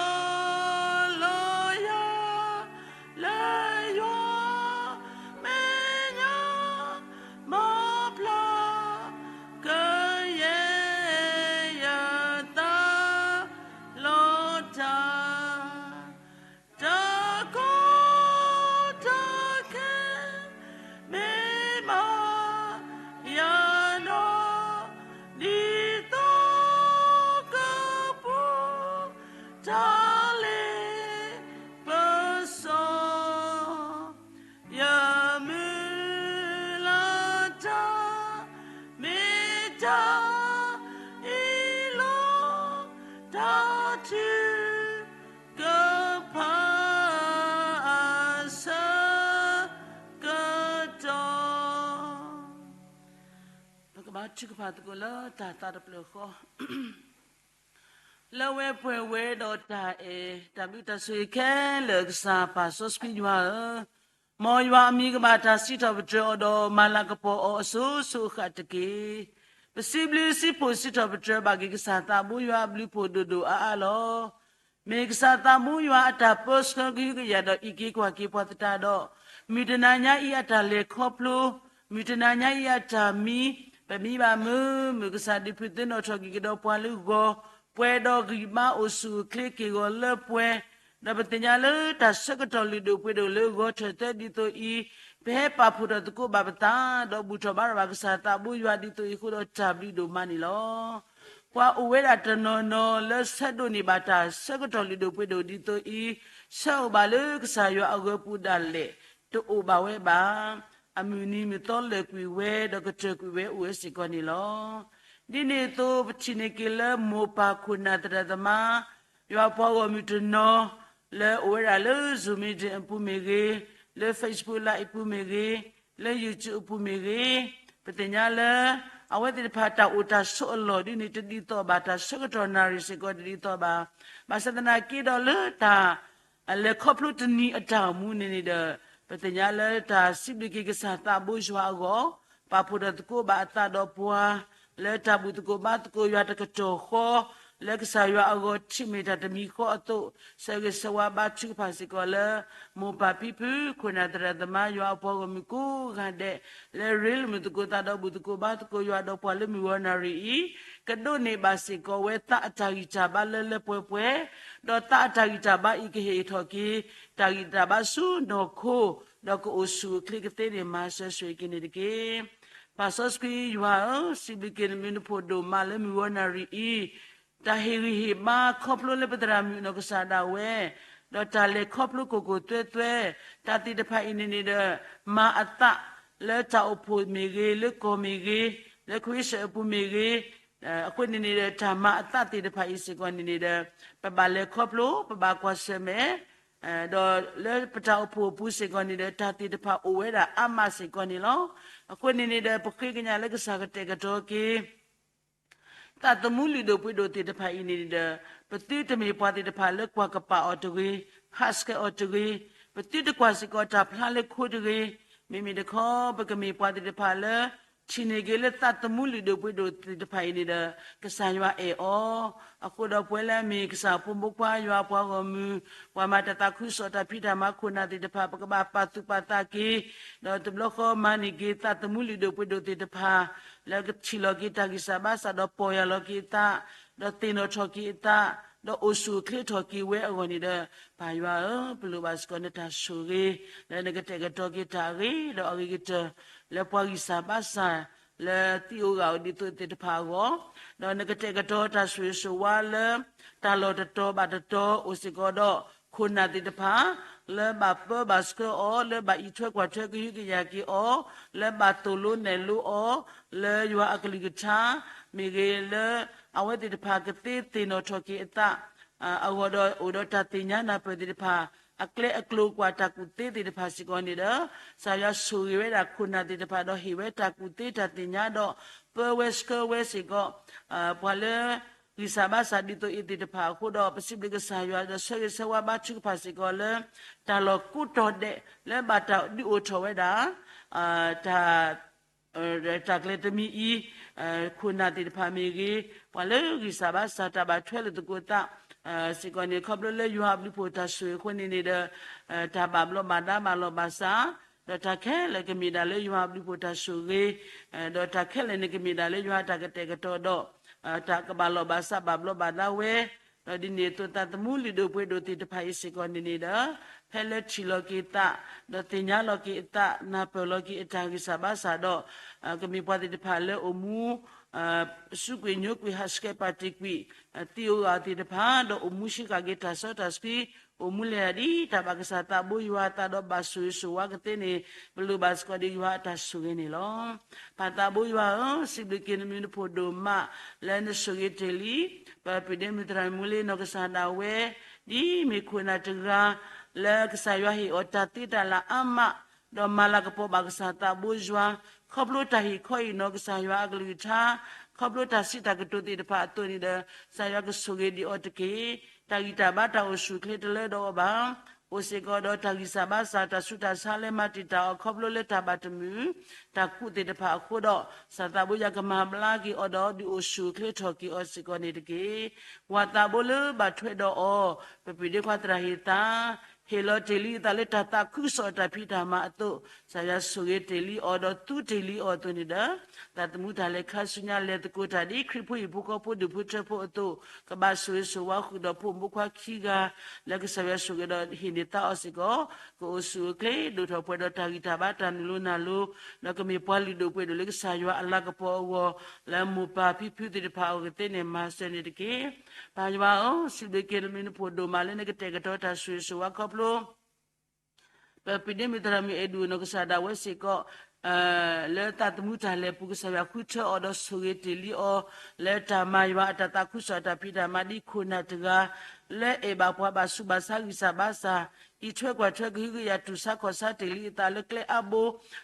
လီၤယၤ လၢယွၤမဲာ်ညါ မၤပျၢ် ကယဲၢ်ယသးလီၤတၢ်, တၢ်ကီတၢ်ခဲ မ့ၢ်မၤယၤဒီး ဒ်သိးကပူၤ တၢ်လ့ပစီ ယမုၢ်လၢ်တၢ် မ့ၢ်တၢ်အ့ၣ်လိာ် တၢ်ထုကဖၣ် အဆၢကတီၢ် ပကဘါထုကဖၣ်သကိးလၢတၢ်သးတဖျၢၣ်ဃီ လၢဝဲပှဲၤဝဲဒီးတၢ်အဲၣ် တၢ်ဘျုးတၢ်ဆိၣ်ဂ့ၤခဲလၢာ် ကစၢ်ပၢ်စီဆှံယွၤဧၢ, မ်ယွၤအမံၤကဘၣ်တၢ်စံးထီၣ်ပတြၢၤအီၤဒီး မၤလၤကပီၤအီၤအစိၤစိၤအဃၣ်တက့ၢ်. ပစံးဘျုးစံးဖှိၣ်စံးထီၣ်ပတြၢၤဘၣ်က့ၤကစၢ်သးဘိယွၤအဘျုးဖှိၣ်ဒိၣ်ဒိၣ်အါအါလီၤ. မ့ၢ်ကစၢ်သးဘိယွၤအတၢ်ပၢဆှၢကဟုကယာ်ဒီးအံးက့ၤကွၢ်က့ၤပှၤသတးဒီး, မုၢ်တနၤညါအံၤအတၢ်လဲၤခီဖျိ, မုၢ်တနၤညါအံၤအတၢ်မံ, ပမံဘၣ်မုာ်မုာ် ကစၢ်ဒုးဖုးသ့ၣ်နီၣ်ထီၣ်က့ၤကဒီးပှၤလၢဂီၤ, ပှဲၤဒီးဂံၢ်ဘါအိၣ်ဆူၣ်အိၣ်ချ့က့ၢ်ဂီၤလၢပှဲၤ ဒီးပသ့ၣ်ညါလၢတၢ်ဆၢကတီၢ်လုၢ်ဒိၣ်ပှ့ၤဒိၣ်လၢဂီၤထၢၣ်သၢဒ်သိးအံၤ, ပဟဲပာ်ဖှိၣ်ထီၣ်သကိးဘၣ်ပသး, ဒီးဘူၣ်ထီၣ်ဘါထီၣ်ဘၣ်ကစၢ်သးဘိယွၤဒ်သိးအံၤအဃိဒီးတၢ်ဘျုးဒိၣ်မးန့ၣ်လီၤ. ပှၤအိၣ်ဝဲဒၣ်တနီၤနီၤလၢဆၢဒိးန့ၢ်ဘၣ်တၢ်ဆၢကတီၢ်လုၢ်ဒိၣ်ပှ့ၤဒိၣ်ဒ်သိးအံၤ, ဆၢအိၣ်ဘၣ်လၢကစၢ်ယွၤအဂၢၤပူၤဒၣ်လဲာ်, တအိၣ်ဘၣ်ဝဲဘၣ်. အမုၢ်နံၤမုၢ်သီလၢာ်ကွံာ်ဝဲ, ဒီးကတၢၢ်ကွံာ်ဝဲအိၣ်ဝဲစ့ၢ်ကီးန့ၣ်လီၤ. ဒ်န့ၣ်အသိး ပထံၣ်န့ၢ်က့ၤလၢမိၢ်ပၢ်ခိၣ်နၢ်သရၣ်သမါ ယွၤပှၤဂီၢ်မုၢ်တနီၤ လၢအိၣ်ဝဲဒၣ်လၢ Zoom meeting အပူၤမ့ၢ်ဂ့ၤ, လၢ Facebook Live အပူၤမ့ၢ်ဂ့ၤ, လၢ YouTube အပူၤမ့ၢ်ဂ့ၤ, ပသ့ၣ်ညါလၢ အဝဲသ့ၣ်တဖၣ်တၢ်အိၣ်တၢ်ဆိးအလီၢ်ဒ်န့ၣ် တဒ်သိးဘၣ်, တၢ်ဆၢကတီၢ်နၣ်ရံၣ်စ့ၢ်ကီးတဒ်သိးဘၣ်. ဘၣ်ဆၣ်သနာ်က့ဒီးလၢတၢ် လဲၤခီဖျိတနံၤအတၢ်အိၣ်မူန့ၣ်န့ၣ်ဒီး, ပသ့ၣ်ညါလၢတၢ်စံးဘျုးက့ၤကစၢ်သးဘိယွၤအဂီၢ်, ပာ်ဖှိၣ်ထီၣ်သကိးဘၣ်အသးဒီးပှၤ လၢတၢ်ဘူၣ်သကိးဘါသကိးယွၤတကတီၢ်ဃီ, လၢကစၢ်ယွၤအဂီၢ်ထံၣ်မ့ၢ်တၢ်တမံၤဃီအသိး, ဆၢဂ့ၤဆၢဝါဘါထုကဖၣ်စ့ၢ်ကီးလၢ မိၢ်ပၢ်ဖံဖု ခိၣ်နၢ်သရၣ်သမါ ယွၤအပှၤဂီၢ်မုၢ်ကိးဂၤဒဲး, လၢရ့လိာ်မုာ်သကိးသးဒီးဘူၣ်သကိးဘါသကိးယွၤဒီးပှၤလၢမုၢ်ဂီၤနၣ်ရံၣ်အံၤ, ကဒိးန့ၢ်ဘၣ်စ့ၢ်ကီးဝဲသးအတၢ်ဂံၢ်တၢ်ဘါလၢလၢပှဲၤပှဲၤ, ဒီးသးအတၢ်ဂံၢ်တၢ်ဘါအံၤကဟ့ၣ်ထီၣ်က့ၤ တၢ်ဂံၢ်တၢ်ဘါဆူနီၢ်ခိ, ဒီးကအိၣ်ဆူၣ်အိၣ်ချ့ကသ့န့ၣ် မၤစၢၤဆိၣ်ဂ့ၤက့ၤန့ၣ်တက့ၢ်. ပၢ်စီဆှံယွၤဧၢ, စံးဘျုးက့ၤနမုၢ်နဖိဒိၣ်မးလၢမုၢ်ဂီၤနၣ်ရံၣ်အံၤ, တၢ်ဟ့ၣ်ဂံၢ်ဟ့ၣ်ဘါခီဖျိလၢပသရၣ်မုၣ်နီၢ်ကစၢ်ဒၣ်ဝဲ, ဒီးတၢ်လဲၤခီဖျိကိၢ်ကိၢ်သွဲသွဲ, တၢ်သ့ၣ်တဖၣ်အံၤန့ၣ်န့ၣ်ဒီး, မၤအသးလၢတၢ်အိၣ်ဖှိၣ်မ့ၢ်ဂ့ၤ, လၢကီၢ်မ့ၢ်ဂ့ၤ, လၢခရံာ်စၢၣ်အပူၤမ့ၢ်ဂ့ၤ, အဃိန့ၣ်န့ၣ်ဒီး တၢ်မၤအသးသ့ၣ်တဖၣ်အံၤစ့ၢ်ကီးန့ၣ်န့ၣ်ဒီး, ပဘၣ်လဲၤခီဖျိ, ပဘၣ်ကွၢ်ဆၢၣ်မဲာ် ဒီးလၢပတၢ်အိၣ်ဖှိၣ်အပူၤစ့ၢ်ကီးန့ၣ်ဒီး တၢ်သ့ၣ်တဖၣ်အိၣ်ဝဲဒၣ်အါမးစ့ၢ်ကီးန့ၣ်လီၤ. အဃိန့ၣ်န့ၣ်ဒီး ပဃ့ကညးလၢကစၢ်ကတဲာ်ကတီၤက့ၤ သးသမူလုၢ်ဒိၣ်ပှ့ၤဒိၣ်သ့ၣ်တဖၣ်အံၤန့ၣ်ဒီး, ပသုတမ့ၢ်ပှၤသ့ၣ်တဖၣ်လၢကွၢ်ကပာ်အီၤတဂ့ၤ, ဟးဆှဲးအီၤတဂ့ၤ, ပသုတကွၢ်စ့ၢ်ကီးတၢ်ဖျါလၢခိတဂ့ၤ, မ့မ့ၢ်တခီ ပကမ့ၢ်ပှၤသ့ၣ်တဖၣ်လၢ ထံၣ်န့ၢ်က့ၤလၢသးသမူလုၢ်ဒိၣ်ပှ့ၤဒိၣ်သ့ၣ်တဖၣ်အံၤန့ၣ်ဒီး ကစၢ်ယွၤအဲၣ်အီၤ, အဃိဒီးပဝဲလၢအမ့ၢ်ကစၢ်ဖိမုၣ်ဖိခွါ ယွၤအပှၤဂီၢ်မုၢ်, ပှၤမၤတၢ်သးခုကစီၣ်တၢ်ဖံးတၢ်မၤခိၣ်နၢ်သ့ၣ်တဖၣ် ပကဘၣ်ပာ်သူၣ်ပာ်သးက့ၤ, ဒီးတဘျီဃီမၤန့ၢ်က့ၤသးသမူလုၢ်ဒိၣ်ပှ့ၤဒိၣ်သ့ၣ်တဖၣ် လၢကထံၣ်လီၤက့ၤတၢ်ဂံၢ်စၢ်ဘါစၢ်ဒီးပီၢ်ယၢ်လီၤက့ၤအသး, ဒီးသ့ၣ်နီၣ်ထီၣ်က့ၤအသး, ဒီးအိၣ်ဆူၣ်အိၣ်ချ့ထီၣ်က့ၤဝဲအဂီၢ်န့ၣ်ဒီး, ပၢ်ယွၤဧၢ, ပလိၣ်ဘၣ်စ့ၢ်ကီးနတၢ်ဆိၣ်ဂ့ၤ, လၢနကတဲာ်ကတီၤက့ၤတၢ်အဂ့ၤဒီးအဂ့ၤကတၢၢ်, လၢပှၤဂံၢ်စၢ်ဘါစၢ် လၢသံၣ်အိၣ်ဂၢၢ်အိၣ်ဒ်သိးသ့ၣ်တဖၣ်အဂီၢ်, ဒီးနကတဲာ်ကတီၤတၢ်ဆိၣ်ဂ့ၤဆိၣ်ဝါလၢ တၢ်လီၢ်တတီၤဘၣ်တတီၤအိၣ်စ့ၢ်ကီးဒီး ခိၣ်နၢ်သ့ၣ်တဖၣ် လၢဘၣ်ပၢဘၣ်ဆှၢအီၤ, လၢဘၣ်အံးထွဲကွၢ်ထွဲကဟုကယာ်က့ၤအီၤ, လၢဘၣ်သိၣ်လိနဲၣ်လိအီၤ, လၢယွၤအကလုၢ်ကထါ မ့ၢ်ဂ့ၤလၢ အဝဲသ့ၣ်တဖၣ်ကသ့သ့ၣ်နီၣ်ထီၣ်က့ၤအသး အဂီၢ်ဒီးအိၣ်ဒီးတၢ်သ့ၣ်ညါနၢ်ပၢၢ်သ့ၣ်တဖၣ်, အကျဲအကျိၤကွၢ်တၢ်ကူၣ်သ့သ့ၣ်တဖၣ်စ့ၢ်ကီးန့ၣ်ဒီး, ကစၢ်ယွၤဆိၣ်ဂ့ၤဝဲဒၣ်ခိၣ်နၢ်သ့ၣ်တဖၣ်ဒီးဟ့ၣ်ဝဲတၢ်ကူၣ်သ့တၢ်သ့ၣ်ညါဒီး ပၢဝဲဆှၢဝဲစ့ၢ်ကီး ပှၤလၢ ဂံၢ်စၢ်ဘါစၢ်ဒ်သိးအံၤသ့ၣ်တဖၣ်အဃိဒီး ပစံးဘျုးကစၢ်ယွၤဒီးဆၢဂ့ၤဆၢဝါဘါထုကဖၣ်စ့ၢ်ကီးလၢ တၢ်လီၢ်ကိးတီၤဒဲး လၢဘၣ်တၢ်ဒုးအိၣ်ထီၣ်ဝဲဒၣ် တၢ် တၢ်ကျဲတမံၤအံၤ ခိၣ်နၢ်သ့ၣ်တဖၣ်မ့ၢ်ဂ့ၤ, ပှၤလၢဂံၢ်စၢ်ဘါစၢ်တၢ်ဘၣ်ထွဲလိာ်သကိးသး စ့ၢ်ကီးန့ၣ် ခီဖျိလၢယွၤအဘျုးဖှိၣ်တၢ်ဆိၣ်ဂ့ၤအဃိန့ၣ်န့ၣ်ဒီး တၢ်ဘၣ်ဘျီးဘၣ်ဒါဘၣ်လီၢ်ဘၣ်စး ဒီးတၢ်ခဲလၢာ်ကမ့ၢ်ဒၣ်လၢယွၤအဘျုးဖှိၣ်တၢ်ဆိၣ်ဂ့ၤ, ဒီးတၢ်ခဲလၢာ်န့ၣ်ကမ့ၢ်ဒၣ်လၢယွၤတၢ်ကတဲာ်ကတီၤဒီး တၢ်ကဘၣ်လီၢ်ဘၣ်စးဘၣ်ဘျီးဘၣ်ဒါဝဲ, ဒီးဒ်န့ၣ်အသိးသးသမူလုၢ်ဒိၣ်ပှ့ၤဒိၣ်သ့ၣ်တဖၣ်အံၤစ့ၢ်ကီးန့ၣ်န့ၣ်ဒီး ဖဲလၢထံၣ်လီၤက့ၤသး ဒီးသ့ၣ်ညါလီၤက့ၤအသး နၢ်ပၢၢ်လီၤက့ၤအတၢ်ဂံၢ်စၢ်ဘါစၢ်ဒီး ကမ့ၢ်ပှၤသ့ၣ်တဖၣ်လၢအိၣ်မူ စူးကွံာ်ညိကွံာ်ဟးဆှဲးပာ်တ့ၢ်ကွံာ် သံၣ်အိၣ်ဂၢၢ်သ့ၣ်တဖၣ် ဒီးအိၣ်မူဆ့ကၤက့ၤတၢ်စီတၢ်ဆှံ အိၣ်မူလဲၤဒ်တၢ်ဘၣ်ကစၢ်သးဘိယွၤအသးဒီးဘၣ်ဆိၣ်ဂ့ၤဆိၣ်ဝါကသ့န့ၣ် ပလိၣ်ဘၣ်စ့ၢ်ကီးဒီးယွၤအတၢ်ဆိၣ်ဂ့ၤန့ၣ်လီၤ. ပၢ်သးဘိယွၤဧၢ, စံးဘျုးက့ၤနမုၢ်နဖိဒိၣ်မး လၢနဆိၣ်ဂ့ၤတ့ၢ်လံ ပပုၢ်ဒ့မုၣ်သရၣ်မုၣ်လၢနီၢ်ကစၢ်ဒၣ်ဝဲ ဒ်မ့ၢ်ခိၣ်နၢ်တဂၤ လၢကစၢ်ယွၤဟ့ၣ်အီၤတၢ်သ့တၢ်လၢ်အါမး ဒီးမၤလၤကပီၤဘၣ်ကစၢ်သးဘိယွၤ ခီဖျိတၢ်ဟ့ၣ်ခီဟ့ၣ်နီၤကစၢ်ယွၤအကလုၢ်ကထါ ခီဖျိတၢ်စံးတၢ်ကတိၤသ့ၣ်တဖၣ်အသိးန့ၣ်ဒီး ကစၢ်ယွၤကဆိၣ်ဂ့ၤဒံးအီၤတက့ၢ်. တၢ်ဂံၢ်တၢ်ဘါတၢ်အိၣ်ဆူၣ်အိၣ်ချ့တလၢဒီးအီၤဘၣ်. အိၣ်စ့ၢ်ကီးဒီးတၢ်ဂံၢ်စၢ်ဘါစၢ် တၢ်ဆူးတၢ်ဆါလၢမၤတံာ်တာ်အီၤခီဖျိလၢတၢ်ဘၣ်တမုာ် တၢ်ကူးသ့ၣ်တဖၣ်အဃိဒီး ကစၢ်သးဘိယွၤကမၤဘျါက့ၤအီၤဒီးဒုးအိၣ်ဆူၣ်အိၣ်ချ့ထီၣ်က့ၤအီၤစ့ၢ်ကီးန့ၣ်တက့ၢ်. ပှၤသးဘိလၢဘၣ်ထွဲဒီးအီၤ ပပှ့ၤဒ့ခွါသရၣ်ဟ့ၣ်သါ ဟ့ၣ်လီၤတ့ၢ်လံအသးလၢတၢ်သးခုကစီၣ်အတၢ်ဖံးတၢ်မၤအသိး ကစၢ်ယွၤဆိၣ်ဂ့ၤတ့ၢ်လံအီၤ ဒီးသူတ့ၢ်လံအီၤအသိးန့ၣ်ဒီး သးသမူတၢ်လဲၤခါဆူညါလဲၤသကိးတၢ်ဒ်ခရံာ်ဖိဟံၣ်ဖိဃီဖိဒူၣ်ဖိထၢဖိအသိး ကဘၣ်ဆိၣ်ဂ့ၤဆိၣ်ဝါဃုာ်ဒီးဖိမုၣ်ဖိခွါခံဂၤ လၢကစၢ်ယွၤဆိၣ်ဂ့ၤဒီးဟ့ၣ်န့ၢ်သါအီၤစ့ၢ်ကီး ကအိၣ်ဆူၣ်အိၣ်ချ့ ဒိၣ်ထီၣ်ပှဲၤဒီးတၢ်ဂံၢ်တၢ်ဘါတၢ်နုာ်လီၤနၢ်လီၤ ဒီးကမ့ၢ်ပှၤလုၢ်ဒိၣ်ပှ့ၤဒိၣ်လၢကစၢ်ယွၤအလၤကပီၤအဂီၢ် လၢမိၢ်ပၢ်ဖံဖုသ့ၣ်တဖၣ်အဂီၢ်ကသ့န့ၣ် မၤစၢၤန့ၣ်တက့ၢ်. ပၢ်ယွၤဧၢ, စံးဘျုးက့ၤနမံၤနဖိဒိၣ်မးလၢနကတဲာ်ကတီၤတၢ်ဆိၣ်ဂ့ၤဆိၣ်ဝါခီဖျိ ပပှ့ၤဒ့မုၣ်သရၣ်မုၣ်အဲၣ်ဒူၣ်နီၢ်ကစၢ်ဒၣ်ဝဲစ့ၢ်ကီး လၢသးသမူတၢ်လဲၤပူၤ ကစၢ်ယွၤဃုထၢအီၤဒီးဆိၣ်ဂ့ၤတ့ၢ်လံအီၤ လၢတၢ်မၤယွၤအတၢ်သးခုကစီၣ်အတၢ်ဖံးတၢ်မၤဒ်ခိၣ်နၢ်တဂၤ လၢအဲၣ်ဘၣ်ပှၤဘၣ်ဆူးဘၣ်ဆါဂံၢ်စၢ်ဘါစၢ် အံးထွဲကွၢ်ထွဲကဟုကယာ်တူၢ်ဆါခီၣ်ဆါတ့ၢ်လံအသးလၢကျဲအါဘိ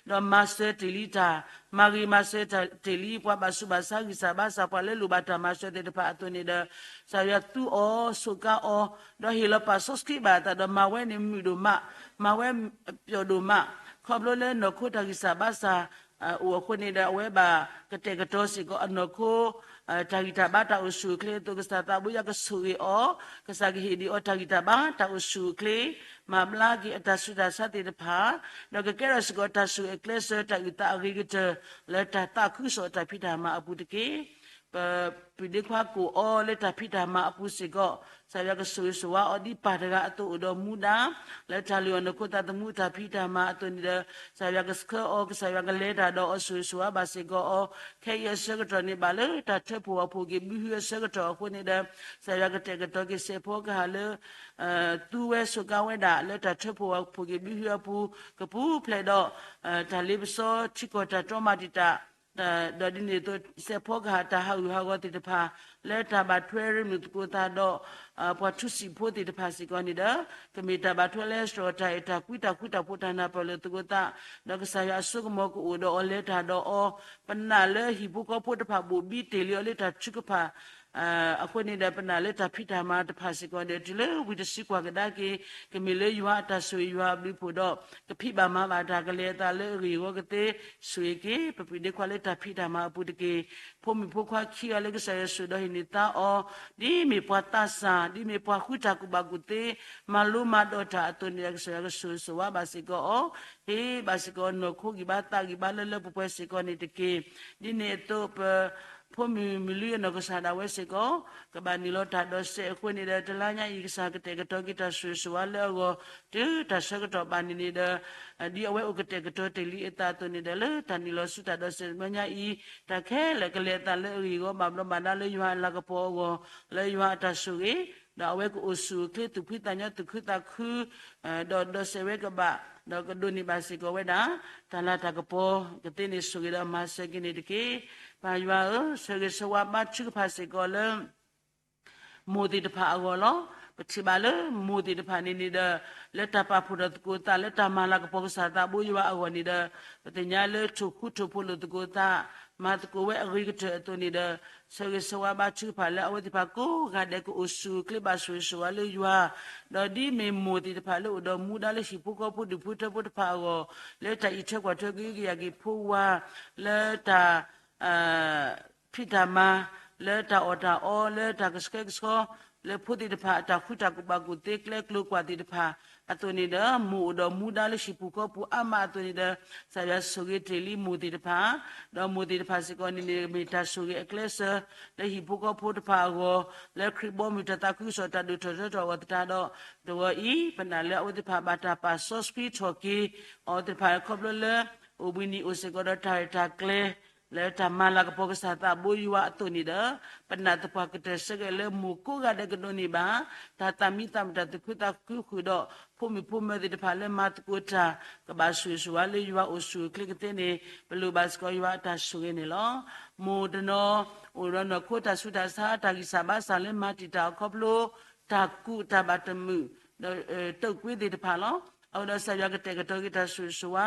ဒီးမၤစၢၤတ့ၢ်လံတၢ် မၤဂ့ၤမၤစၢၤတ့ၢ်လံ ပှၤဘၣ်ဆူးဘၣ်ဆါဂံၢ်စၢ်ဘါစၢ် ပှၤလၢလိၣ်ဘၣ်တၢ်မၤစၢၤသ့ၣ်တဖၣ်အသိးန့ၣ်ဒီး ကစၢ်ယွၤသူအီၤ ဆိးကါအီၤ ဒီးဟ့ၣ်လီၤပာ်စီဆှံဘၣ်အသးဒီးမၤဝဲန့ၣ်မုာ်ဒိၣ်မး မၤဝဲပျီဒိၣ်မး ခီဖျိလၢနီၢ်ခိတၢ်ဂံၢ်စၢ်ဘါစၢ် အိၣ်အဃိန့ၣ်ဒီး အဝဲဘၣ်ကတဲာ်ကတီၤစ့ၢ်ကီးအနီၢ်ခိ တၢ်ဂံၢ်တၢ်ဘါတၢ်အိၣ်ဆူၣ်အိၣ်ချ့အသိး ကစၢ်သးဘိယွၤကဆိၣ်ဂ့ၤအီၤ ကစၢ်ကဟ့ၣ်ဒံးအီၤတၢ်ဂံၢ်တၢ်ဘါ တၢ်အိၣ်ဆူၣ်အိၣ်ချ့ မၤဘျါက့ၤအတၢ်ဆူးတၢ်ဆါသ့ၣ်တဖၣ် ဒီးကကဲထီၣ်စ့ၢ်ကီးတၢ်ဆိၣ်ဂ့ၤအကျဲးစၢး တၢ်အုၣ်သးအဂ့ၤကတၢၢ် လၢတၢ်သးခုကစီၣ်အတၢ်ဖံးတၢ်မၤအပူၤတက့ၢ်. ပပှ့ၤဒ့ခွါကိၣ်အီၤလၢတၢ်ဖံးတၢ်မၤအပူၤစ့ၢ်ကီး ကစၢ်ယွၤကဆိၣ်ဂ့ၤဆိၣ်ဝါအီၤဒ်ပၢ်တဂၤအသိးအိၣ်ဒီးမူဒါ လၢတၢ်လုၢ်အီၣ်နီၢ်ခိသးသမူတၢ်ဖံးတၢ်မၤအသိးန့ၣ်ဒီး ကစၢ်ယွၤကဆှၢအီၤ ကစၢ်ယွၤကလဲၤတၢ်ဒီးအီၤဆိၣ်ဂ့ၤဆိၣ်ဝါဘၣ်စ့ၢ်ကီးအီၤ ခဲအံၤအဆၢကတီၢ်န့ၣ်ဘၣ်လၢတၢ်ထၢဖှိၣ်အီၣ်ဖှိၣ်က့ၤဘုဟုအဆၢကတီၢ်အဃိန့ၣ်ဒီး ကစၢ်ယွၤကတဲာ်ကတီၤက့ၤစဲးဖီကဟၣ်လၢ သူဝဲဆိးကါဝဲဒၣ်လၢတၢ်ထၢဖှိၣ်အီၣ်ဖှိၣ်က့ၤဘုဟုအပူၤ ကပူၤဖျဲးဒီး တၢ်လ့ပစီထံကီၢ်တၢ်တြီမၤတံာ်တာ် ဒီးဒ်န့ၣ်အသိး စဲးဖီကဟၣ်တၢ်ဟးဂူာ်ဟးဂီၤသ့ၣ်တဖၣ် လၢတၢ်ဘၣ်ထွဲရ့မုၢ်သကိးသးဒီး ပှၤထူစံာ်ဖိသ့ၣ်တဖၣ်စ့ၢ်ကီးန့ၣ်ဒီး ကမ့ၢ်တၢ်ဘၣ်ထွဲလၢစရီတၢ်အဲၣ်တၢ်ကွံတၢ်ဃူတၢ်ဖိးတၢ်နၢ်ပၢၢ်လိာ်သကိးသး ဒီးကစၢ်ယွၤအစိကမီၤကအိၣ်ဒီးအီၤလဲၤတၢ်ဒီးအီၤ ပနာ်လၢဟံၣ်ဖိဃီဖိတဖၣ်ဘိၣ်ဘံတ့ၢ်လံအီၤလၢတၢ်ထုကဖၣ် အဃိန့ၣ်ဒီး ပနာ်လၢတၢ်ဖံးတၢ်မၤတဖၣ်စ့ၢ်ကီးဒီး တုၤလၢဝံၤတစုကွၢ်ကဒါက့ၤ ကမ့ၢ်လၢယွၤအတၢ်ဆိၣ်ဂ့ၤယွၤအဘျုးအဖှိၣ်ဒီး ကဖံးဘၣ်မၤဘၣ်တၢ်ကလဲၤအသးလၢအဂ့ၢ်အဂီၢ်ကသ့ ဆိၣ်ဂ့ၤက့ၤ ပပှ့ၤဒ့ခွါလၢတၢ်ဖံးတၢ်မၤအပူၤတက့ၢ်. ဖိမုၣ်ဖိခွါခံဂၤလၢကစၢ်ယွၤဆိၣ်ဒီးဟ့ၣ်န့ၢ်သါအီၤ ဒ်မ့ၢ်ပှၤသးစၢ် ဒ်မ့ၢ်ပှၤဃုတၢ်ကူၣ်ဘၣ်ကူၣ်သ့ မၤလိမၤဒိးတၢ်အသိးန့ၣ်ဒီး ကစၢ်ယွၤကဆိၣ်ဂ့ၤဆိၣ်ဝါဘၣ်စ့ၢ်ကီးအီၤ ဟ့ၣ်ဘၣ်စ့ၢ်ကီးနီၢ်ခိဂံၢ်ဘါသးဂံၢ်ဘါလၢလၢပှဲၤပှဲၤစ့ၢ်ကီးန့ၣ်တက့ၢ်. ဒ်န့ၣ်အသိးပ ဖိမုၣ်မုၢ်လွံၢ်အနီၢ်ကစၢ်ဒၣ်ဝဲစ့ၢ်ကီး ကဘၣ်နုာ်လီၤတၢ်ဒိးစဲးအဃိန့ၣ်ဒီး တလါညါအံၤ ကစၢ်ကတဲာ်ကတီၤက့ၤတၢ်ဆိၣ်ဂ့ၤဆိၣ်ဝါလၢအဂီၢ် တုၤတၢ်ဆၢကတီၢ်ဘၣ်န့ၣ်န့ၣ်ဒီး ဒ်အဝဲအိၣ်ကတဲာ်ကတီၤတ့ၢ်လံအသးအသိးန့ၣ်ဒီး လၢတၢ်နုာ်လီၤဆူတၢ်ဒိးစဲးတဘျီညါအံၤ တၢ်ခဲလၢာ်ကလဲၤအသးလၢအဂ့ၢ်အဂီၢ် ဘၣ်ဘျီးဘၣ်ဒါလၢယွၤအလၤကပီၤအဂီၢ် လၢယွၤအတၢ်ဆိၣ်ဂ့ၤ ဒီးအဝဲကအိၣ်ဆူၣ်အိၣ်ချ့သူၣ်ဖှံသးညီသူၣ်ခုသးခု ဒီးဒိးစဲးဝဲကဘၣ် ဒီးကဒိးန့ၢ်ဘၣ်စ့ၢ်ကီးဝဲဒၣ် တၢ်လၤတၢ်ကပီၤကသ့န့ၣ် ဆိၣ်ဂ့ၤဒီးမၤစၢၤက့ၤန့ၣ်တက့ၢ်. ပၢ်ယွၤဧၢ, ဆၢဂ့ၤဆၢဝါဘါထုကဖၣ်စ့ၢ်ကီးလၢ မိၢ်သ့ၣ်တဖၣ်အဂီၢ်လီၤ. ပထံၣ်ဘၣ်လၢမိၢ်သ့ၣ်တဖၣ်န့ၣ်န့ၣ်ဒီး လၢတၢ်ပာ်ဖှိၣ်ထီၣ်သကိးသး လၢတၢ်မၤလၤကပီၤကစၢ်သးဘိယွၤအဂီၢ်န့ၣ်ဒီး ပသ့ၣ်ညါလၢထိၣ်ဃူထိၣ်ဖိးလိာ်သကိးသး မၤသကိးဝဲအဂ့ၤကတၢၢ်အသိးန့ၣ်ဒီး ဆၢဂ့ၤဆၢဝါဘါထုကဖၣ်လၢအဝဲသ့ၣ်တဖၣ်ကိးဂၤဒဲးကအိၣ်ဆူၣ်အိၣ်ချ့ဘၣ်ဆိၣ်ဂ့ၤဆိၣ်ဝါလၢယွၤ ဒီးဒ်မ့ၢ်မိၢ်သ့ၣ်တဖၣ်လၢအိၣ်ဒီးမူဒါလၢဟံၣ်ဖိဃီဖိဒူၣ်ဖိထၢဖိတဖၣ်အဂီၢ် လၢတၢ်အံးထွဲကွၢ်ထွဲကဟုကယာ်က့ၤဖိဝၤ လၢတၢ် ဖံးတၢ်မၤ လၢတၢ်အီၣ်တၢ်အီ လၢတၢ်ကဆှဲကဆှီ လၢဖိသ့ၣ်တဖၣ် တၢ်ဃူတၢ်ကူၣ်ဘၣ်ကူၣ်သ့ ကျဲကျိၤကွာ်သ့ၣ်တဖၣ်အသိးန့ၣ်ဒီး မိၢ်အိၣ်ဒီးမူဒါလၢဟံၣ်ပူၤဃီပူၤအါမးအသိးန့ၣ်ဒီး ကစၢ်ယွၤဆိၣ်ဂ့ၤတ့ၢ်လံမိၢ်သ့ၣ်တဖၣ် ဒီးမိၢ်သ့ၣ်တဖၣ်စ့ၢ်ကီးန့ၣ်န့ၣ် မ့ၢ်တၢ်ဆိၣ်ဂ့ၤအကျဲးစၢး လၢဟံၣ်ဖိဃီဖိတဖၣ်အဂီၢ် လၢခရံာ်ဘီမုၢ်တၢ်သးခုကစီၣ်တၢ်ဒိၣ်ထီၣ်ထီထီၣ်အဂီၢ်သတးဒီး တဂီၤအံၤ ပနာ်လၢအဝဲသ့ၣ်တဖၣ်ဘၣ်တၢ်ပာ်စီဆှံထီၣ်က့ၤ အဝဲသ့ၣ်တဖၣ်ခီဖျိလၢ အိၣ်ဘှံးနံၤအိၣ်စ့ၢ်ကီးဒီးတၢ်ရဲၣ်တၢ်ကျဲၤ လၢတၢ်မၤလၤကပီၤကစၢ်သးဘိယွၤအသိးန့ၣ်ဒီး ပနာ်သပှၢ်ကတၢၢ်ဆၢက့ၤလၢမိၢ်ကိးဂၤဒဲးကဒိးန့ၢ်ဘၣ် တၢ်သးမံသးမုာ်တၢ်သူၣ်ခုသးခုဃုာ်ဒီး ဖိမုၣ်ဖိမၢၤသ့ၣ်တဖၣ်လၢမၤသကိးတၢ် ကဘၣ်ဆိၣ်ဂ့ၤဆိၣ်ဝါလၢယွၤအိၣ်ဆူၣ်အိၣ်ချ့ကသ့န့ၣ် ပလိၣ်ဘၣ်စ့ၢ်ကီးယွၤအတၢ်ဆိၣ်ဂ့ၤန့ၣ်လီၤ. မိၢ်တနီၤ အိၣ်ဒီးနီၢ်ခိတၢ်ဆူးတၢ်ဆါ တၢ်ဂံၢ်စၢ်ဘါစၢ်လၢမၤတံာ်တာ်အီၤခီဖျိ တၢ်ကူးတၢ်ဘၣ်တမုာ် ဒီး တုးကွံသ့ၣ်တဖၣ်လီၤ. အဃိဒီးကစၢ်ယွၤကတဲာ်ကတီၤက့ၤတၢ်ဆိၣ်ဂ့ၤဆိၣ်ဝါ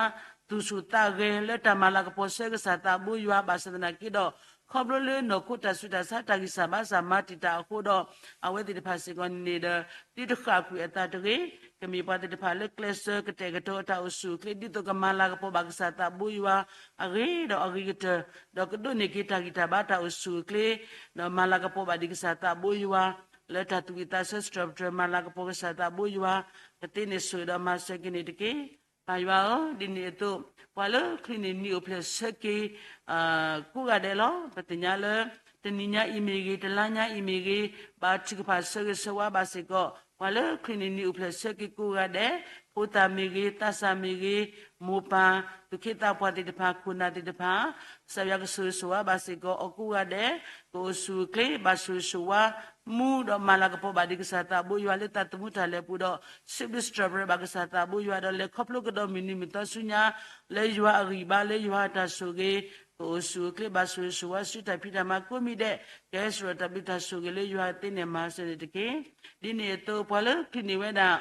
သူၣ်ဆူၣ်သးဂဲၤလၢတၢ်မၤလၤကပီၤဆၢကစၢ်သးဘိယွၤ ဘၣ်ဆၣ်သနာ်က့ဒီး ခီဖျိလၢနီၢ်ခိတၢ်ဆူးတၢ်ဆါတၢ်ဂံၢ်စၢ်ဘါစၢ်မၤတံာ်တာ်အဃိဒီး အဝဲသ့ၣ်တဖၣ်စ့ၢ်ကီးန့ၣ်ဒီး သုတဃၣ်ကွံာ်အသးတဂ့ၤ. ကမ့ၢ်ပှၤသ့ၣ်တဖၣ်လၢကျဲးစၢးကတဲာ်ကတီၤတၢ်အိၣ်ဆူၣ်အိၣ်ချ့ ဒ်သိးကမၤလၤကပီၤဘၣ်ကစၢ်သးဘိယွၤအဂ့ၤဒီးအဂ့ၤကတၢၢ်, ဒီးကဒိးန့ၢ်က့ၤတၢ်ဂံၢ်တၢ်ဘါတၢ်အိၣ်ဆူၣ်အိၣ်ချ့ ဒီးမၤလၤကပီၤဘၣ်ဒံးကစၢ်သးဘိယွၤ လၢတၢ်သူၣ်ဝံၣ်သးဆၢ စတြီၤပတြၢၤ မၤလၤကပီၤကစၢ်သးဘိယွၤ ကသ့န့ၣ်ဆိၣ်ဂ့ၤဒီးမၤစၢၤက့ၤန့ၣ်တက့ၢ်. ပၢ်ယွၤဧၢ, ဒ်န့ၣ်အသိး ပှၤလၢချုးန့ၢ်နံၣ်အိၣ်ဖျဲၣ်ဆၢက့ၤ ကိးဂၤဒဲးလီၤ. ပသ့ၣ်ညါလၢ တနံၤညါအံၤမ့ၢ်ဂ့ၤ, တလါညါအံၤမ့ၢ်ဂ့ၤ, ဘၣ်ထုကဖၣ်ဆၢဂ့ၤဆၢဝါဘၣ်စ့ၢ်ကီး ပှၤလၢချုးန့ၢ်နံၣ်အိၣ်ဖျဲၣ်ဆၢက့ၤကိးဂၤဒဲး, ဖိသၣ်မ့ၢ်ဂ့ၤ, သးစၢ်မ့ၢ်ဂ့ၤ, မိၢ်ပၢ်, သူၣ်က့သးပှၢ်သ့ၣ်တဖၣ်, ခိၣ်နၢ်သ့ၣ်တဖၣ်, ကစၢ်ယွၤကဆိၣ်ဂ့ၤဆိၣ်ဝါဘၣ်စ့ၢ်ကီး အကိးဂၤဒဲး, ကအိၣ်ဆူၣ်အိၣ်ချ့ ဘၣ်ဆိၣ်ဂ့ၤဆိၣ်ဝါ မူဒီးမၤလၤကပီၤဘၣ်ဒံးကစၢ်သးဘိယွၤလၢသးသမူတၢ်လဲၤပူၤဒီး စံးဘျုးစတြီၤပတြၢၤဘၣ်ကစၢ်သးဘိယွၤဒီး လဲၤခီဖျိကဒီးမုၢ်နံၤမုၢ်သီဆူညါ လၢယွၤအဂံၢ်ဘါ လၢယွၤအတၢ်ဆိၣ်ဂ့ၤ ကအိၣ်ဆူၣ်အိၣ်ချ့ ဘၣ်ဆိၣ်ဂ့ၤဆိၣ်ဝါဆူတၢ်ဖံးတၢ်မၤကိးမံၤဒဲး ကဟဲစံးထီၣ်တၢ်ဘျုးတၢ်ဆိၣ်ဂ့ၤလၢယွၤသ့န့ၣ်မၤစၢၤန့ၣ်တက့ၢ်. ဒ်န့ၣ်အသိး ပှၤလၢချုးန့ၢ်ဝဲဒၣ်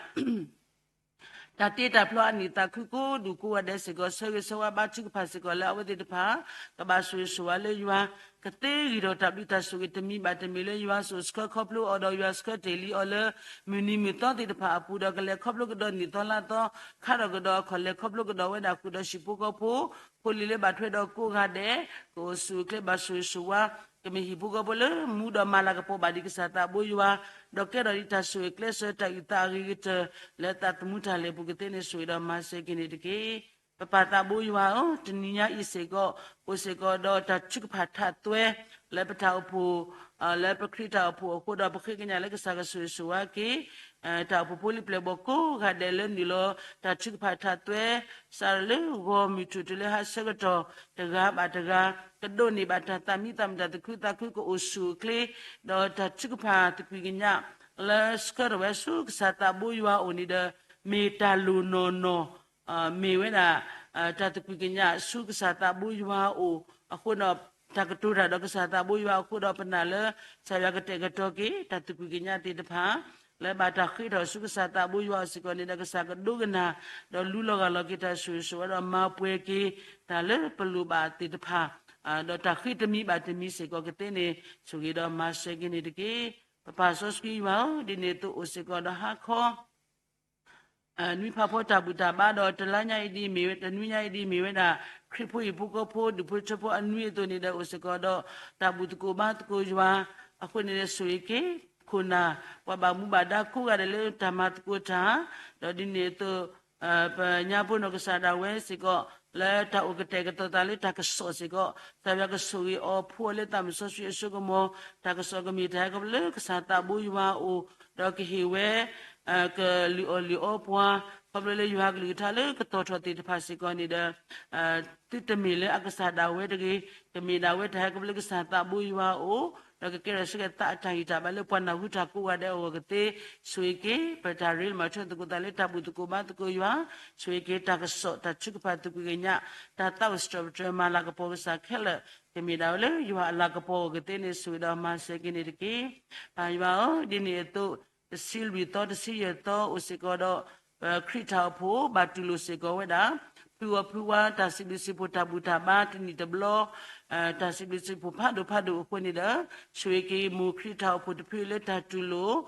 တၢ်တ့တၢ်ဖျီအနံၣ်သးခုကိးဒူၣ်ကိးဂၤဒဲးစ့ၢ်ကီး ဆၢဂ့ၤဆၢဝါဘါထုကဖၣ်စ့ၢ်ကီးလၢအဝဲသ့ၣ်တဖၣ် ကဘၣ်ဆိၣ်ဂ့ၤဆိၣ်ဝါလၢယွၤ ကသ့ဂ့ၤထီၣ်တၢ်ဘျုးတၢ်ဆိၣ်ဂ့ၤတမံၤဘၣ်တမံၤလၢယွၤဆိၣ်ဆှၢခီဖျိအီၤဒီး ယွၤဆှၢတ့ၢ်လံအီၤလၢ မုၢ်နံၤမုၢ်သီသ့ၣ်တဖၣ်အပူၤဒီး ကလဲၤခီဖျိကဒီးနံၣ်သီလါသီ ခါထီၣ်ကဒီးအခီၣ် လဲၤခီဖျိကဒီးဝဲဒၣ်ဃုာ်ဒီးဟံၣ်ဖိဃီဖိ ဖိလံၤလၢဘၣ်ထွဲဒီးကိးဂၤဒဲး ကအိၣ်ဆူၣ်အိၣ်ချ့ဘၣ်ဆိၣ်ဂ့ၤဆိၣ်ဝါ ကမ့ၢ်ဟံၣ်ဖိဃီဖိလၢမူဒီးမၤလၤကပီၤဘၣ်ဒံးကစၢ်သးဘိယွၤ ဒီးကဲထီၣ်ဒံးတၢ်ဆိၣ်ဂ့ၤကျဲးစၢးတၢ်အုၣ်သးအဂ့ၤကတၢၢ် လၢသးသမူတၢ်လဲၤပူၤကသ့န့ၣ်ဆိၣ်ဂ့ၤဒီးမၤစၢၤက့ၤန့ၣ်တက့ၢ်. ပပၢ်သးဘိယွၤဧၢ, တနံၤညါအံၤစ့ၢ်ကီး အိၣ်စ့ၢ်ကီးဒီးတၢ်ထုကဖၣ်ထးသွဲ လၢပတၢ်အိၣ်ဖှိၣ် လၢပခရံာ်တၢ်အိၣ်ဖှိၣ်အဃိဒီး ပဃ့ကညးလၢကစၢ်ကဆိၣ်ဂ့ၤဆိၣ်ဝါက့ၤ တၢ်အိၣ်ဖှိၣ်ဖိလံၤပျဲၢ်ဘီၣ်ကိးဂၤဒဲးလၢနုာ်လီၤတၢ်ထုကဖၣ်ထးသွဲ စးထီၣ်လၢဂီၤမုၢ်ထူၣ်တုၤလၢဟါဆၢကတီၢ် တဂၤဘၣ်တဂၤ ကဒိးန့ၢ်ဘၣ်တၢ်သးမံသးမုာ်တၢ်သးခုသးခုကအိၣ်ဆူၣ်အိၣ်ချ့ ဒီးတၢ်ထုကဖၣ်သကွံာ်ကညး လၢဆှၢထီၣ်ဝဲဆူကစၢ်သးဘိယွၤအအိၣ်န့ၣ်ဒီး မ့ၢ်တၢ်လိၣ်နီၢ်နီၢ် မ့ၢ်ဝဲဒၣ် တၢ်သကွံာ်ကညးဆူကစၢ်သးဘိယွၤအအိၣ်အဃိဒီး တၢ်ကတိၤတၢ်ဒီးကစၢ်သးဘိယွၤအဃိဒီး ပနာ်လၢ ကစၢ်ယွၤကတဲာ်ကတီၤက့ၤ တၢ်သကွံာ်ကညးသ့ၣ်တဖၣ် လၢဘၣ်တၢ်ဃ့ထီၣ်ဆူကစၢ်သးဘိယွၤအအိၣ်စ့ၢ်ကီးန့ၣ်ဒီး ကစၢ်ကဒိကနၣ် ဒီးလူလီၤဂာ်လီၤက့ၤတၢ်ဆိၣ်ဂ့ၤဆိၣ်ဝါဒီးမၤပှဲၤက့ၤ တၢ်လၢပလိၣ်ဘၣ်သ့ၣ်တဖၣ် ဒီးတၢ်ဃ့တမံၤဘၣ်တမံၤစ့ၢ်ကီးကသ့န့ၣ် ဆိၣ်ဂ့ၤဒီးမၤစၢၤက့ၤန့ၣ်တက့ၢ်. ပပၢ်စီဆှံယွၤဧၢ, ဒ်န့ၣ်အသိးအိၣ်စ့ၢ်ကီးဒီးဟါခီ နွံဖးဖီတၢ်ဘူၣ်တၢ်ဘါဒီးတလါညါအံၤဒ်မ့ၢ်ဝဲ တနွံညါအံၤဒ်မ့ၢ်ဝဲဒၣ် ခရံာ်ဖိဟံၣ်ဖိဃီဖိ ဒူၣ်ဖိထၢဖိအနွံအသိးန့ၣ်ဒီး အိၣ်စ့ၢ်ကီးဒီး တၢ်ဘူၣ်သကိးဘါသကိးယွၤ အဃိန့ၣ်ဒီးဆိၣ်ဂ့ၤက့ၤ ခိၣ်နၢ် ပှၤဘၣ်မူဘၣ်ဒါကိးဂၤဒဲးလၢတၢ်မၤသကိးတၢ် ဒီးဒ်န့ၣ်အသိး ပညါဖိနီၢ်ကစၢ်ဒၣ်ဝဲစ့ၢ်ကီး လၢတၢ်အိၣ်ကတဲာ်ကတီၤသးလၢတၢ်ကစီၣ်စ့ၢ်ကီး ကစၢ်ယွၤကဆိၣ်ဂ့ၤအီၤဖှိၣ်အီၤလၢသးမုၢ်စီဆှံအစိကမီၤ တၢ်ကစီၣ်ကမ့ၢ်တၢ်ဟဲခီဖျိလၢကစၢ်သးဘိယွၤအအိၣ် ဒီးကဟ့ၣ်ဝဲ ကလုၢ်အီၣ်လုၢ်အီပှၤ ခီဖျိလၢယွၤကလုၢ်ကထါလၢကတီၤထီၣ်သ့ၣ်တဖၣ်စ့ၢ်ကီးန့ၣ်ဒီး သုတမ့ၢ်လၢအကစၢ်ဒၣ်ဝဲတဂ့ၤ, ကမ့ၢ်ဒၣ်ဝဲတၢ်ဟဲခီဖျိလၢကစၢ်သးဘိယွၤအအိၣ်, ဒီးကကဲထီၣ်ဆၢက့ၤသးအတၢ်ဂံၢ်တၢ်ဘါလၢပှၤနၢ်ဟူတၢ်ကိးဂၤဒဲးအဂီၢ်ကသ့, ဆိၣ်ဂ့ၤက့ၤ ပတၢ်ရ့လိာ်မၤထွဲသကိးသးလၢတၢ်ဘူၣ်သကိးဘါသကိးယွၤ, ဆိၣ်ဂ့ၤက့ၤတၢ်ကစီၣ် တၢ်ထုကဖၣ်သကွံာ်ကညး, တၢ်သးအိၣ်စတြီၤပတြၢၤမၤလၤကပီၤကစၢ်ခဲလၢာ်, ကမ့ၢ်ဒၣ်ဝဲလၢယွၤအလၤကပီၤအဂီၢ်ကသ့န့ၣ် ဆိၣ်ဂ့ၤဒီးမၤစၢၤက့ၤန့ၣ်တက့ၢ်. ပၢ်ယွၤဧၢ, ဒ်န့ၣ်အသိး တဆံလွံၢ်သီ တဆံယဲၢ်သီအိၣ်စ့ၢ်ကီးဒီး ပခရံာ်တၢ်အိၣ်ဖှိၣ် ဘၣ်တူၢ်လိာ်စ့ၢ်ကီးဝဲဒၣ် ဖုဂီၤဖုဝါ တၢ်စံးဘျုးစံးဖှိၣ်တၢ်ဘူၣ်တၢ်ဘါတနံၣ်တဘျီ, တၢ်စံးဘျုးစံးဖှိၣ်ဖးဒိၣ်ဖးဒိၣ်အဃိန့ၣ်ဒီး ဆိၣ်ဂ့ၤက့ၤမိၢ်ခရံာ်တၢ်အိၣ်ဖှိၣ်တဖုလၢတၢ်တူၢ်လိာ်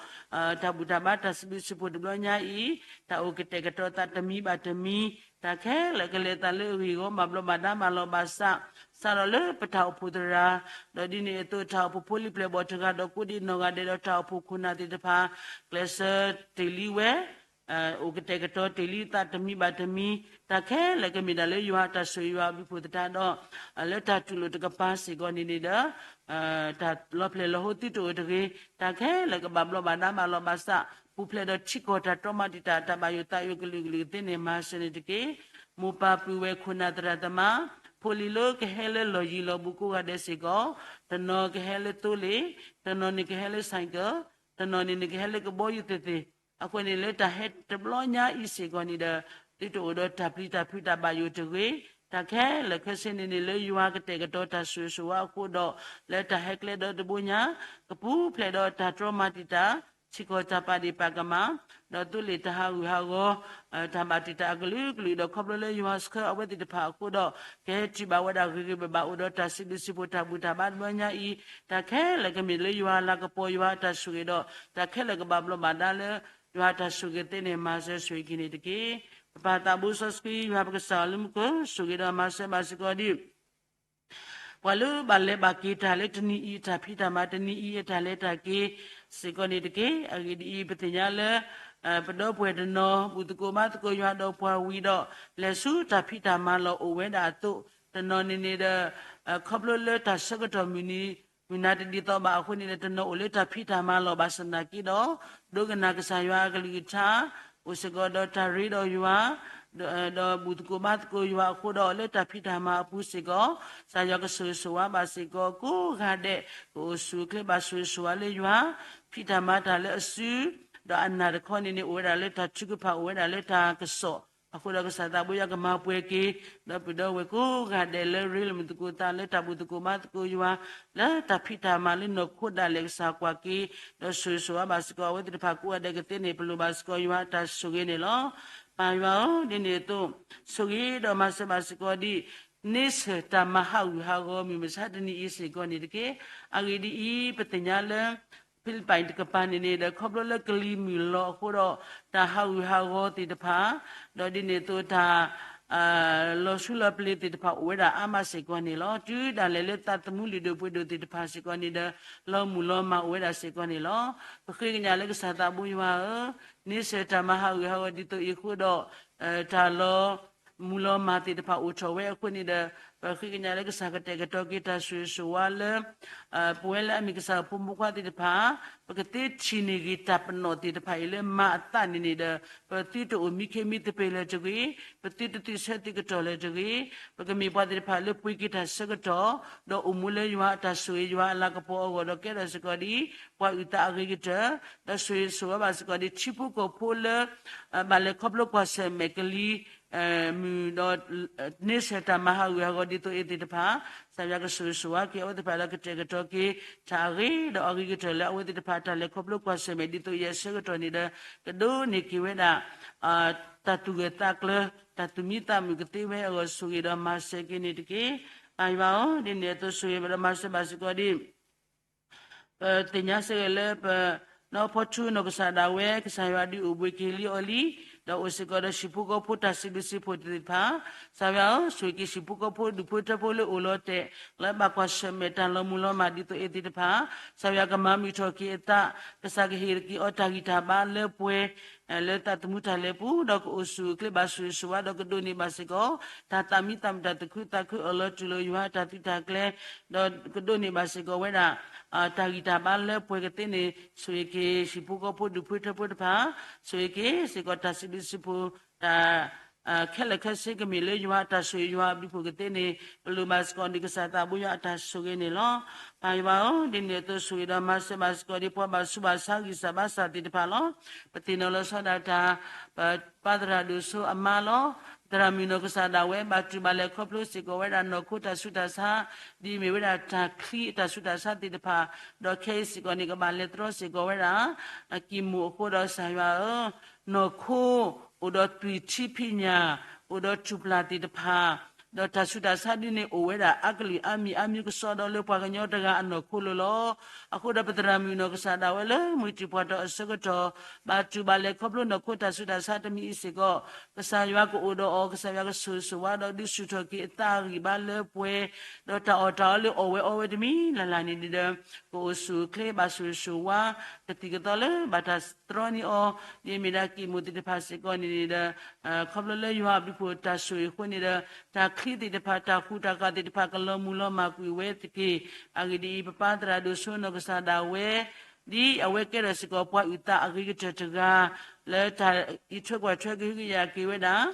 တၢ်ဘူၣ်တၢ်ဘါတၢ်စံးဘျုးစံးဖှိၣ်တဘျီညါအံၤ, တၢ်အိၣ်ကတဲာ်ကတီၤသးတမံၤဘၣ်တမံၤ, တၢ်ခဲလၢာ်ကလဲၤသးလၢအဂ့ၢ်အဂီၢ် ဘၣ်ဘျီးဘၣ်ဒါဘၣ်လီၤဘၣ်စး, စးထီၣ်လၢပတၢ်အိၣ်ဖှိၣ်သရၣ်, ဒီးဒ်န့ၣ်အသိး တၢ်အိၣ်ဖှိၣ်ဖိလံၤပျဲၢ်ဘီၣ်တဂၤဒီးကိးဒံးနီၢ်ဂၤဒဲးဒီးတၢ်အိၣ်ဖှိၣ်ခိၣ်နၢ်သ့ၣ်တဖၣ်, ကျဲးစၢးတ့ၢ်လံဝဲ အိၣ်ကတဲာ်ကတီၤတ့ၢ်လံသးတမံၤဘၣ်တမံၤ, တၢ်ခဲလၢာ်ကမ့ၢ်ဒၣ်လၢယွၤအတၢ်ဆိၣ်ဂ့ၤယွၤအဘျုးဖှိၣ်သတးဒီး လၢတၢ်တူၢ်လိာ်တကပၤစ့ၢ်ကီးန့ၣ်န့ၣ်ဒီး တၢ်လီၤဖျဲၣ်လီၤဟိသုတအိၣ်တဂ့ၤ, တၢ်ခဲလၢာ်ကဘၣ်ဘျီးဘၣ်ဒါဘၣ်လီၤဘၣ်စး, ပူၤဖျဲးဒီးထံကီၢ်တၢ်တြီမၤတံာ်တာ် တၢ်ဘၣ်ယိၣ်သးယိၣ်ကလုာ်ကလုာ်ကသ့န့ၣ် မၤစၢၤန့ၣ်တက့ၢ်. မိၢ်ပၢ်ပုၢ်ဝဲၢ်ခိၣ်နၢ်သရၣ်သမါ, ဖိလံၤလၢကဟဲလၢလီၢ်ယံၤလီၢ်ဘူးကိးဂၤဒဲးစ့ၢ်ကီး, တနီၤကဟဲလၢသိလ့ၣ်, တနီၤန့ၣ်ကဟဲလၢ cycle, တနီၤန့ၣ်နကဟဲလၢကဘီယူၤသ့ၣ်သ့ၣ်, အဃိန့ၣ်လၢတၢ်ဟဲတဘျီညါအံၤစ့ၢ်ကီးန့ၣ်ဒီး သုတအိၣ်ဒီးတၢ်ပျံၤတၢ်ဖုးတၢ်ဘၣ်ယိၣ်တဂ့ၤ, တၢ်ခဲလၢာ်ခဲဆ့န့ၣ်န့ၣ် လၢယွၤကတဲာ်ကတီၤတၢ်ဆိၣ်ဂ့ၤဆိၣ်ဝါအဃိဒီး လၢတၢ်ဟဲကျဲဒီတဘိညါ ကပူၤဖျဲးဒီးတၢ်တြီမၤတံာ်တာ် ထံကီၢ်တၢ်ပာ်ဒ့ၣ်ပာ်ကမၣ်, ဒီးသိလ့ၣ်တၢ်ဟးဂူာ်ဟးဂီၤ တၢ်ဘၣ်တ့ၢ်တၢ်အကလုာ်ကလုာ် ဒီးခီဖျိလၢယွၤဆှၢအဝဲသ့ၣ်တဖၣ်အဃိဒီး ကဟဲတုၤဘၣ်ဝဲဒၣ်ဂ့ၤဂ့ၤဘၣ်ဘၣ် အိၣ်ဒီးတၢ်စံးဘျုးစံးဖှိၣ်တၢ်ဘူၣ်တၢ်ဘါတဘျီညါအံၤ တၢ်ခဲလၢာ်ကမ့ၢ်လၢယွၤအလၤကပီၤ ယွၤအတၢ်ဆိၣ်ဂ့ၤဒီး တၢ်ခဲလၢာ်ကဘၣ်ဘျီးဘၣ်ဒါလၢ ယွၤအတၢ်ဆိၣ်ဂ့ၤသ့န့ၣ် မၤစၢၤဆိၣ်ဂ့ၤက့ၤန့ၣ်တက့ၢ်. ပပၢ်သးဘိစီဆှံ ယွၤပကစၢ်လၢမူခိၣ် ဆိၣ်ဂ့ၤဒီးမၤစၢၤဘၣ်စ့ၢ်ကီးဒ် ပှၤလၢဘၣ်လဲၤဘၣ်က့ၤတၢ်လၢတနံၤအံၤ တၢ်ဖံးတၢ်မၤတနံၤအံၤ အတၢ်လဲၤတၢ်က့ၤစ့ၢ်ကီးန့ၣ်တက့ၢ်. အဂ့ၢ်ဒ်အံၤ, ပသ့ၣ်ညါလၢ ပဒီပုၢ်ဝဲၢ်တနီၤ ဘူၣ်သကိးဘါသကိးယွၤဒီးပှၤဝံၤဒီး လဲၤဆူတၢ်ဖံးတၢ်မၤလီၢ်အိၣ်ဝဲဒၣ်အသိး, တနီၤန့ၣ်န့ၣ်ဒီး ခီဖျိလၢတၢ်ဆၢကတီၢ်မုၢ်နံၤ မုၢ်နၤတဒ်သိးဘၣ်အဃိန့ၣ်ဒီး တနီၤအိၣ်လၢတၢ်ဖံးတၢ်မၤလီၢ်ဘၣ်ဆၣ်သနာ်က့ဒီး ဒိကနၣ်ကစၢ်ယွၤအကလုၢ်ကထါ အိၣ်စ့ၢ်ကီးဒီးတၢ်ရ့ဒီးယွၤ ဒီးဘူၣ်သကိးဘါသကိးယွၤအဃိဒီး လၢတၢ်ဖံးတၢ်မၤအပူၤစ့ၢ်ကီး ကစၢ်ယွၤကဆိၣ်ဂ့ၤဆိၣ်ဝါဘၣ်စ့ၢ်ကီး ကိးဂၤဒဲး ကအိၣ်ဆူၣ်အိၣ်ချ့ဘၣ်ဆိၣ်ဂ့ၤဆိၣ်ဝါလၢယွၤ ဖံးတၢ်မၤတၢ်လၢအစု ဒီးအနၢ်တခီန့ၣ်န့ၣ် အိၣ်ဝဲဒၣ်လၢတၢ်ထုကဖၣ် အိၣ်ဝဲဒၣ်လၢတၢ်ကစီၣ် အဃိဒီးကစၢ်သးဘိယွၤကမၤပှဲၤက့ၤ ဒီပုၢ်ဒီဝဲၢ်ကိးဂၤဒဲးလၢရ့လိာ်မုာ်သကိးသးလၢတၢ်ဘူၣ်သကိးဘါသကိးယွၤ လၢတၢ်ဖံးတၢ်မၤလၢနီၢ်ခိဒၣ်လဲာ်ကစၢ်ကွၢ်က့ၤ ဒီးဆိၣ်ဂ့ၤဆိၣ်ဝါဘၣ်စ့ၢ်ကီး အဝဲသ့ၣ်တဖၣ်ကိးဂၤဒဲးကသ့န့ၣ် ပလိၣ်ဘၣ်စ့ၢ်ကီးယွၤအတၢ်ဆိၣ်ဂ့ၤန့ၣ်လီၤ. ပၢ်ယွၤဧၢ, ဒ်န့ၣ်အသိး ဆိၣ်ဂ့ၤဒီးမၤစၢၤဘၣ်စ့ၢ်ကီးဒ် န့ဆၢၣ်တၢ်မၤဟးဂူာ်ဟးဂီၤမုၢ်မဆါတနံၤအံၤစ့ၢ်ကီးန့ၣ်တက့ၢ်. အဂ့ၢ်ဒ်အံၤ, ပသ့ၣ်ညါလၢ ဖံလံးပံးတကပၤန့ၣ်န့ၣ်ဒီး ခီဖျိလၢကလံၤမုၢ်လီၤအဃိဒီး တၢ်ဟးဂူာ်ဟးဂီၤသ့ၣ်တဖၣ် ဒီးဒ်န့ၣ်အသိးတၢ် လီၤဆူလီၤပျ့ၤသ့ၣ်တဖၣ်အိၣ်ဝဲဒၣ်အါမးစ့ၢ်ကီးန့ၣ်လီၤ. တုၤဒၣ်လဲာ်လၢသးသမူလုၢ်ဒိၣ်ပှ့ၤဒိၣ်သ့ၣ်တဖၣ်စ့ၢ်ကီးန့ၣ်ဒီး လီၤမုၢ်လီၤမၢ်အိၣ်ဝဲဒၣ်စ့ၢ်ကီးန့ၣ်လီၤ. ပဃ့ကညးလၢကစၢ်သးဘိယွၤဧၢ, န့ဆၢၣ်တၢ်မၤဟးဂူာ်ဟးဂီၤဒ်သိးအံၤအဃိဒီး တၢ်လီၤ မုၢ်လီၤမၢ်သ့ၣ်တဖၣ်အိၣ်ထီၣ်ဝဲအဃိန့ၣ်ဒီး ပဃ့ကညးလၢကစၢ်ကတဲာ်ကတီၤက့ၤတၢ်ဆိၣ်ဂ့ၤဆိၣ်ဝါလၢ ပဝဲလၢအမ့ၢ်ကစၢ်ဖိမုၣ်ဖိခွါသ့ၣ်တဖၣ် ပကသ့ထံၣ်န့ၢ်ဂ့ၤတၢ်ပနီၣ်သ့ၣ်တဖၣ်အံၤလၢမၤအသးန့ၣ်န့ၣ်ဒီး ပသုတအိၣ်မံခ့မံသပ့ၤလၢၤတဂ့ၤ, ပသုတသုးဆၢသုးကတီၢ်လၢၤတဂ့ၤ, ပကမ့ၢ်ပှၤသ့ၣ်တဖၣ်လၢပှ့ၤက့ၤတၢ်ဆၢကတီၢ် ဒီးအိၣ်မူလၢယွၤအတၢ်ဆိၣ်ဂ့ၤယွၤအလၤကပီၤအဂီၢ်ဒီးကဲထီၣ်စ့ၢ်ကီးဒ် ပှၤအုၣ်သးအဂ့ၤကတၢၢ်, ဒီးဆိၣ်ဂ့ၤဆိၣ်ဝါဘၣ်စ့ၢ်ကီးဒ်ထံဖိကီၢ်ဖိလၢ ဘၣ်လဲၤခီဖျိကွၢ်ဆၢၣ်မဲာ်ကလံၤ မုၢ်ဒီး န့ဆၢၣ်တၢ်မၤဟးဂူာ်ဟးဂီၤဒ်သိးအံၤသ့ၣ်တဖၣ်, ကစၢ်ယွၤကဆိၣ်ဂ့ၤဆိၣ်ဝါက့ၤအဝဲသ့ၣ်တဖၣ်လၢကတဲာ်ကတီၤက့ၤ တၢ်အဂ့ၤဒီးအဂ့ၤကတၢၢ်လၢအဝဲသ့ၣ်တဖၣ်တၢ်လဲၤခီဖျိကွၢ်ဆၢၣ်မဲာ်ဒ်သိးအံၤအဆၢကတီၢ်န့ၣ်ဒီး ကဒိးန့ၢ်က့ၤဝဲဒၣ် တၢ်သူၣ်ဂၢၢ်သးကျၢၤ တၢ်သူၣ်မံသးမုာ်ကသ့ဝဲအဂီၢ် ဆိၣ်ဂ့ၤဒီးမၤစၢၤက့ၤန့ၣ်တက့ၢ်. ပၢ်ယွၤဧၢ, ဒ်န့ၣ်အသိးဆိၣ်ဂ့ၤဒီးမၤစၢၤဘၣ်စ့ၢ်ကီးဒ် ပသ့ၣ်ညါစ့ၢ်ကီးလၢပနီၢ်ဖီထူနီၢ်ကစၢ်ဒၣ်ဝဲ ကစၢ်ယွၤဒုးအိၣ်ဘှံးက့ၤလံအီၤလံ, ဒီးအိၣ်စ့ၢ်ကီးဒီးဟံၣ်ဖိဃီဖိတၢ်စံးဘျုးစံးဖှိၣ်သ့ၣ်တဖၣ်, ကစၢ်ယွၤဧၢ, ဆိၣ်ဂ့ၤက့ၤဟံၣ်ဖိဃီဖိဒူၣ်ဖိထၢဖိလၢအိၣ်လီၤတဲာ် လၢဘၣ်ကွၢ်ဆၢၣ်မဲာ်တၢ်လီၤမုၢ်လီၤမၢ်ဒ်သိးအံၤသ့ၣ်တဖၣ်, ကစၢ်ယွၤကမၤမုာ်ထီၣ်က့ၤအသး, ကစၢ်ကဟ့ၣ်က့ၤအီၤတၢ်ဂံၢ်တၢ်ဘါလၢပှဲၤ လၢသးသမူတၢ်လဲၤပူၤ, ဒီးကအိၣ်ဆူၣ်အိၣ်ချ့ဘၣ်ဆိၣ်ဂ့ၤဆိၣ်ဝါ ဒီးကဒိးန့ၢ်ဘၣ်စ့ၢ်ကီး တၢ်သးမံသးမုာ်တၢ်သူၣ်ခုသးခုအၢၣ်လီၤတူၢ်လိာ်ယွၤအတၢ်သုးတၢ်ကျဲၤ, ဒီးကဒိးန့ၢ်ဘၣ်စ့ၢ်ကီးဝဲဒၣ် တၢ်ဂံၢ်တၢ်ဘါလၢပှဲၤကသ့န့ၣ် ဆိၣ်ဂ့ၤက့ၤဟံၣ်ဖိဃီဖိဒူၣ်ဖိထၢဖိတဖၣ်, ဆိၣ်ဂ့ၤက့ၤစ့ၢ်ကီးတၢ်စံးဘျုးစံးဖှိၣ် တၢ် ခဲလၢာ်ခဲဆ့ကမ့ၢ်လၢယွၤအတၢ်ဆိၣ်ဂ့ၤယွၤအဘျုးဖှိၣ်ကသ့န့ၣ် ပလိၣ်ဘၣ်စ့ၢ်ကီးဒ်ကစၢ်သးဘိယွၤအတၢ်ဆိၣ်ဂ့ၤန့ၣ်လီၤ. ပၢ်ယွၤဧၢ, ဒ်န့ၣ်အသိးဆိၣ်ဂ့ၤဒီးမၤစၢၤဘၣ်စ့ၢ်ကီးဒ်ပှၤဘၣ်ဆူးဘၣ်ဆါဂံၢ်စၢ်ဘါစၢ်သ့ၣ်တဖၣ်လီၤ. ပသ့ၣ်နီၣ်လီၤဆီဒၣ်တၢ် ပပၢ်သရၣ်ဒိၣ်စိအမါလီၤ. သရၣ်မုၣ်နီၢ်ကစၢ်ဒၣ်ဝဲ ဘၣ်တူၢ်ဘၣ်လဲၤခီဖျိစ့ၢ်ကီးဝဲဒၣ်နီၢ်ခိတၢ်ဆူးတၢ်ဆါ ဒ်အမ့ၢ်ဝဲဒၣ်တၢ်ချံအတၢ်ဆူးတၢ်ဆါသ့ၣ်တဖၣ်, ဒီးခဲအံၤစ့ၢ်ကီးန့ၣ် ကဘၣ်လဲၤတြီစ့ၢ်ကီးဝဲဒၣ် ကံၢ်မူၣ်အဃိဒီးကစၢ်ယွၤဧၢ, နီၢ်ခိ အိၣ်ဒီးသွံၣ်ထံဖံးညၣ်, အိၣ်ဒီးထူၣ်ပျၢ်သ့ၣ်တဖၣ်, ဒီးတၢ်ဆူးတၢ်ဆါဒ်န့ၣ်အိၣ်ဝဲဒၣ်အါကလုာ်အါမံၤအါမံၤကစီဒီလၢပှၤကညီတဂၤအနီၢ်ခိလီၤလီၤ. အဃိဒီးပသရၣ်မုၣ်နီၢ်ကစၢ်ဒၣ်ဝဲလၢမုၢ်တံၢ်ပှၢ်တီၢ်အဆၢကတီၢ် ဘၣ်တူၢ်ဘၣ်လဲၤခီဖျိနီၢ်ခိတၢ်ဆူးတၢ်ဆါတမံၤအံၤစ့ၢ်ကီး, ကစၢ်ယွၤကအိၣ်ဒီးအီၤ, ကစၢ်ယွၤကဆိၣ်ဂ့ၤဆိၣ်ဝါဒီးဒုးဆူၣ်ထီၣ်က့ၤအသးအဂံၢ်ဘါလၢပှဲၤ, ဒီးတၢ်အီၣ်တၢ်အီလၢအီၣ်ဝဲအီဝဲတမံၤလၢ်လၢ်န့ၣ်န့ၣ်ဒီး ကအိၣ်ဆူၣ်အိၣ်ချ့ဘၣ်ဆိၣ်ဂ့ၤဆိၣ်ဝါ ကသံၣ်ကသီလၢဘၣ်တၢ်တြီန့ၢ်အီၤ, ဒ်အမ့ၢ်ဒၣ်ကံၢ်မူၣ်သ့ၣ်တဖၣ်စ့ၢ်ကီးန့ၣ်န့ၣ်ဒီး ခီဖျိလၢယွၤအဘျုးဖှိၣ်တၢ်ဆိၣ်ဂ့ၤအဃိန့ၣ်ဒီး တၢ်ချံသ့ၣ်တဖၣ် တၢ်ဃူတၢ်ဃာ်သ့ၣ်တဖၣ် ကလီၤမုၢ်လီၤမၢ်ကွံာ်ဝဲတက့ၢ်. အဂ့ၢ်ဒ်အံၤ, ပပၢ်သရၣ်ဒိၣ်စိနီၢ်ကစၢ်ဒၣ်ဝဲ ဒ်အဝဲကဲထီၣ်စ့ၢ်ကီးပှၤအုၣ်သးအဂ့ၤကတၢၢ်တဂၤ လၢတၢ်အံးထွဲကွၢ်ထွဲကဟုကယာ်က့ၤဝဲဒၣ်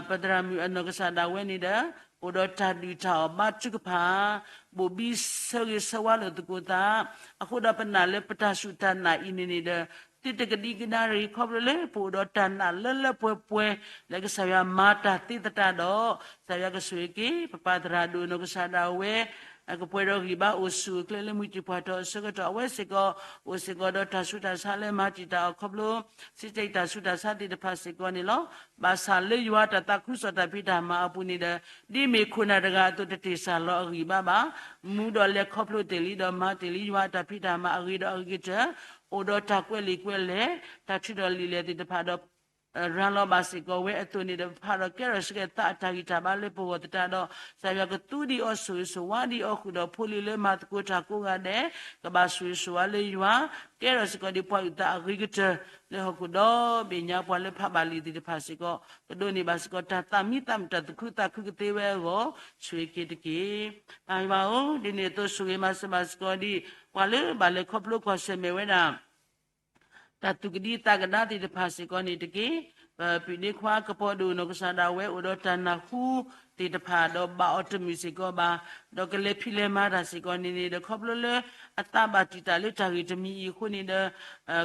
ပသရၣ်မုၣ်အနီၢ်ကစၢ်ဒၣ်ဝဲန့ၣ်ဒီး အိၣ်ဒီးတၢ်ဒုၣ်တၢ်အီၣ်ဘါထုကဖၣ် ဘိၣ်ဘံဆၢဂ့ၤဆၢဝါလိာ်သကိးသး, အဃိဒီးပနာ်လၢပတၢ်စူၢ်တၢ်နာ်အံၤန့ၣ်န့ၣ်ဒီး သုတကဒံကဒါရ့ၣ် ခီဖျိလၢပအိၣ်ဒီးတၢ်နာ်လၢလၢပှဲၤပှဲၤ လၢကစၢ်ယွၤမၤတၢ်သ့သတးဒီး ကစၢ်ယွၤကဆိၣ်ဂ့ၤက့ၤ ပပၢ်သရၣ်ဒိၣ်နီၢ်ကစၢ်ဒၣ်ဝဲ ကပှဲၤဒီးဂံၢ်ဘါအိၣ်ဆူၣ်အိၣ်ချ့လၢမှံၤတံၢ်ပှၢ်ထီၣ်အဆၢကတီၢ် အဝဲစ့ၢ်ကီး အိၣ်စ့ၢ်ကီးဒီးတၢ်ဆူးတၢ်ဆါလၢမၤတံာ်တာ်အီၤခီဖျိ စ့တၢ်ဆူးတၢ်ဆါသ့ၣ်တဖၣ်စ့ၢ်ကီးန့ၣ်လီၤ. ဘၣ်ဆၣ်လၢယွၤတၢ်သးခုကစီၣ်တၢ်ဖံးတၢ်မၤအပူၤန့ၣ်ဒီး ဒ်မ့ၢ်ခိၣ်နၢ်တဂၤအသိး တတ့ၢ်စၢ်လီၤအဂံၢ်ဘါဘၣ်. မူဒီးလဲၤခီဖျိတ့ၢ်လံဒီးမၤတ့ၢ်လံယွၤအတၢ်ဖံးတၢ်မၤအဂ့ၤဒီးအဂ့ၤကတၢၢ် အိၣ်ဒီးတၢ်ကွဲးလံာ်ကွဲးလဲၢ် တၢ်ထုးထီၣ်လံာ်လဲၢ်သ့ၣ်တဖၣ်ဒီး ရၤလီၤဘၣ်စ့ၢ်ကီးဝဲအသိးန့ၣ်ဒီး ဖးဒီးကဲထီၣ်စ့ၢ်ကီးသးအတၢ်ဂံၢ်တၢ်ဘါလၢပဂီၢ်သတးဒီး ကစၢ်ယွၤကသူဒံးအီၤဆိၣ်ဂ့ၤဆိၣ်ဝါဒံးအီၤဃုာ်ဒီးဖိလံၤလၢမၤသကိးတၢ်ကိးဂၤဒဲး ကဘၣ်ဆိၣ်ဂ့ၤဆိၣ်ဝါလၢယွၤ ကဲထီၣ်စ့ၢ်ကီးဒံးပှၤအုၣ်သးအဂ့ၤကတၢၢ် လၢဟီၣ်ခိၣ်ဒီဘ့ၣ်ညါ ပှၤလၢဖးဘၣ်လံာ်သ့ၣ်တဖၣ်စ့ၢ်ကီး ကဒိးန့ၢ်ဘၣ်စ့ၢ်ကီးတၢ်သးမံသးမုာ်တၢ်သူၣ်ခုသးခုကသ့ဝဲအဂီၢ် ဆိၣ်ဂ့ၤက့ၤတက့ၢ်. ပၢ်ယွၤဧၢ, ဒ်န့ၣ်အသိးဆိၣ်ဂ့ၤမၤစၢၤဘၣ်စ့ၢ်ကီးဒံး ပှၤလၢဘၣ်လဲၤခီဖျိကွၢ်ဆၢၣ်မဲာ်ဝဲဒၣ် တၢ်သူၣ်ကဒံသးကဒါသ့ၣ်တဖၣ်စ့ၢ်ကီးန့ၣ်တက့ၢ်. ပပုၢ်ဒ့ခွါကပီၤဒိၣ်နီၢ်ကစၢ်ဒၣ်ဝဲအိၣ်ဒီးတၢ်နၢ်ဟူသ့ၣ်တဖၣ်ဒီးဘၣ်အီၤတမုာ်စ့ၢ်ကီးဘၣ်, ဒီးကလဲၤဖံးလဲၤမၤတၢ်စ့ၢ်ကီးန့ၣ်န့ၣ်ဒီး ခီဖျိလၢအသးဘၣ်တံာ်တာ်လၢတၢ်ဂ့ၢ်တမံၤအံၤအဃိန့ၣ်ဒီး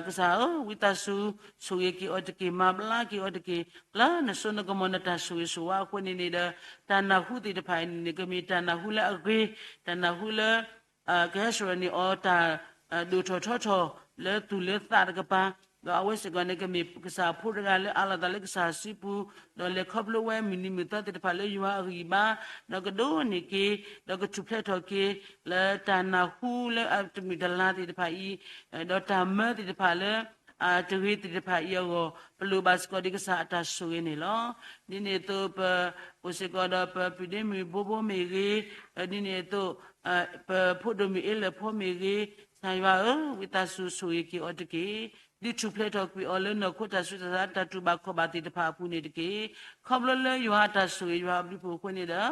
ကစၢ်ဧၢ, ဝံသးစူၤ ဆိၣ်ဂ့ၤက့ၤအီၤတက့ၢ်, မၤဘျါက့ၤအီၤတက့ၢ်, လၢနစိနကမီၤနတၢ်ဆိၣ်ဂ့ၤဆိၣ်ဝါအဃိန့ၣ်န့ၣ်ဒီး တၢ်နၢ်ဟူသ့ၣ်တဖၣ်အံၤန့ၣ်န့ၣ် ကမ့ၢ်တၢ်နၢ်ဟူလၢအဂ့ၤ, တၢ်နၢ်ဟူလၢ ကဟဲဆှၢန့ၢ်အီၤတၢ် ဒိၣ်ထီၣ်ထီထီၣ်လၢသူၣ်လၢသးတကပၤ, ဒီးအဝဲစ့ၢ်ကီးန့ၣ် ကမ့ၢ်ကစၢ်အဖိတဂၤလၢအးလီၤသးလၢကစၢ်စုပူၤ, ဒီးလဲၤခီဖျိဝဲမုၢ်နံၤမုၢ်သီသ့ၣ်တဖၣ်လၢယွၤအဂံၢ်ဘါ, ဒီးကဒိးန့ၢ်က့ၤ, ဒီးကထူၣ်ဖျဲးထီၣ်က့ၤ လၢတၢ်နၢ်ဟူလၢအတမုာ်တလၤသ့ၣ်တဖၣ်အံၤ, ဒီးတၢ်မၢသ့ၣ်တဖၣ်လၢ အတဂ့ၤသ့ၣ်တဖၣ်အံၤအဂီၢ် ပလိၣ်ဘၣ်စ့ၢ်ကီးဒံးကစၢ်အတၢ်ဆိၣ်ဂ့ၤန့ၣ်လီၤ. ဒ်န့ၣ်အသိး ပအိၣ်စ့ၢ်ကီးဒီးပပုၢ်ဒ့မုၣ်ဘိဘိမ့ၢ်ဂ့ၤ, ဒ်န့ၣ်အသိး ပဖိဒိၣ်မုၣ်အ့လၢၢ်ဖိမ့ၢ်ဂ့ၤ, ကစၢ်ယွၤဧၢ, ဝံသးစူၤဆိၣ်ဂ့ၤက့ၤအီၤတက့ၢ်. ဒုးထူၣ်ဖျဲးထီၣ်ကွံာ်အီၤလၢနီၢ်ခိတၢ်ဆူးတၢ်ဆါတၢ်တူၢ်ဘၣ်ခီၣ်ဘၣ်သ့ၣ်တဖၣ်အပူၤန့ၣ်တက့ၢ်. ခီဖျိလၢယွၤအတၢ်ဆိၣ်ဂ့ၤယွၤအဘျုးဖှိၣ်အဃိန့ၣ်ဒီး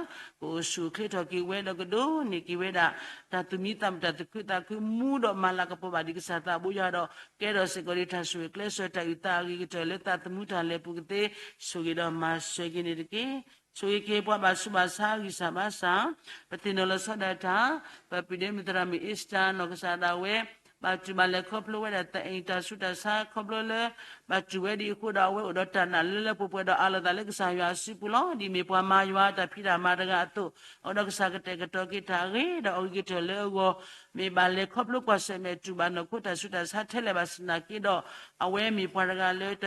ကအိၣ်ဆူၣ်အိၣ်ချ့ထီၣ်က့ၤဝဲဒီးကဒိးန့ၢ်က့ၤဝဲဒၣ် တၢ်သူၣ်မံသးမုာ်တၢ်သူၣ်ခုသးခု မူဒီးမၤလၤကပီၤဘၣ်ဒံးကစၢ်သးဘိယွၤဒီး ကဲထီၣ်စ့ၢ်ကီးဒံးတၢ်ဆိၣ်ဂ့ၤကျဲးစၢးတၢ်အုၣ်သးအဂ့ၤကတၢၢ်လၢသးသမူတၢ်လဲၤပူၤကသ့ ဆိၣ်ဂ့ၤဒီးမၤစၢၤက့ၤန့ၣ်တက့ၢ်. ဆိၣ်ဂ့ၤက့ၤပှၤဘၣ်ဆူးဘၣ်ဆါအဂံၢ်စၢ်ဘါစၢ်, ပသ့ၣ်နီၣ်လီၤဆီဒၣ်တၢ်, ပပုၢ်ဒ့မုၣ်သရၣ်မုၣ်အ့စတၢ်နီၢ်ကစၢ်ဒၣ်ဝဲ ဘၣ်တူၢ်ဘၣ်လဲၤခီဖျိဝဲဒၣ်သအဲၣ်တၢ်ဆူးတၢ်ဆါခီဖျိလၢ ဘၣ်တူၢ်ဝဲဒံးအဃိဒီး အဝဲအိၣ်ဒီးတၢ်နာ်လၢလၢပှဲၤပှဲၤဒီးအးလီၤသးလၢကစၢ်ယွၤအစုပူၤလီၤ. ဒ်မ့ၢ်ပှၤမၤယွၤအတၢ်ဖံးတၢ်မၤတဂၤအသိး, အဝဲဒီးကစၢ်ကတဲာ်ကတီၤက့ၤတၢ်အဂ့ၤဒီးအဂ့ၤကတၢၢ်လၢအဂီၢ်, မ့ၢ်ဘၣ်လဲၤခီဖျိကွၢ်ဆၢၣ်မဲာ်တူၢ်ဘၣ်နီၢ်ခိတၢ်ဆူးတၢ်ဆါထဲလဲၣ်ဘၣ်ဆၣ်သနာ်က့ဒီး, အဝဲမ့ၢ်ပှၤတဂၤလၢတ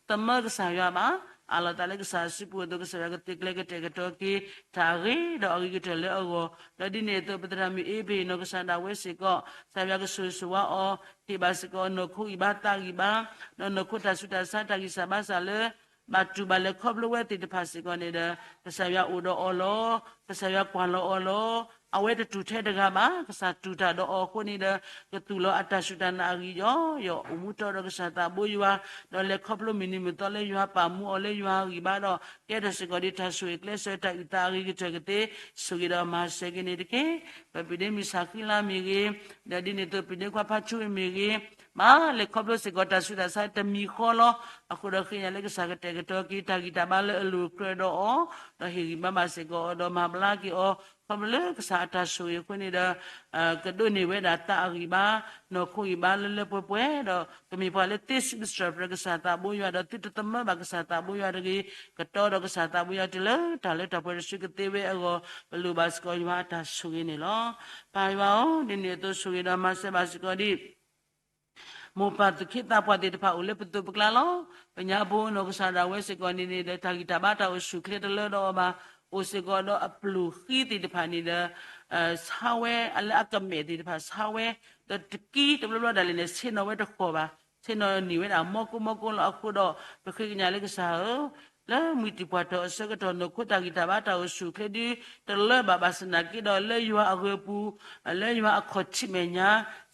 သမၢကစၢ်ယွၤဘၣ်, အးလီၤသးလၢကစၢ်စုပူၤအသိး ကစၢ်ယွၤကသ့ၣ်ကျဲကတဲာ်ကတီၤက့ၤ တၢ်အဂ့ၤဒီးအဂ့ၤကတၢၢ်လၢအဂီၢ်, ဒီးဒ်န့ၣ်အသိး ပသရၣ်မုၣ်အ့ဘ့ၣ်နီၢ်ကစၢ်ဒၣ်ဝဲစ့ၢ်ကီး, ကစၢ်ယွၤကဆိၣ်ဂ့ၤဆိၣ်ဝါအီၤ, ဟ့ၣ်ဘၣ်စ့ၢ်ကီးနီၢ်ခိဂံၢ်ဘါသးဂံၢ်ဘါ, ဒီးနီၢ်ခိတၢ်ဆူးတၢ်ဆါတၢ်ဂံၢ်စၢ်ဘါစၢ်လၢ ဘၣ်တူၢ်ဘၣ်လဲၤခီဖျိဝဲသ့ၣ်တဖၣ်စ့ၢ်ကီးန့ၣ်ဒီး, ကစၢ်ယွၤအိၣ်ဒီးအီၤလီၤ, ကစၢ်ယွၤကွၢ်လီၤအီၤလီၤ, အဝဲတတူၢ်ထဲတဂၤဘၣ်, ကစၢ်တူၢ်တၢ်ဒီးအီၤအဃိန့ၣ်ဒီး, ကသူၣ်လီၤအတၢ်စူၢ်တၢ်နာ်အဂံၢ်ယီယီ, အိၣ်မူတီဒီးကစၢ်သးဘိယွၤ, ဒီးလဲၤခီဖျိမုၢ်နံၤမုၢ်သီလၢယွၤပာ်မူအီၤလၢယွၤအဂံၢ်ဘါဒီး, ကဲထီၣ်စ့ၢ်ကီးဒံးတၢ်ဆိၣ်ဂ့ၤကျဲးစၢးတၢ်အုၣ်သးအဂ့ၤကတၢၢ်ကသ့, ဆိၣ်ဂ့ၤဒီးမၤစၢၤက့ၤန့ၣ်တက့ၢ်. ပပုၢ်ဒ့မုၣ်စၢ်ဃံလၤမ့ၢ်ဂ့ၤ, ဒီးဒ်န့ၣ်အသိးပုၢ်ဒ့ခွါဖါဆူမ့ၢ်ဂ့ၤ, မၤလဲၤခီဖျိစ့ၢ်ကီးတၢ်ဆူးတၢ်ဆါတမံၤဃီလီၤ. အဃိဒီးဃ့ညါလၢကစၢ်ကတဲာ်ကတီၤက့ၤတၢ်ဂံၢ်တၢ်ဘါလၢအလိၤကြၢးဒီးအီၤ, ဒီးဟ့ၣ်ဂံၢ်ဘါဘၣ်စ့ၢ်ကီးအီၤဒီးမၤဘျါက့ၤအီၤ, ခီဖျိလၢကစၢ်အတၢ်ဆိၣ်ဂ့ၤအဃိန့ၣ်ဒီး ကဒိးန့ၢ်ဝဲဒၣ်သးအဂံၢ်ဘါ, နီၢ်ခိဂံၢ်ဘါလၢလၢပှဲၤပှဲၤဒီး ကမ့ၢ်ပှၤလၢသ့စံးဘျုးစံးထီၣ်ပတြၢၤကစၢ်သးဘိယွၤဒီးသုတသမၢဘၣ်ကစၢ်သးဘိယွၤတဂ့ၤ, ကတီဒီးကစၢ်သးဘိယွၤတုၤလၢတၢ်လၢတၢ်ပှဲၤတစုကသ့ဝဲအဂီၢ်, ပလိၣ်ဘၣ်စ့ၢ်ကီးယွၤအတၢ်ဆိၣ်ဂ့ၤန့ၣ်လီၤ. ပၢ်ယွၤဧၢ, ဒ်န့ၣ်အသိးဆိၣ်ဂ့ၤဒီးမၤစၢၤဘၣ်စ့ၢ်ကီးဒံး မိၢ်ပၢ်သူၣ်က့သးပှၢ်သ့ၣ်တဖၣ်အိၣ်လၢပသိးပကျါလီၤ. ပညါဘိနီၢ်ကစၢ်ဒၣ်ဝဲစ့ၢ်ကီးန့ၣ်န့ၣ်ဒီး တၢ်ဂံၢ်တၢ်ဘါတၢ်အိၣ်ဆူၣ်ချ့တလၢဒီးအီၤဘၣ်, အိၣ်စ့ၢ်ကီးဒီးအပျုၢ်ဃံသ့ၣ်တဖၣ်န့ၣ်ဒီး ဆါဝဲလၢအကမဲာ်သ့ၣ်တဖၣ်ဆါဝဲ, ဒီးတကံတဘျီဘျီဒၣ်လဲာ်န့ၣ် ဆ့ၣ်နီၤဝဲတဃီၣ်ဘၣ်, ဆ့ၣ်နီၤန့ၢ်ဝဲဒၣ်မီကိမီကိလီၤ. အဃိဒီး ပဃ့ကညးလၢကစၢ်ဧၢ လၢမှံၤတံၢ်ပှၢ်ထီၣ်အဆၢကတီၢ် နီၢ်ခိတၢ်ဂံၢ်တၢ်ဘါတၢ်အိၣ်ဆူၣ်ချ့ဒု တလၢဘၣ်ဘၣ်ဆၣ်သနာ်က့ဒီး လၢယွၤအဂၢၤပူၤ, လၢယွၤအခီၣ်ထံးမဲာ်ညါ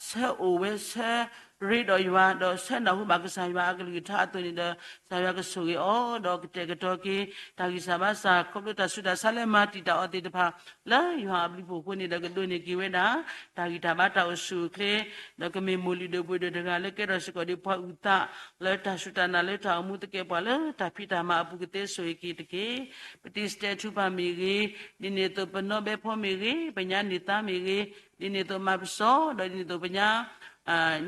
ဆၢအိၣ်ဝဲဆၢရ့ဒီးယွၤ ဒီးဆၢနၢ်ဟူဘၣ်ကစၢ်ယွၤအကလုၢ်ကထါအသိးန့ၣ်ဒီး ကစၢ်ယွၤကဆိၣ်ဂ့ၤအီၤ ဒီးကတဲာ်ကတီၤက့ၤ တၢ်ဂံၢ်စၢ်ဘါစၢ် ခီဖျိတၢ်ဆူးတၢ်ဆါလၢမၤတံာ်တာ်အီၤသ့ၣ်တဖၣ် လၢယွၤအဘျုးဖှိၣ်အဃိန့ၣ်ဒီး ကဒိးန့ၢ်က့ၤဝဲဒၣ် တၢ်ဂံၢ်တၢ်ဘါတၢ်အိၣ်ဆူၣ်အိၣ်ချ့ ဒီးကမ့ၢ်မိၢ်လုၢ်ဒိၣ်ပှ့ၤဒိၣ်တဂၤလၢကဲထီၣ်စ့ၢ်ကီးဒံးပှၤအုၣ်သး လၢတၢ်စူၢ်တၢ်နာ်လၢတၢ်အိၣ်မူသကဲးပဝးလၢတၢ်ဖံးတၢ်မၤအပူၤကသ့ ဆိၣ်ဂ့ၤက့ၤတက့ၢ်. ပတံၤစတဲထူပၢ်မ့ၢ်ဂ့ၤ, ဒ်န့ၣ်အသိးပနီၣ်ဘဲဖီမ့ၢ်ဂ့ၤ, ပညါန့ၢ်သါမ့ၢ်ဂ့ၤ, ဒ်န့ၣ်အသိးမၤပစီ, ဒီးဒ်န့ၣ်အသိးပညါ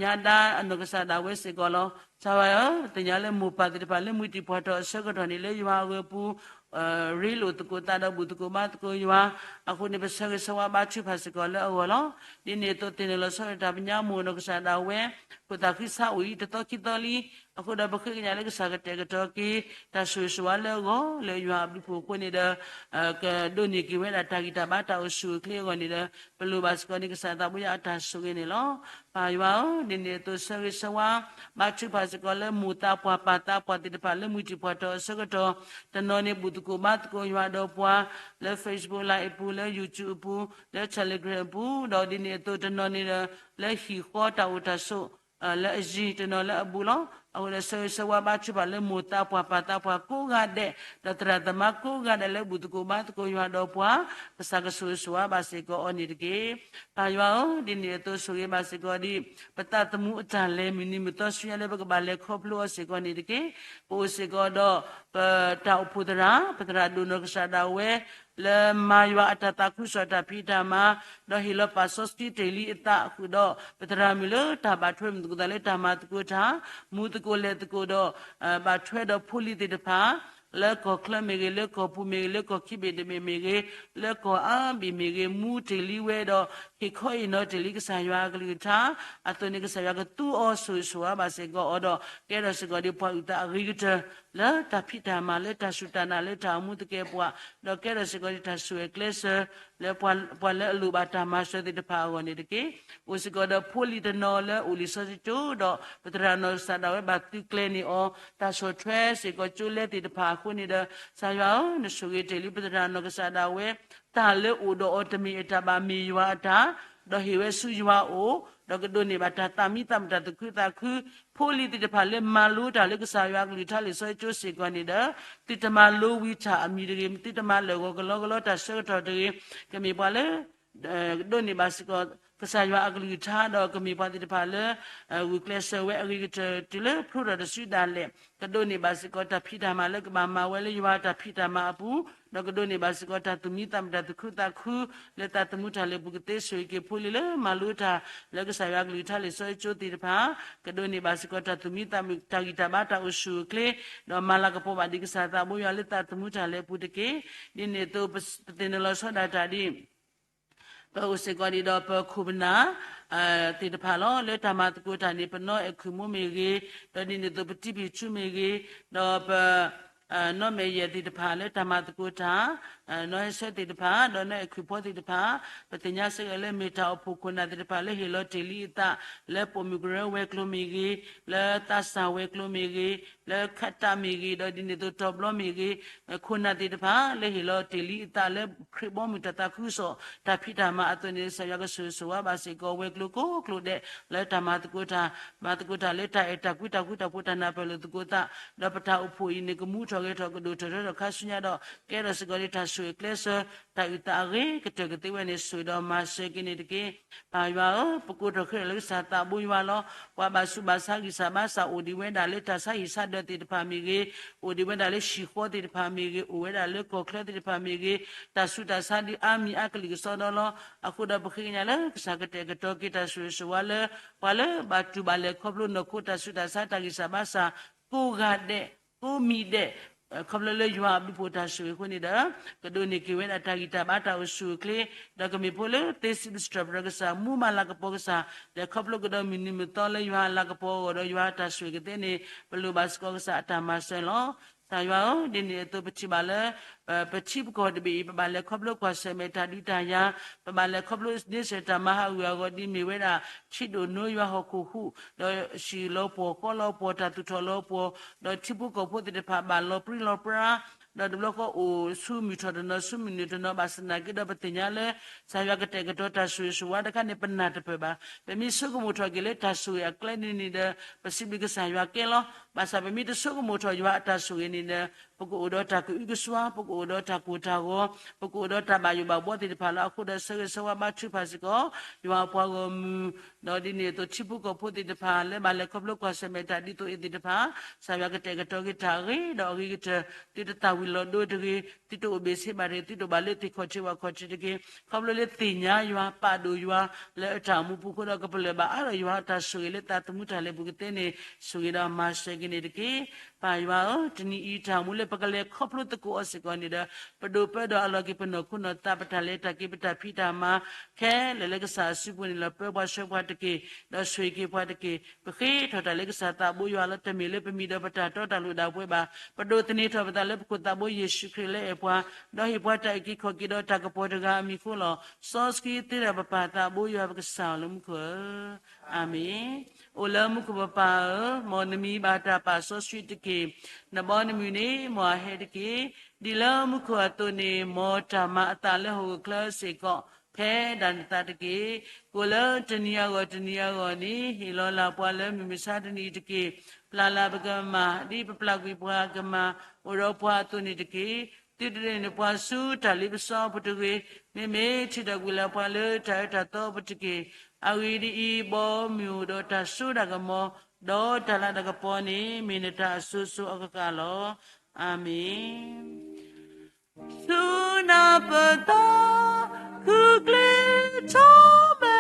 ညါဒါအနီၢ်ကစၢ်ဒၣ်ဝဲစ့ၢ်ကီးလီၤ. စၢ်ဝါဧၢ, ပသ့ၣ်ညါလၢမိၢ်ပၢ်သ့ၣ်တဖၣ်လၢမုၢ်တံၢ်ပှၢ်ထီၣ်အဆၢကတီၢ်န့ၣ် လၢယွၤအဂီၢ်အပူၤ ရ့လိာ်သကိးသးဒီးဘူၣ်သကိးဘါသကိးယွၤ, အဃိန့ၣ် ပဆၢဂ့ၤဆၢဝါဘါထုကဖၣ်စ့ၢ်ကီးလၢအဂီၢ်လီၤ. ဒ်န့ၣ်အသိးသ့ၣ်နီၣ်လီၤဆီဒၣ်တၢ် ပညါမိၢ်နီၢ်ကစၢ်ဒၣ်ဝဲ ခိၣ်သးဃံဆါအိၣ်အံၤ တသီခံသီလံ, အဃိဒီးပဃ့ကညးလၢကစၢ်ကတဲာ်ကတီၤက့ၤ တၢ်ဆိၣ်ဂ့ၤဆိၣ်ဝါလၢအဂီၢ် လၢယွၤအဘျုးအဖှိၣ်အဃိန့ၣ်ဒီး ကဒိးန့ၢ်က့ၤဝဲဒၣ်တၢ်ဂံၢ်တၢ်ဘါတၢ်အိၣ်ဆူၣ်အိၣ်ချ့အဂီၢ်န့ၣ်ဒီး ပလိၣ်ဘၣ်စ့ၢ်ကီးန့ၣ် ကစၢ်သးဘိယွၤအတၢ်ဆိၣ်ဂ့ၤန့ၣ်လီၤ. ပၢ်ယွၤဧၢ, ဒ်န့ၣ်အသိးဆၢဂ့ၤဆၢဝါ ဘါထုကဖၣ်စ့ၢ်ကီးလၢမိၢ်သးပှၢ်ပၢ်သးပှၢ်သ့ၣ်တဖၣ်လၢမုၢ်တံၢ်ပှၢ်ထီၣ်အဆၢကတီၢ်, တနီၤန့ၣ်ဘူၣ်သကိးဘါသကိးယွၤဒီးပှၤ လၢ Facebook Live အပူၤ, လၢ YouTube အပူၤ, လၢ Telegram အပူၤ, ဒီးဒ်န့ၣ်အသိးတနီၤန့ၣ်ဒီး လၢဟံၣ်ဃီတၢ်အိၣ်တၢ်ဆိး လၢအယံၤတနီၤလၢအဘူးလီၤ. အဃိဒီးဆၢဂ့ၤဆၢဝါဘါထုကဖၣ်လၢမိၢ်သးပှၢ်ပၢ်သးပှၢ်ကိးဂၤဒဲး, ဒီးသရၣ်သမါကိးဂၤဒဲးလၢဘူၣ်သကိးဘါသကိးယွၤဒီးပှၤ, ကစၢ်ကဆိၣ်ဂ့ၤဆိၣ်ဝါဘၣ်စ့ၢ်ကီးအီၤန့ၣ်တက့ၢ်. ပၢ်ယွၤဧၢ, ဒ်န့ၣ်အသိးဆိၣ်ဂ့ၤဘၣ်စ့ၢ်ကီးဒ် ပသးသမူအတၢ်လဲၤမုၢ်နံၤမုၢ်သီ ဆူညါလၢပကဘၣ်လဲၤခီဖျိအီၤစ့ၢ်ကီးန့ၣ်တက့ၢ်. ပအိၣ်စ့ၢ်ကီးဒီး ပတၢ်အိၣ်ဖှိၣ်သရၣ်, ပသရၣ်ဒိၣ်နီၢ်ကစၢ်ဒၣ်ဝဲ လၢမၤယွၤအတၢ်သးခုကစီၣ်တၢ်ဖံးတၢ်မၤ, ဒီးဟ့ၣ်လီၤပာ်စီဆှံတ့ၢ်လံအသးဃုာ်ဒီး ပသရၣ်မုၣ်လၢတၢ်ဘၣ်ထွဲမုၢ်သကိးသးလၢတၢ်မၤသကိးတၢ်, မူသကိးလဲၤသကိးဒီး ဘၣ်ထွဲဒီးဖိလံၤသ့ၣ်တဖၣ် လၢကီၢ်ချၢမ့ၢ်ဂ့ၤ, လၢကီၢ်ပူၤမ့ၢ်ဂ့ၤ, လၢကီၢ်ခံဘ့ၣ်တဘ့ၣ်မ့ၢ်ဂ့ၤ, လၢကီၢ်အါဘ့ၣ်မ့ၢ်ဂ့ၤ, မူတ့ၢ်လံဝဲဒီး ဟ့ၣ်ခီဟ့ၣ်နီၤတ့ၢ်လံကစၢ်ယွၤအကလုၢ်ကထါ, အသိးန့ၣ် ကစၢ်ယွၤကသူအီၤဆိၣ်ဂ့ၤဆိၣ်ဝါဘၣ်စ့ၢ်ကီးအီၤဒီး ကဲထီၣ်စ့ၢ်ကီးဒ်ပှၤအုၣ်သးအဂ့ၤကတၢၢ် လၢတၢ်ဖံးတၢ်မၤ လၢတၢ်စူၢ်တၢ်နာ် လၢတၢ်အိၣ်မူသကဲးပဝး, ဒီးကဲထီၣ်စ့ၢ်ကီးဒ်တၢ်ဆိၣ်ဂ့ၤကျဲးစၢး လၢပှၤ ပှၤလၢအလိၣ်ဘၣ်တၢ်မၤစၢၤသ့ၣ်တဖၣ်အဂီၢ်န့ၣ်တက့ၢ်. အိၣ်စ့ၢ်ကီးဒီးဖိလံၤတနီၤလၢအိၣ်လံာ်စီဆှံကၠိ ဒီးပသရၣ်နီၢ်ကစၢ်ဒၣ်ဝဲဘၣ်သုးကျဲၤန့ၢ်အီၤ တၢ်ဆီၣ်ထွဲစ့ၢ်ကီးကၠိလဲသ့ၣ်တဖၣ်အဃိန့ၣ်ဒီး ကစၢ်ယွၤဧၢ, နဆိၣ်ဂ့ၤတ့ၢ်လံပသရၣ်နီၢ်ကစၢ်ဒၣ်ဝဲ တၢ်လၢအိၣ်ဒီးအီၤတမ့ၢ်အတၢ်ဘၣ်မ့ၢ်ယွၤအတၢ်, ဒီးဟ့ၣ်ဝဲဆူယွၤအအိၣ်, ဒီးကဒိးန့ၢ်ဘၣ်တၢ်သးမံသးမုာ်တၢ်သူၣ်ခုသးခု, ဖိလံၤသ့ၣ်တဖၣ်လၢမၤလိတၢ်လၢကစၢ်ယွၤအကလုၢ်ကထါလံာ်စီဆှံကၠိစ့ၢ်ကီးန့ၣ်ဒီး သုတမၤလိဝံၤတၢ်အမံၤတဂ့ၤ, သုတမၤလၢာ်ဂီၤကလီကလီတၢ်ဆၢကတီၢ်တဂ့ၤ, ကမ့ၢ်ပှၤလၢ ကဒိးန့ၢ်ဘၣ်စ့ၢ်ကီး ကစၢ်ယွၤအကလုၢ်ကထါ ဒီးကမ့ၢ်ပှၤသ့ၣ်တဖၣ်လၢ ဂုာ်ကျဲးစၢးဝဲအဂ့ၤကတၢၢ်တုၤလၢဖျိထီၣ်တစုဒၣ်လဲာ်, ကဒိးန့ၢ်ဘၣ်စ့ၢ်ကီးတၢ်ဖံးတၢ်မၤလၢကဘၣ်မၤဝဲလၢယွၤတၢ်ဖံးတၢ်မၤအပူၤ, ဒီးကဒိးန့ၢ်ဘၣ်စ့ၢ်ကီးတၢ်သူၣ်မံသးမုာ်တၢ်သူၣ်ခုသးခု လၢသးသမူတၢ်လဲၤပူၤကသ့ဆိၣ်ဂ့ၤက့ၤဖိလံၤလၢမၤလိတၢ် လၢကစၢ်ယွၤကလုၢ်ကထါလံာ်စီဆှံကၠိသ့ၣ်တဖၣ်, ကဒိးန့ၢ်ဘၣ်စ့ၢ်ကီးတၢ်သူၣ်မံသးမုာ်တၢ်ဂံၢ်တၢ်ဘါတၢ်အိၣ်ဆူၣ်အိၣ်ချ့, ဒီးမၤလၤကပီၤဘၣ်ဒံးကစၢ်သးဘိယွၤလၢသးသမူတၢ်လဲၤအပူၤတက့ၢ်. ဒ်န့ၣ်အသိး ပသ့ၣ်နီၣ်လီၤဆီဒၣ်တၢ်ဒ် ပအိၣ်စ့ၢ်ကီးဒ်ဒီးပခိၣ်ပနၢ် သ့ၣ်တဖၣ်လီၤ. လၢတၢ်မၤသကိးတၢ်န့ၣ် ပနီၢ်အဲၣ်ခွံၣ်မိၢ်မ့ၢ်ဂ့ၤ, ဒီးဒ်န့ၣ်အသိးပတံဖံးဆူမ့ၢ်ဂ့ၤ, ဒီးပ နီၢ်မဲာ်ယဲၢ်သ့ၣ်တဖၣ် လၢတၢ်မၤသကိးတၢ်, နီၢ်ဟဲဆၢသ့ၣ်တဖၣ် ဒီးနီၢ်အဲၣ်ခွံၣ်ဖိသ့ၣ်တဖၣ်, ပသ့ၣ်ညါစ့ၢ်ကီးလၢမ့ၢ်တၢ်အိၣ်ဖှိၣ်ခိၣ်နၢ်သ့ၣ်တဖၣ်လၢဟ့ၣ်လီၤတ့ၢ်လံအသး လၢပိာ်မုၣ်ကရၢဝဲၤကျိၤမ့ၢ်ဂ့ၤ, လၢသးစၢ်ဝဲၤကျိၤမ့ၢ်ဂ့ၤ, လၢခးတၢ်မ့ၢ်ဂ့ၤ, ဒီးဒ်န့ၣ်အသိးတီၤဘျီမ့ၢ်ဂ့ၤ, ခိၣ်နၢ်သ့ၣ်တဖၣ် လၢဟ့ၣ်လီၤတ့ၢ်လံအသးလၢခရံာ်ဘီမုၢ်တၢ်သးခုကစီၣ် တၢ်ဖံးတၢ်မၤအသိးန့ၣ် ကစၢ်ယွၤကဆိၣ်ဂ့ၤဆိၣ်ဝါဘၣ်စ့ၢ်ကီးဝဲၤကျိၤကိးကျိၤဒဲး လၢတၢ်မၤသကိးတၢ်, မၤသကိးတၢ်လၢတၢ်အဲၣ်တၢ်ကွံတၢ်ဃူတၢ်ဖိးတၢ်နၢ်ပၢၢ်လိာ်သကိးသး, ဒီးပတၢ်အိၣ်ဖှိၣ်အံၤန့ၣ် ကမူထီၣ်ဂဲၤထီၣ်ကဒိၣ်ထီၣ်ထီထီၣ်ခါဆူညါဒီး ကဲထီၣ်စ့ၢ်ကီးလၢတၢ်ဆိၣ်ဂ့ၤကျဲးစၢး တၢ်အုၣ်သးအဂ့ၤကတၢၢ်ကသ့ဝဲန့ၣ် ဆိၣ်ဂ့ၤဒီးမၤစၢၤက့ၤန့ၣ်တက့ၢ်. ပၢ်ယွၤဧၢ, ပကိးထီၣ်ဃ့ထီၣ်လၢကစၢ်သးဘိယွၤလီၤ. ပှၤဘၣ်ဆူးဘၣ်ဆါဂံၢ်စၢ်ဘါစၢ်အိၣ်ဒံးဝဲဒၣ်လၢတၢ်ဆါဟံၣ်ဆါဒၢးသ့ၣ်တဖၣ်မ့ၢ်ဂ့ၤ, အိၣ်ဒံးဝဲဒၣ်လၢဟံၣ်ဃီသ့ၣ်တဖၣ်မ့ၢ်ဂ့ၤ, အိၣ်ဝဲဒၣ်လၢကီၢ်ချၢသ့ၣ်တဖၣ်မ့ၢ်ဂ့ၤ, တၢ်ဆူးတၢ်ဆါဒ်အါမံၤအါကလုာ်ကစီဒီလီၤ. အဃိဒီးပဃ့ကညးလၢကစၢ်ကတဲာ်ကတီၤက့ၤတၢ်ဆိၣ်ဂ့ၤဆိၣ်ဝါလၢ ပှၤလၢဘၣ်တူၢ်ဘၣ်လဲၤခီဖျိနီၢ်ခိတၢ်ဆူးတၢ်ဆါတၢ်ဂံၢ်စၢ်ဘါစၢ် ကိးဂၤဒဲး ကိးမံၤဒဲး, ခီဖျိလၢယွၤအဘျုးဖှိၣ်တၢ်ဆိၣ်ဂ့ၤအဃိန့ၣ်ဒီး ကဒိးန့ၢ်က့ၤဝဲဒၣ်တၢ်ဂံၢ်တၢ်ဘါတၢ်အိၣ်ဆူၣ်အိၣ်ချ့, ဒီးကမ့ၢ်ဖိလၢသ့စံးဘျုးစံးထီၣ်ပတြၢၤကစၢ် မူမၤလၤကပီၤကစၢ် လဲၤခီဖျိကဒီးမုၢ်နံၤမုၢ်သီလၢယွၤအလၤကပီၤအဂီၢ်ဒီးယွၤတၢ်ဆိၣ်ဂ့ၤကသ့န့ၣ် ပလိၣ်ဘၣ်စ့ၢ်ကီးကစၢ်အတၢ်မၤစၢၤလီၤ. ကစၢ်ယွၤဧၢ, ဒ်န့ၣ်အသိးပထံၣ်ဘၣ်လၢ ပထံပကီၢ်တဘ့ၣ်အံၤ ပဘၣ်လဲၤခီဖျိကွၢ်ဆၢၣ်မဲာ်တၢ်ဒုးတၢ်ယၤ, ပဘၣ်လဲၤခီဖျိန့ဆၢၣ်တၢ်မၤဟးဂူာ်အဂီၢ်ဒ်မ့ၢ်ဝဲဒၣ် ထံဒိၣ်နိယွၤဟီၣ်ခိၣ်ဟူး, ဒီးဟံၣ်လီၤပှီၢ်ဃီလီၤပှီၢ် တၢ်သူၣ်ထီၣ်လီၤပှီၢ်, ဒီးထံဖိကီၢ်ဖိသ့ၣ်တဖၣ်ဘၣ်လီၤပြံလီၤပြါ, ဒီးတဘျီဃီအိၣ်ဆူမုၢ်ထီၣ်တနီၤ ဆူမုၢ်နုာ်တနီၤ ဘၣ်ဆၣ်သနာ်က့ဒီး ပသ့ၣ်ညါလၢ ကစၢ်ယွၤကတဲာ်ကတီၤတၢ်ဆိၣ်ဂ့ၤဆိၣ်ဝါတခါန့ၣ် ပနၢ်တပၢၢ်ဘၣ်. ပမ့ၢ်ဆိကမိၣ်ထီၣ်က့ၤလၢတၢ်ဆိၣ်ဂ့ၤအကျဲန့ၣ်န့ၣ်ဒီး ပစံးဘျုးကစၢ်ယွၤကဲလီၤ. ဘၣ်ဆၣ်ပမ့ၢ်တဆိကမိၣ်ထီၣ်ယွၤအတၢ်ဆိၣ်ဂ့ၤန့ၣ်ဒီး ပကအိၣ်ဒီးတၢ်ကအုကစွါ, ပကအိၣ်ဒီးတၢ်ကိၢ်တၢ်ဂီၤ, ပကအိၣ်ဒီးတၢ်ဘၣ်ယိၣ်ဘၣ်ဘှီသ့ၣ်တဖၣ်လၢအဃိဒီး ဆၢဂ့ၤဆၢဝါဘါထုကဖၣ်စ့ၢ်ကီး ယွၤအပှၤဂီၢ်မုၢ်, ဒီးဒ်န့ၣ်အသိးထံဖိကီၢ်ဖိသ့ၣ်တဖၣ် လၢဘၣ်လဲၤခီဖျိကွၢ်ဆၢၣ်မဲာ်တၢ်ဒ်သိးအံၤသ့ၣ်တဖၣ်, ကစၢ်ယွၤကတဲာ်ကတီၤက့ၤတၢ်အဂ့ၤဒီးအဂ့ၤကတၢၢ်, သုတသၣ်ဝံၤလီၤဒိတဂ့ၤ, သုတအိၣ်ဘ့ၣ်ဆ့ဘၣ်တဂ့ၤ, သုတဘၣ်လၢသ့ၣ်ခီၣ်ထံးဝၣ်ခီၣ်ထံးတဂ့ၤ, ခီဖျိလၢသ့ၣ်ညါယွၤ ပာ်ဒိၣ်ယွၤ လၢအတၢ်အိၣ်မူပူၤအဃိဒီး ကပလၢၢ်ဘၣ်အါထီၣ်ယွၤအတၢ်ဆိၣ်ဂ့ၤလၢသးသမူတၢ်လဲၤပူၤကသ့န့ၣ် ဆိၣ်ဂ့ၤဒီးမၤစၢၤက့ၤန့ၣ်တက့ၢ်. ပၢ်ယွၤဧၢ, တနံၤအံၤတၢ်အိၣ်မူလၢပကလဲၤခီဖျိသကိးအီၤစ့ၢ်ကီးန့ၣ်ဒီး ပဒိးပၢဒီးအလီၢ်က့ၤပနီၢ်ခိနီၢ်သး ပတၢ်လဲၤတၢ်က့ၤ ပတၢ်ဖံးတၢ်မၤ ခဲလၢာ်လၢကစၢ်အစုပူၤန့ၣ်လီၤ. ပၢပှၤဆှၢပှၤတက့ၢ်, ဒီးဆိၣ်ဂ့ၤက့ၤပှၤတက့ၢ်. ပဃ့ထီၣ်တၢ်လၢကစၢ်သးဘိယွၤလီၤ. တမ့ၢ်လၢပမံၤဒီးပတၢ်တီတၢ်လိၤဒၣ်ပှဲၤဘၣ်. ပဒိးသန့ၤထီၣ်ပသးလၢပခိၣ်သးဘိယ့ၣ်ၡူးခရံာ်လၢအဲၣ်ပှၤ, ဒီးဟ့ၣ်ပှၤတၢ်အုၣ်က့ၤခီၣ်က့ၤဒီးတၢ်ကပီၤတဂၤအမံၤအဃိလီၤ. စီဆှံသ့ဒီးပပၢ်သးဘိယွၤပကစၢ်အလၢမူခိၣ်ဧၢ, အၤမ့ၣ်. အိၣ်လၢမူခိၣ်ပပၢ်ဧၢ, မ်နမံၤဘၣ်တၢ်ပာ်စီဆှံတက့ၢ်. နဘီနမုၢ်န့ၣ် မ်အဟဲတက့ၢ်. ဒ်လၢမူခိၣ်အသိးန့ၣ် မ်တၢ်မၤအသးလၢဟီၣ်ခိၣ်ချၢစ့ၢ်ကီး ဖဲဒၣ်နသးတက့ၢ်. ကိၣ်လၢတနံၤအဂီၢ်တနံၤအဂီၢ်န့ၣ် ဟ့ၣ်လီၤလၢ်ပှၤလၢမုၢ်မဆါတနံၤအံၤတက့ၢ်. ပျၢ်လၢ်ပကမၢ် ဒ်ပပျၢ်ကွံာ်ပှၤကမၢ် အိၣ်ဒီးပှၤအသိးန့ၣ်တက့ၢ်. သုတဒုးန့ၢ်ပှၤဆူတၢ်လ့ပစီအပူၤတဂ့ၤ. မ့မ့ၢ်ထုးထီၣ်ကွံာ်လၢ်ပှၤလၢတၢ်အၢတၢ်သီအပူၤတက့ၢ်. အဂ့ၢ်ဒ်အံၤ, ဘီမုၢ်အိၣ်ဒီးတၢ်စိတၢ်ကမီၤ, ဒီးတၢ်လၤတၢ်ကပီၤန့ၣ် မ့ၢ်နတၢ်အစိၤစိၤအဃၣ်ဃၣ်လီၤ. အၤမ့ၣ်. ဆူနၢ်ပၢၢ်သး ခုကျ့ထီၣ်မဲ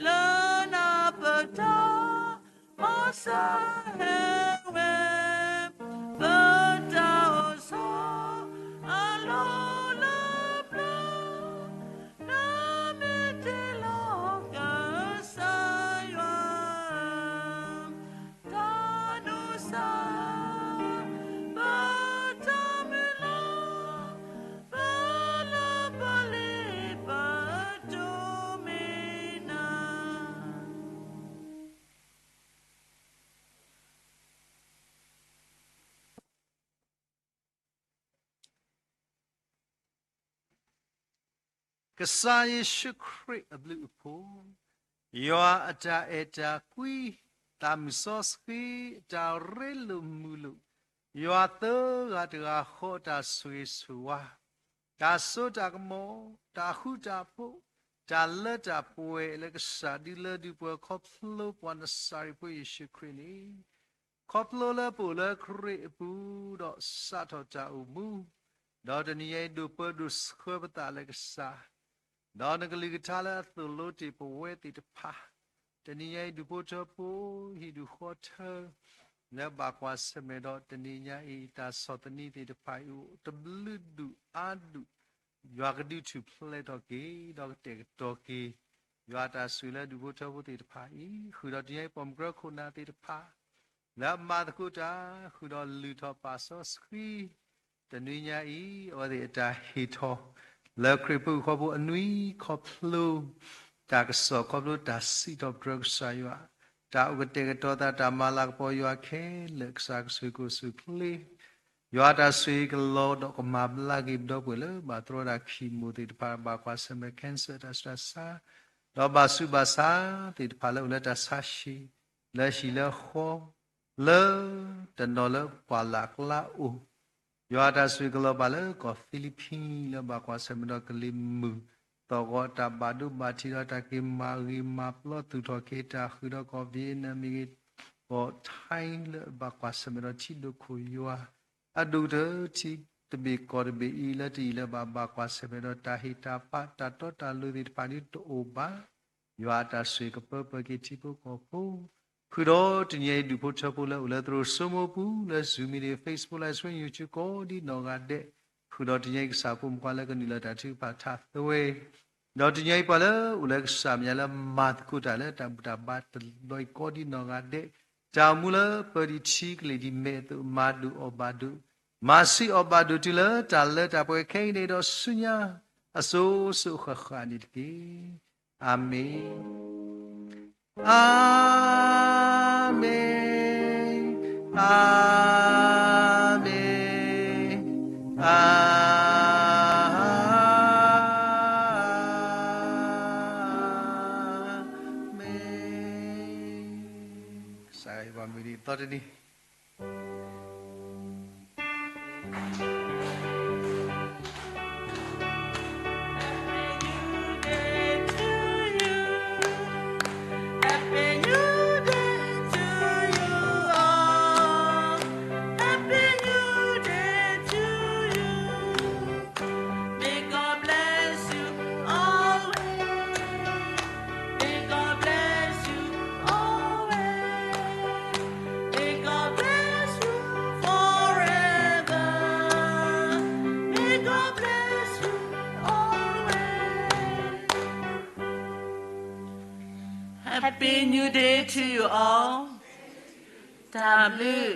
လၢနၢ်ပၢၢ်တၢ် မၤစၢၤဟဲဝဲ ပတၢ်အိၣ်ဆီ အလီၢ်လၢပျၢၤ နမ့ၢ်တ့လီၤကစၢ်ယွၤ တၢ်ဒိးစၢ် ပတၢ်မုၢ်လၢ် ပလၢပလ့ပဒိး မ့ၢ်နၤ ကစၢ်ယ့ၣ်ၡူးခရံာ်အဘျုးအဖှိၣ်, ယွၤအတၢ်အဲၣ်တၢ်ကွံ, သးမုၢ်စီဆှံ တၢ်ရ့လိာ်မုာ်လိာ်, ယွၤသၢဂၤတဂၤဃီအတၢ်ဆိၣ်ဂ့ၤဆိၣ်ဝါ, တၢ်စိတၢ်ကမီၤ, တၢ်ဃူတၢ်ဖိး, တၢ်လၢတၢ်ပှဲၤလၢကစၢ်ဒုးလၢဒုးပှဲၤခီဖျိပှၤနစၤရ့းဖိယ့ၣ်ၡူးခရံာ်န့ၣ် ခီဖျိလၢပအိၣ်လၢခရံာ်အပူၤ ဒီးစးထီၣ်တၢ်အိၣ်မူ, ဒီးတနံၤညါအံၤဒိးပၢဒိးဆှၢပသးလၢကစၢ်, ဒီးနကလုၢ်ကထါလၢအသိၣ်လိတ့ၢ်ပဝဲသ့ၣ်တဖၣ်, တနံၤညါအံၤဒူၣ်ဖိထၢဖိ ဟံၣ်ဒူၣ်ဃီထၢ လၢဘၣ်ကွၢ်ဆၢၣ်မဲာ်ဒီးတနံၤညါအံၤ တၢ်ဆီၣ်သနံးသ့ၣ်တဖၣ်အံၤ အိၣ်တဘျုးဒူၣ်အါဒူၣ် ယွၤကဒုးထူၣ်ဖျဲးထီၣ်က့ၤ ဒီးကတဲာ်ကတီၤက့ၤ ယွၤအတၢ်ဆိၣ်ဂ့ၤလၢဒူၣ်ဖိထၢဖိသ့ၣ်တဖၣ်အံၤ, ဃုာ်ဒီးတနံၤညါအံၤ ပိာ်မုၣ်ကရၢခိၣ်နၢ်သ့ၣ်တဖၣ် လၢအမၤသကိးတၢ် ဃုာ်ဒီးလုၢ်ထီၣ်ပာ်စီဆှံ တနံၤညါအံၤ အဝဲသ့ၣ်အတၢ်ဟ့ၣ်ထီၣ် လၢခရံာ်ဖိအဃီဖိအနွံ ခီဖျိ တၢ်ကစီၣ်ခီဖျိတၢ်စံးထီၣ်ပတြၢၤကစၢ်ယွၤ, တၢ်အိၣ်ကတဲာ်ကတီၤသး တၢ်မၤလၤကပီၤယွၤခဲလၢာ် ကစၢ်ကဆိၣ်ဂ့ၤက့ၤဆူၣ်ချ့ ယွၤအတၢ်ဆိၣ်ဂ့ၤကလီၤဒီးကမၤဘျါက့ၤပဒီပုၢ်ဝဲၢ်လၢဘၣ်တြီဒၣ်ခံမိၢ်သ့ၣ်တဖၣ် ဘၣ်ကွၢ်ဆၢၣ်မဲာ် cancer တၢ်ဆူးတၢ်ဆါ, ဒီးဘၣ်ဆူးဘၣ်ဆါသ့ၣ်တဖၣ်လၢအိၣ်လၢတၢ်ဆါဟံၣ် လၢဟံၣ်လၢဃီ လၢတနီၤလၢပှၢ်လၢ်ကျါအိၣ်, ယွၤအတၢ်ဆိၣ်ဂ့ၤကလီၤဘၣ်လၢကီၢ်ဖံလံးပံး လၢဘၣ်ကွၢ်ဆၢၣ်မဲာ်ဒီးကလံၤမုၢ်သီၣ်ဂီၤ တၢ်ဘၣ်ဒိဘၣ်ထံးဒီးတၢ်က့ၤမၤဂ့ၤမၤပျီသူၣ်ထီၣ်က့ၤတၢ်ဃုာ်ဒီးကီၢ် Vietnam မ့ၢ်ဂ့ၤ ကီၢ် Thai လၢဘၣ်ကွၢ်ဆၢၣ်မဲာ်ဒီးထံဒိၣ်ခိၣ်ယွၤ အဒိၣ်ကတၢၢ်ထံတဘ့ၣ်ကီၢ်တဘ့ၣ်အံၤ လၢတယံာ်လၢဘၣ်ဘၣ်ကွၢ်ဆၢၣ်မဲာ်ဒီးတၢ်ဟ့ၣ်တၢ်ပာ်တၢ်တီတၢ်လိၤသ့ၣ်တဖၣ်ဒ်တအိၣ်ဘၣ် ယွၤအတၢ်ဆိၣ်ဂ့ၤကပၢပၢက့ၤထံဖိကီၢ်ဖိ, ဃုာ်ဒီးတနံၤညါအံၤဒူၣ်ဖိထၢဖိလၢအိၣ်လၢသရိာ်စိမိၢ်ပူၤ လၢ Zoom meeting, Facebook Live Stream, YouTube ကိးဒ်နီၢ်ဂၤဒဲး, ဃုာ်ဒီးတနံၤညါအံၤကစၢ်ဖိမုၣ်ဖိလၢကနုာ်လီၤတၢ်ထုကဖၣ်ထးသဝဲ ဒီးတနံၤညါအံၤပှၤလၢအိၣ်လၢကစၢ်မဲာ်ညါလၢမၤသကိးတၢ်လၢတၢ်ဘူၣ်တၢ်ဘါတဘျီအံၤကိးဒ်နီၢ်ဂၤဒဲး, တၢ်အိၣ်မူလၢပၢၤဒံးထံကလံၤဒံးမဲာ်အသိး မၤဒုၣ်အီၣ်ဘၣ်ဒုၣ်, မၤဆံးအီၣ်ဘၣ်ဒုၣ်တုၤလၢတၢ်လၢတၢ်ပှဲၤခဲအံၤန့ၣ်ဒီးဆူညါ အစိၤစိၤဃၣ်ဃၣ်န့ၣ်တက့ၢ်. အၤမ့ၣ်, အၤမ့ၣ်, အၤမ့ၣ်, အၤမ့ၣ်. ကစၢ်ယွၤမ့ၢ်ဒ်သိးတနံၤ Happy New Day to you. Happy New Day to you all. Happy New Day to you. May God bless you always. May God bless you always. May God bless you forever. May God bless you always. Happy New Day to you all. တၢ်ဘျုး